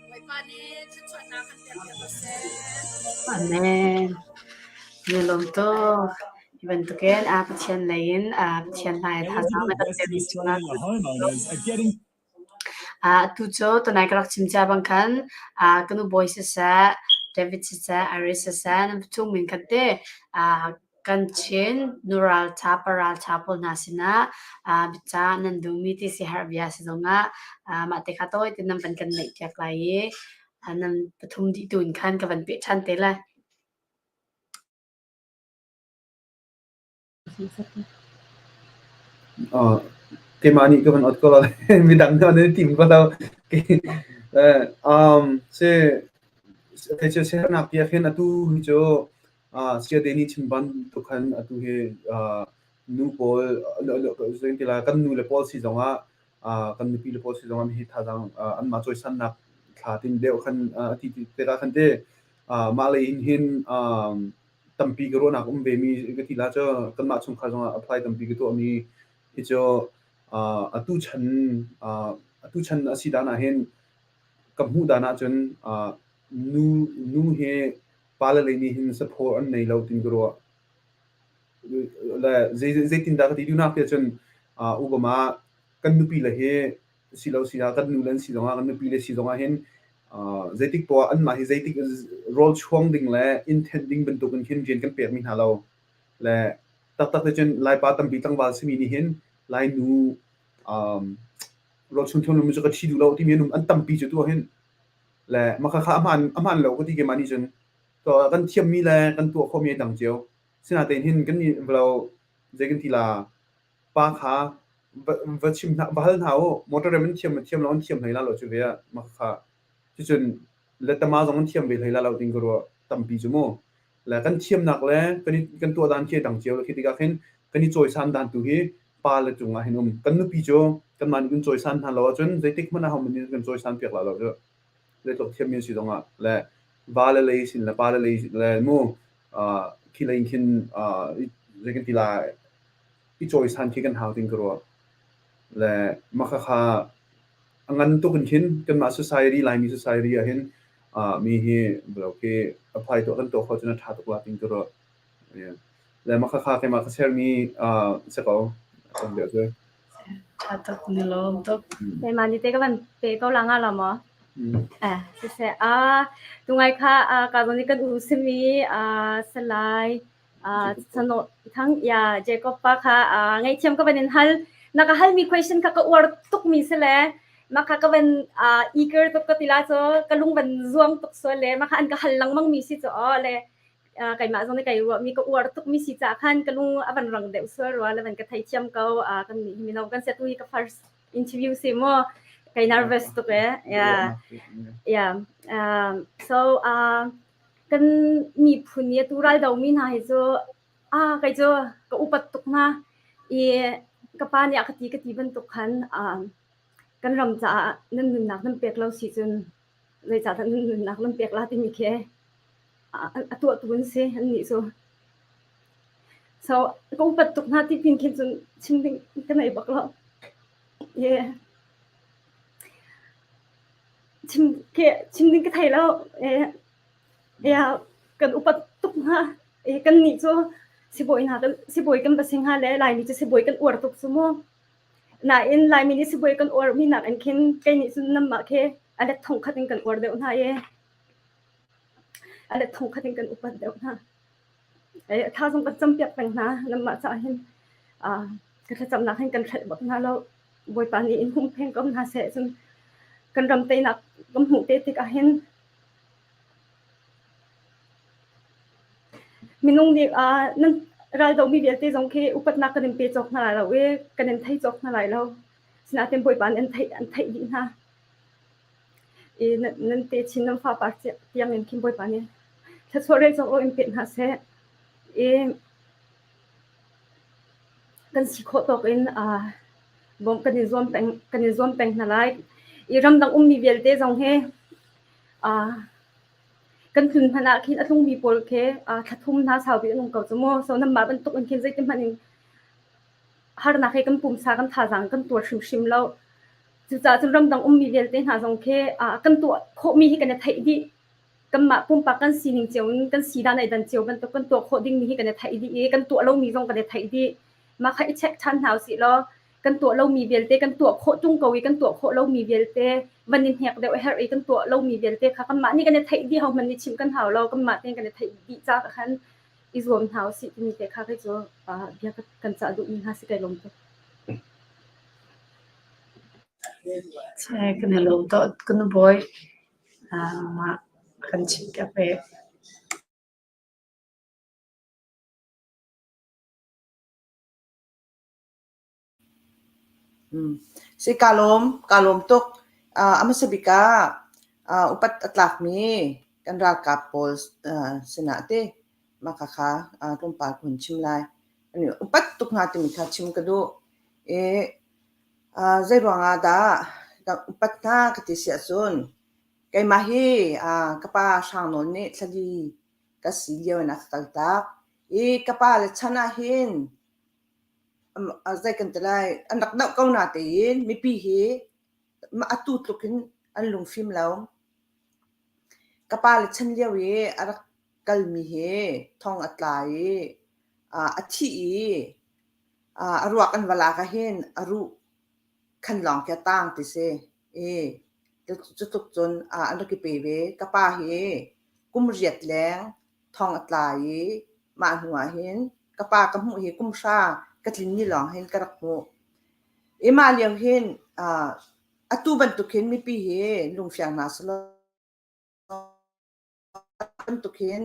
Bawipa nih thluachuahnak kan pek piak ko seh. Amen. Na lawm tuk. Hi bantukin a Pathian lei in a Pathian hmai thazaang na kan pekmi cungah Atu cu tunai ka rak chim cia bang khan ka nu bawi siseh, David siseh, Iris siseh, nan chung min khat te kan Chin nu ralṭha pa ralṭha pawl hna sinah biacah nan duhmi ti siaherh bia si zongah mah te kha tawi tein nan van kan neihpiak lai i nan pathum dih tu in khan ka van peh ṭhan te lai. Keimah nih ka van ot ko lo. Midang nih an i tim ko lo. Um, si thei cu siaherhnak ti ah khin atu hi cu Saya Danny chim bantuk khan atu hi nu pawl ti la kan nu le pawl si zongah kan nupi le pawl si zongah hi thazaang anmah cawisannak thla tin deuh khan ti tikah khan te mah lei in hin tampi ka ruahnak um vemi ka ti la cu kanmah chungkhar zongah apply tampi ka tuahmi hi cu atu chan atu chan a si dan ah hin ka hmuh dan ahcun nu nu hi pale lei nih hin support an nei lo tin ka ruah. Le zeitindah ka ti duhnak ti ahcun Obama kan nupi le hi si lo si ah kan nu le an si zongah kan nupi le si zongah hin zeitik poah anmah hi zeitik rawl chuang ding le inn thenh ding bantuk in khin rian kan pekmi hna lo le taktak te cun Laipa tampi tlangval simi nih hin Lainu um, rawl chung thiam cu ka thi duh lo timi an um an tampi cu tu hin le maka kha ahman ahman lo ka ti keimah nih cun to kan thiammi le kan tuah khawhmi ai dang cio. Sinain hin kan nih valo zei kan ti la pa kha va, va chim hna va hal hna u motor rem an thiam thiam lo an thiam hlei la lo cu ve ah mah kha cucun letama zong an thiam ve hlei la lo ding ka ruah tampi cu mu le kan thiamnak le kan i, kan tuah dan khi dang cio khi tikah khin kan i cawisan dan tu hi pa le cung ah hin um kan nupi cu kanmah nih kan cawisan hna lo ahcun zeitik hmanh ah hohmanh nih kan cawisan piak la lo cu zeitluk thiammi an si zongah le va le lei sin le pa le lei le mu khi lei khin zei kan ti lai i cawisan khi kan hau ding ka ruah le mah khakha a ngan tuk in khin kanmah society Laimi society ah hin mi hi khi apply tuah kan tuah kho cun a ṭha tuk la ting ka ruah. Le mah khakha keimah ka share mi si ko. Tam deuh cu. Ṭha tuk ni lawm tuk. Keimah nih te ka van pe ko la nga la maw? Eh, siseh ah tungai kha ka zong nih kan u simi Salai Sano Thang ya Jacob pa kha ngaihthiam ka van in hal. Na ka halmi question kha ka uar tuk mi si le mah kha ka van eager tuk ka ti la cu ka lung van zuang tuk sual le mah kha an ka hal lengmang mi si cu aw le keimah zong nih kai ruahmi ka uar tukmi si caah khan ka lung a van rang deuh sual rua le van ka theithiam ko kan nih mino kan si tu hi ka first interview si mu kai nervous tuk e yeah yeah um, so uh, kan miphun i atu ral do mi hna hi cu ah kai cu ka upat tuk hna i ka pa nih a ka ti ka ti bantuk khan um, kan ram caah nan nunnak nan pek lo si cun zeicahdah nan nunnak nan pek la timi khi a tuahtu an si annih cu. So ka upat tuk hna ti pin khin cun chim ding ka nei bak lo. Yeah. Chim ke chim ding ka thei lo. Eh, yeah, kan upat tuk hna. Eh, kan nih cu sibawi hna kan sibawi kan va si hnga le Laimi cu sibawi kan uar tuk cu mu. Nain Laimi nih sibawi kan uarmi nakin khin kei nih cun nanmah khi a let thong khat in kan uar deuh hna i a let thong khat in kan upat deuh hna. Tha zong kan campiak peng hna nanmah caah hin ka thlacamnak hin kan hrelh bak hna lo. Bawipa nih in humpheng ko hna seh cun kan ram teinak kan hmuh te tikah hin Minung nih nan raldomi vialte zong khi upatnak kan in pe cawk hna lai lo i kan in thei cawk hna lai lo. Sinain Bawipa nih an theih an theih dih hna. I nan techin nan fapar tiang in khin Bawipa nih thluachuah rel cawk lo in pe hna seh. I kan si khawh tawk in bawmh kan in zuam peng kan in zuam peng hna lai. I ramdang ummi vialte zong hi Kan tlun hmanh ah khin a tlungmi pawl khi thla thum hna saupi an um ko cu mu. So nanmah bantuk in khin zeitin hmanh in harnak hi kan pumsa kan thazaang kan tuar hrimhrim lo. Cucaah cun ramdang ummi vialte hna zong khi kan tuah khawhmi hi kan i theih dih. Kanmah pumpak kan sining cio in kan si dan ai dan cio bantuk kan tuah khawh dingmi hi kan i theih dih i kan tuah lomi zong kan i theih dih. Mah kha i check ṭhan hna usih law kan tuah lomi vialte kan tuah khawh ṭung ko i kan tuah khawh lomi vialte van in hnek deuh a herh i kan tuah lomi vialte kha kanmah nih kan i theih dih hohmanh nih chimh kan hau lo kanmah tein kan i theih dih ca khan i zuam hna usih timi te kha kei cu bia kan cah duhmi hna si kai lawm tuk. Kan i lawm tuk kan bawi mah kan chimh piak ve. Si kaa lawm, kaa lawm tuk. A hmasa bik ah upat a tlakmi kan ralkap pawl sinah ti mah khakha tlawmpal ka hun chim lai. Upat tuk hna timi kha chim ka duh. I zeiruang ah dah ka upat hna ka ti si ahcun keimah hi ka pa Hrang Nawl nih thlali ka si lio in a ka kaltak. I ka pa le chan ahhin Zei kan ti lai, an rak doh ko natein mipi hi atu tluk in an lungfim lo. Ka pa le chan lio i a rak kalmi hi thong a tla i a thih i a ruak an va lak ahhin a ruh khan lawng khi a taang ti si. I cutluk cun an rak i pe ve. Ka pa hi kum riat leng thong a tla i mah hnu ah hin ka pa ka hmuh hi kum hra ka tlin ni lawng hin ka rak hmuh. I mah lio hin uh, atu bantuk hin mipi hi lungfiang hna selaw bantuk hin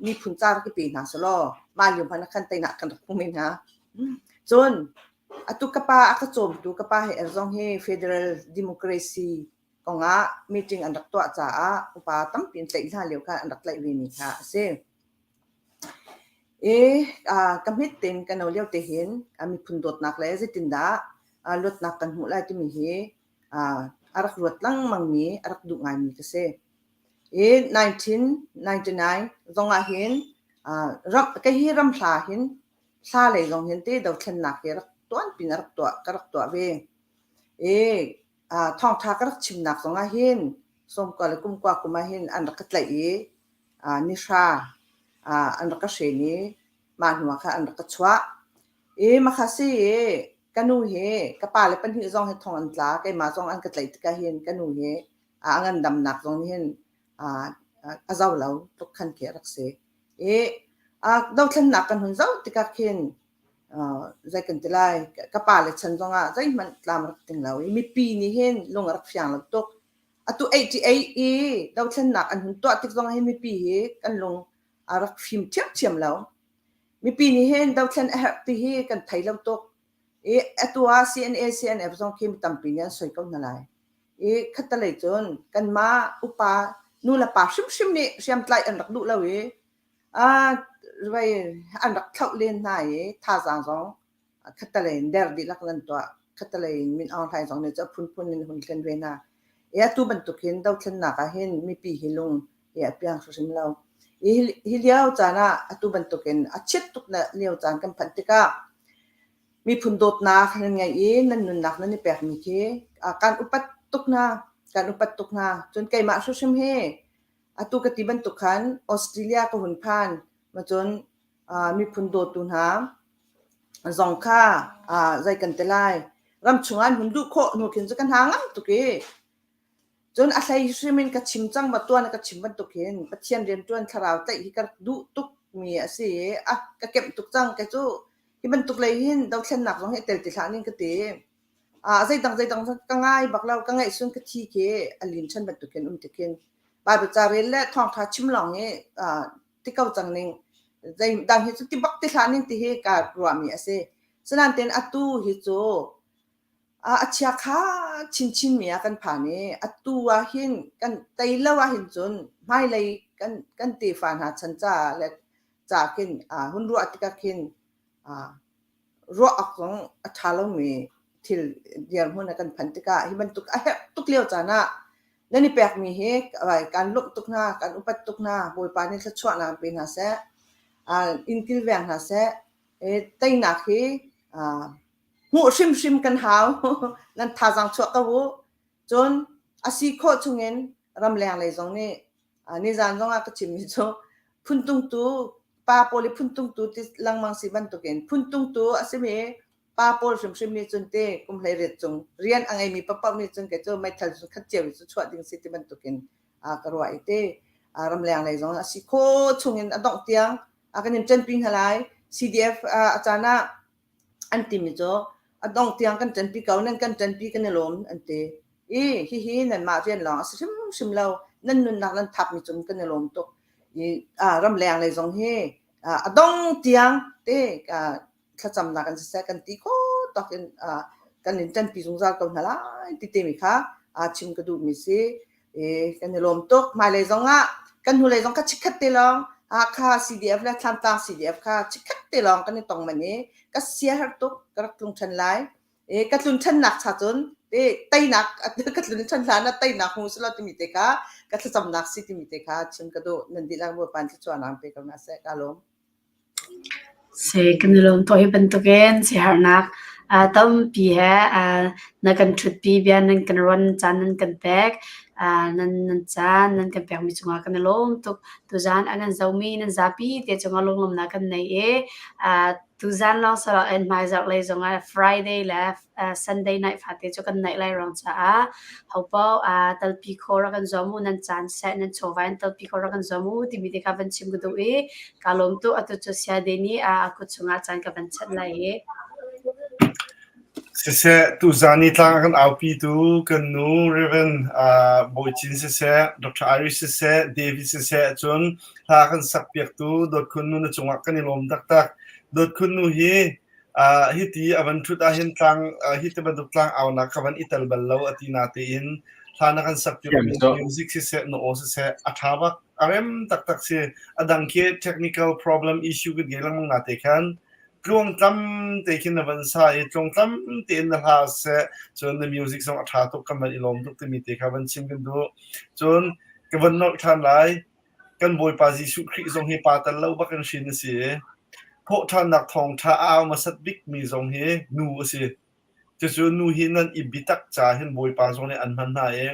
miphun ca rak i pe hna selaw mah lio hmanh ah khan teinak kan rak hmu men hnga. Cun atu ka pa a ka cawmtu ka pa he er zong hi Federal Democracy kongah meeting an rak tuah caah upa tampi an tlaih hna lio kha an rak tlaih vemi kha a si. I ka hmet tein ka no lio te hin miphun dawtnak le zeitindah luatnak kan hmuh lai timi hi a rak ruat lengmangmi, a rak duh ngaimi ka si. I 1999 zong ah hin ram, kei hi ramhla hin hla lei zong hin te dothlennak hi rak tuan pin a rak tuah, ka rak tuah ve. I thawngṭha ka rak chimnak zong ah hin sawmkua le kumkua kum ah hin an rak ka tlaih i nihra an rak ka hren i mah hnu ah khan an rak ka chuah. I makha si i ka nu hi ka pa le pahnih zong hi thong an tla keimah zong an ka tlaih tikah hin ka nu hi a ngandamnak zong nih hin a zo lo tluk khan khi a rak si. I dothlennak kan hun zoh tikah khin zei kan ti lai ka pa le chan zongah zeihmanh tlam rak ting lo i mipi nih hin lung a rak fiang lo tuk. Atu 88 i dothlennak an hun tuah tik zong hin mipi hi kan lung a rak fim ṭhiamṭhiam lo. Mipi nih hin dothlen a herh ti hi kan thei lo tuk. I atu ah CNA CNF zong khi mi tampi nih an soi ko hna lai. I khattelei cun kanmah upa nu le pa hrimhrim nih hriamtlaih an rak duh lo i vei an rak thlauh len hna i thazaang zong khattelei in der dihlak in an tuah. Khattelei in Min Aung Hlaing zong nih cu a phunphun in a hun thlen ve hna. I atu bantuk hin dothlennak ah hin mipi hi lung hi a piang hrimhrim lo. Hi, hi lio caan ah atu bantuk in a chiat tuk lio caan kan phanh tikah miphun dawtnak nan ngeih i nan nunnak nan i pekmi khi kan upat tuk hna. Kan upat tuk hna. Cun keimah hrimhrim hi atu ka ti bantuk khan Australia ka hun phan ma cun miphun dawtu hna zong kha zei kan ti lai ramchung ah an hun duh khawh hnu khin cu ka hna ngam tuk i cun a hlei hrim in ka chim cang ma tuan ka chim bantuk hin Pathian rianṭuan thlarau tlaih hi ka rak duh tuk mi a si i a ka kemh tuk cang kei cu hi bantuk lei hin dothlennak zong hi tel ti hlah ning ka ti. Ah zeidang zeidang ka ngai bak lo ka ngaih sun ka thi khi a lin ṭhan bantuk hin um tik hin Bible ca rel le thawngṭha chim lawng hi ti ko cang ning zeidang hi cu ti bak ti hlah ning ti hi ka ruahmi a si. Sinain atu hi cu a chiakha chinchin mi ah kan phan i atu ah hin kan tei lo ah hin cun hmailei kan kan tefa hna chan caah le ca khin hun ruah tikah khin ruah awk zong a ṭha lomi thil dirhmun ah kan phan tikah hi bantuk a herh tuk lio caan ah nan i pekmi hi kan lawmh tuk hna, kan upat tuk hna. Bawipa nih thluachuahnak pe hna seh, in kilveng hna seh. Teinak hi hmuh hrimhrim kan hau. Nan thazaang chuah ko u. Cun a si khawh chungin ramleng lei zong nih nizan zongah ka chimmi cu phuntungtu pa pawl i phuntungtu ti lengmang si bantukin phuntungtu a simi pa pawl hrimhrim nih cun te kum 18 cung rian a ngeimi paohpaoh nih cun kei cu meithal cu khat cio in cu chuah ding si ti bantukin ka ruah i te ramleng lei zong a si khawh chungin a dongh tiang a kan in ṭanpi hna lai. CDF a caan ah an timi cu a dongh tiang kan ṭanpi ko nan kan ṭanpi kan i lawm an ti. I hihi nanmah rian lawng a si hrimhrim lo. Nan nunnak nan thapmi cung kan i lawm tuk. I ramleng lei zong hi a dong tiang te thlacamnak in siseh kan ti khawh tawk in kan in ṭanpi zungzal ko hna lai ti timi kha chim ka duhmi si. I kan i lawm tuk. Hmailei zong ah kan hnulei zong kha chikkhat te lawng Hakha CDF le Thlantlang CDF kha chikkhat te lawng kan i tong man i ka sia har tuk ka rak tlung ṭhan lai. I ka tlun ṭhannak cha cun te teinak ka tlun ṭhan hlan ah teinak hmu selaw timi te kha ka thlacamnak si timi te kha chim ka duh. Nan dihlak Bawipa in thluachuahnak pe ko hna seh. Ka lawm. Si, kan i lawm tuk hi bantukin siaherhnak tampi he na kan ṭhutpi bia nan kan ruan caan nan kan pek. Nan nan caan nan kan pekmi cungah kan i lawm tuk. Tuzaan a kan zohmi nan zapi te cungah lunglawmhnak kan nei i tuzaan lawng si loin hmaizarh lei zongah Friday le Sunday night fate cu kan neih lai ruang caah hopaoh talpi khawh rak kan zuam u, nan caan seh, nan chawva in talpi khawh rak kan zuam u timi te kha van chim ka duh i kaa lawm tuk. Atu cu Saya Deni a kut chungah caan ka van chanh lai i. Siseh, tuzaan i tlang a kan aupitu kan nu Reverend uh, Bawi Cin siseh, Dr. Irish siseh, David siseh, cun hla kan sakpiaktu Dawt Khun Nu na cungah kan i lawm taktak. Dawt Khun Nu hi uh, hiti a van ṭhut ahhin tlang uh, hi ti bantuk tlang aunak ka van i tel bal lo a ti na tein hla na kan sakpiakmi music siseh, na aw siseh, a ṭha bak, a rem taktak si. A dang khi technical problem issue kan ngei lengmang na te khan tluangtlam te khin na van sa i tluangtlam tein na hla seh cun na music zong a ṭha tuk kan van i lawm tuk timi te kha van chim kan duh. Cun ka van nolh ṭhan lai. Kan Bawipa Jesuh Khrih zong hi pa tal lo bak in hrin a si i thawhṭhannak thawngṭha a au hmasat bikmi zong hi nu a si. Cucu nu hi nan i biatak ca hin Bawipa zong nih an hman hna i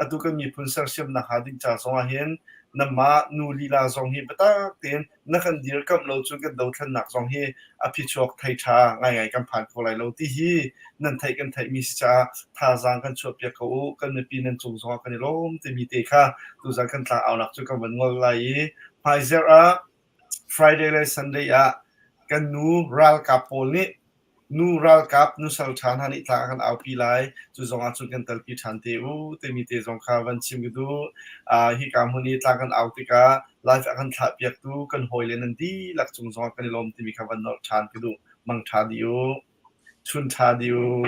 atu kan miphun sersiamnak hnga ding ca zongah hin nanmah nu lila zong hi biatak tein na kan dirkamh lo cun kan dothlennak zong hi a phichuak thei ṭha ngaingai kan phan kho lai lo ti hi nan theih kan theihmi si caah thazaang kan chuahpiak ko u kan mipi nan cung zongah kan i lawm timi te kha tuzan kan tlangaunak cu kan van ngol lai i hmaizerh ah Friday le Sunday ah kan nu ralkap pawl nih Nu ralkap nusal ṭha hna nih tlang a kan aupi lai. Cu zong ah cun kan telpi ṭhan te u timi te zong kha van chim ka duh. Uh, hika hmun i tlang kan au tikah live a kan thlahpiaktu kan hawile nan dihlak cung zong ah kan i lawm timi kha van nolh ṭhan ka duh. Mang ṭha dih u. Chun ṭha dih u.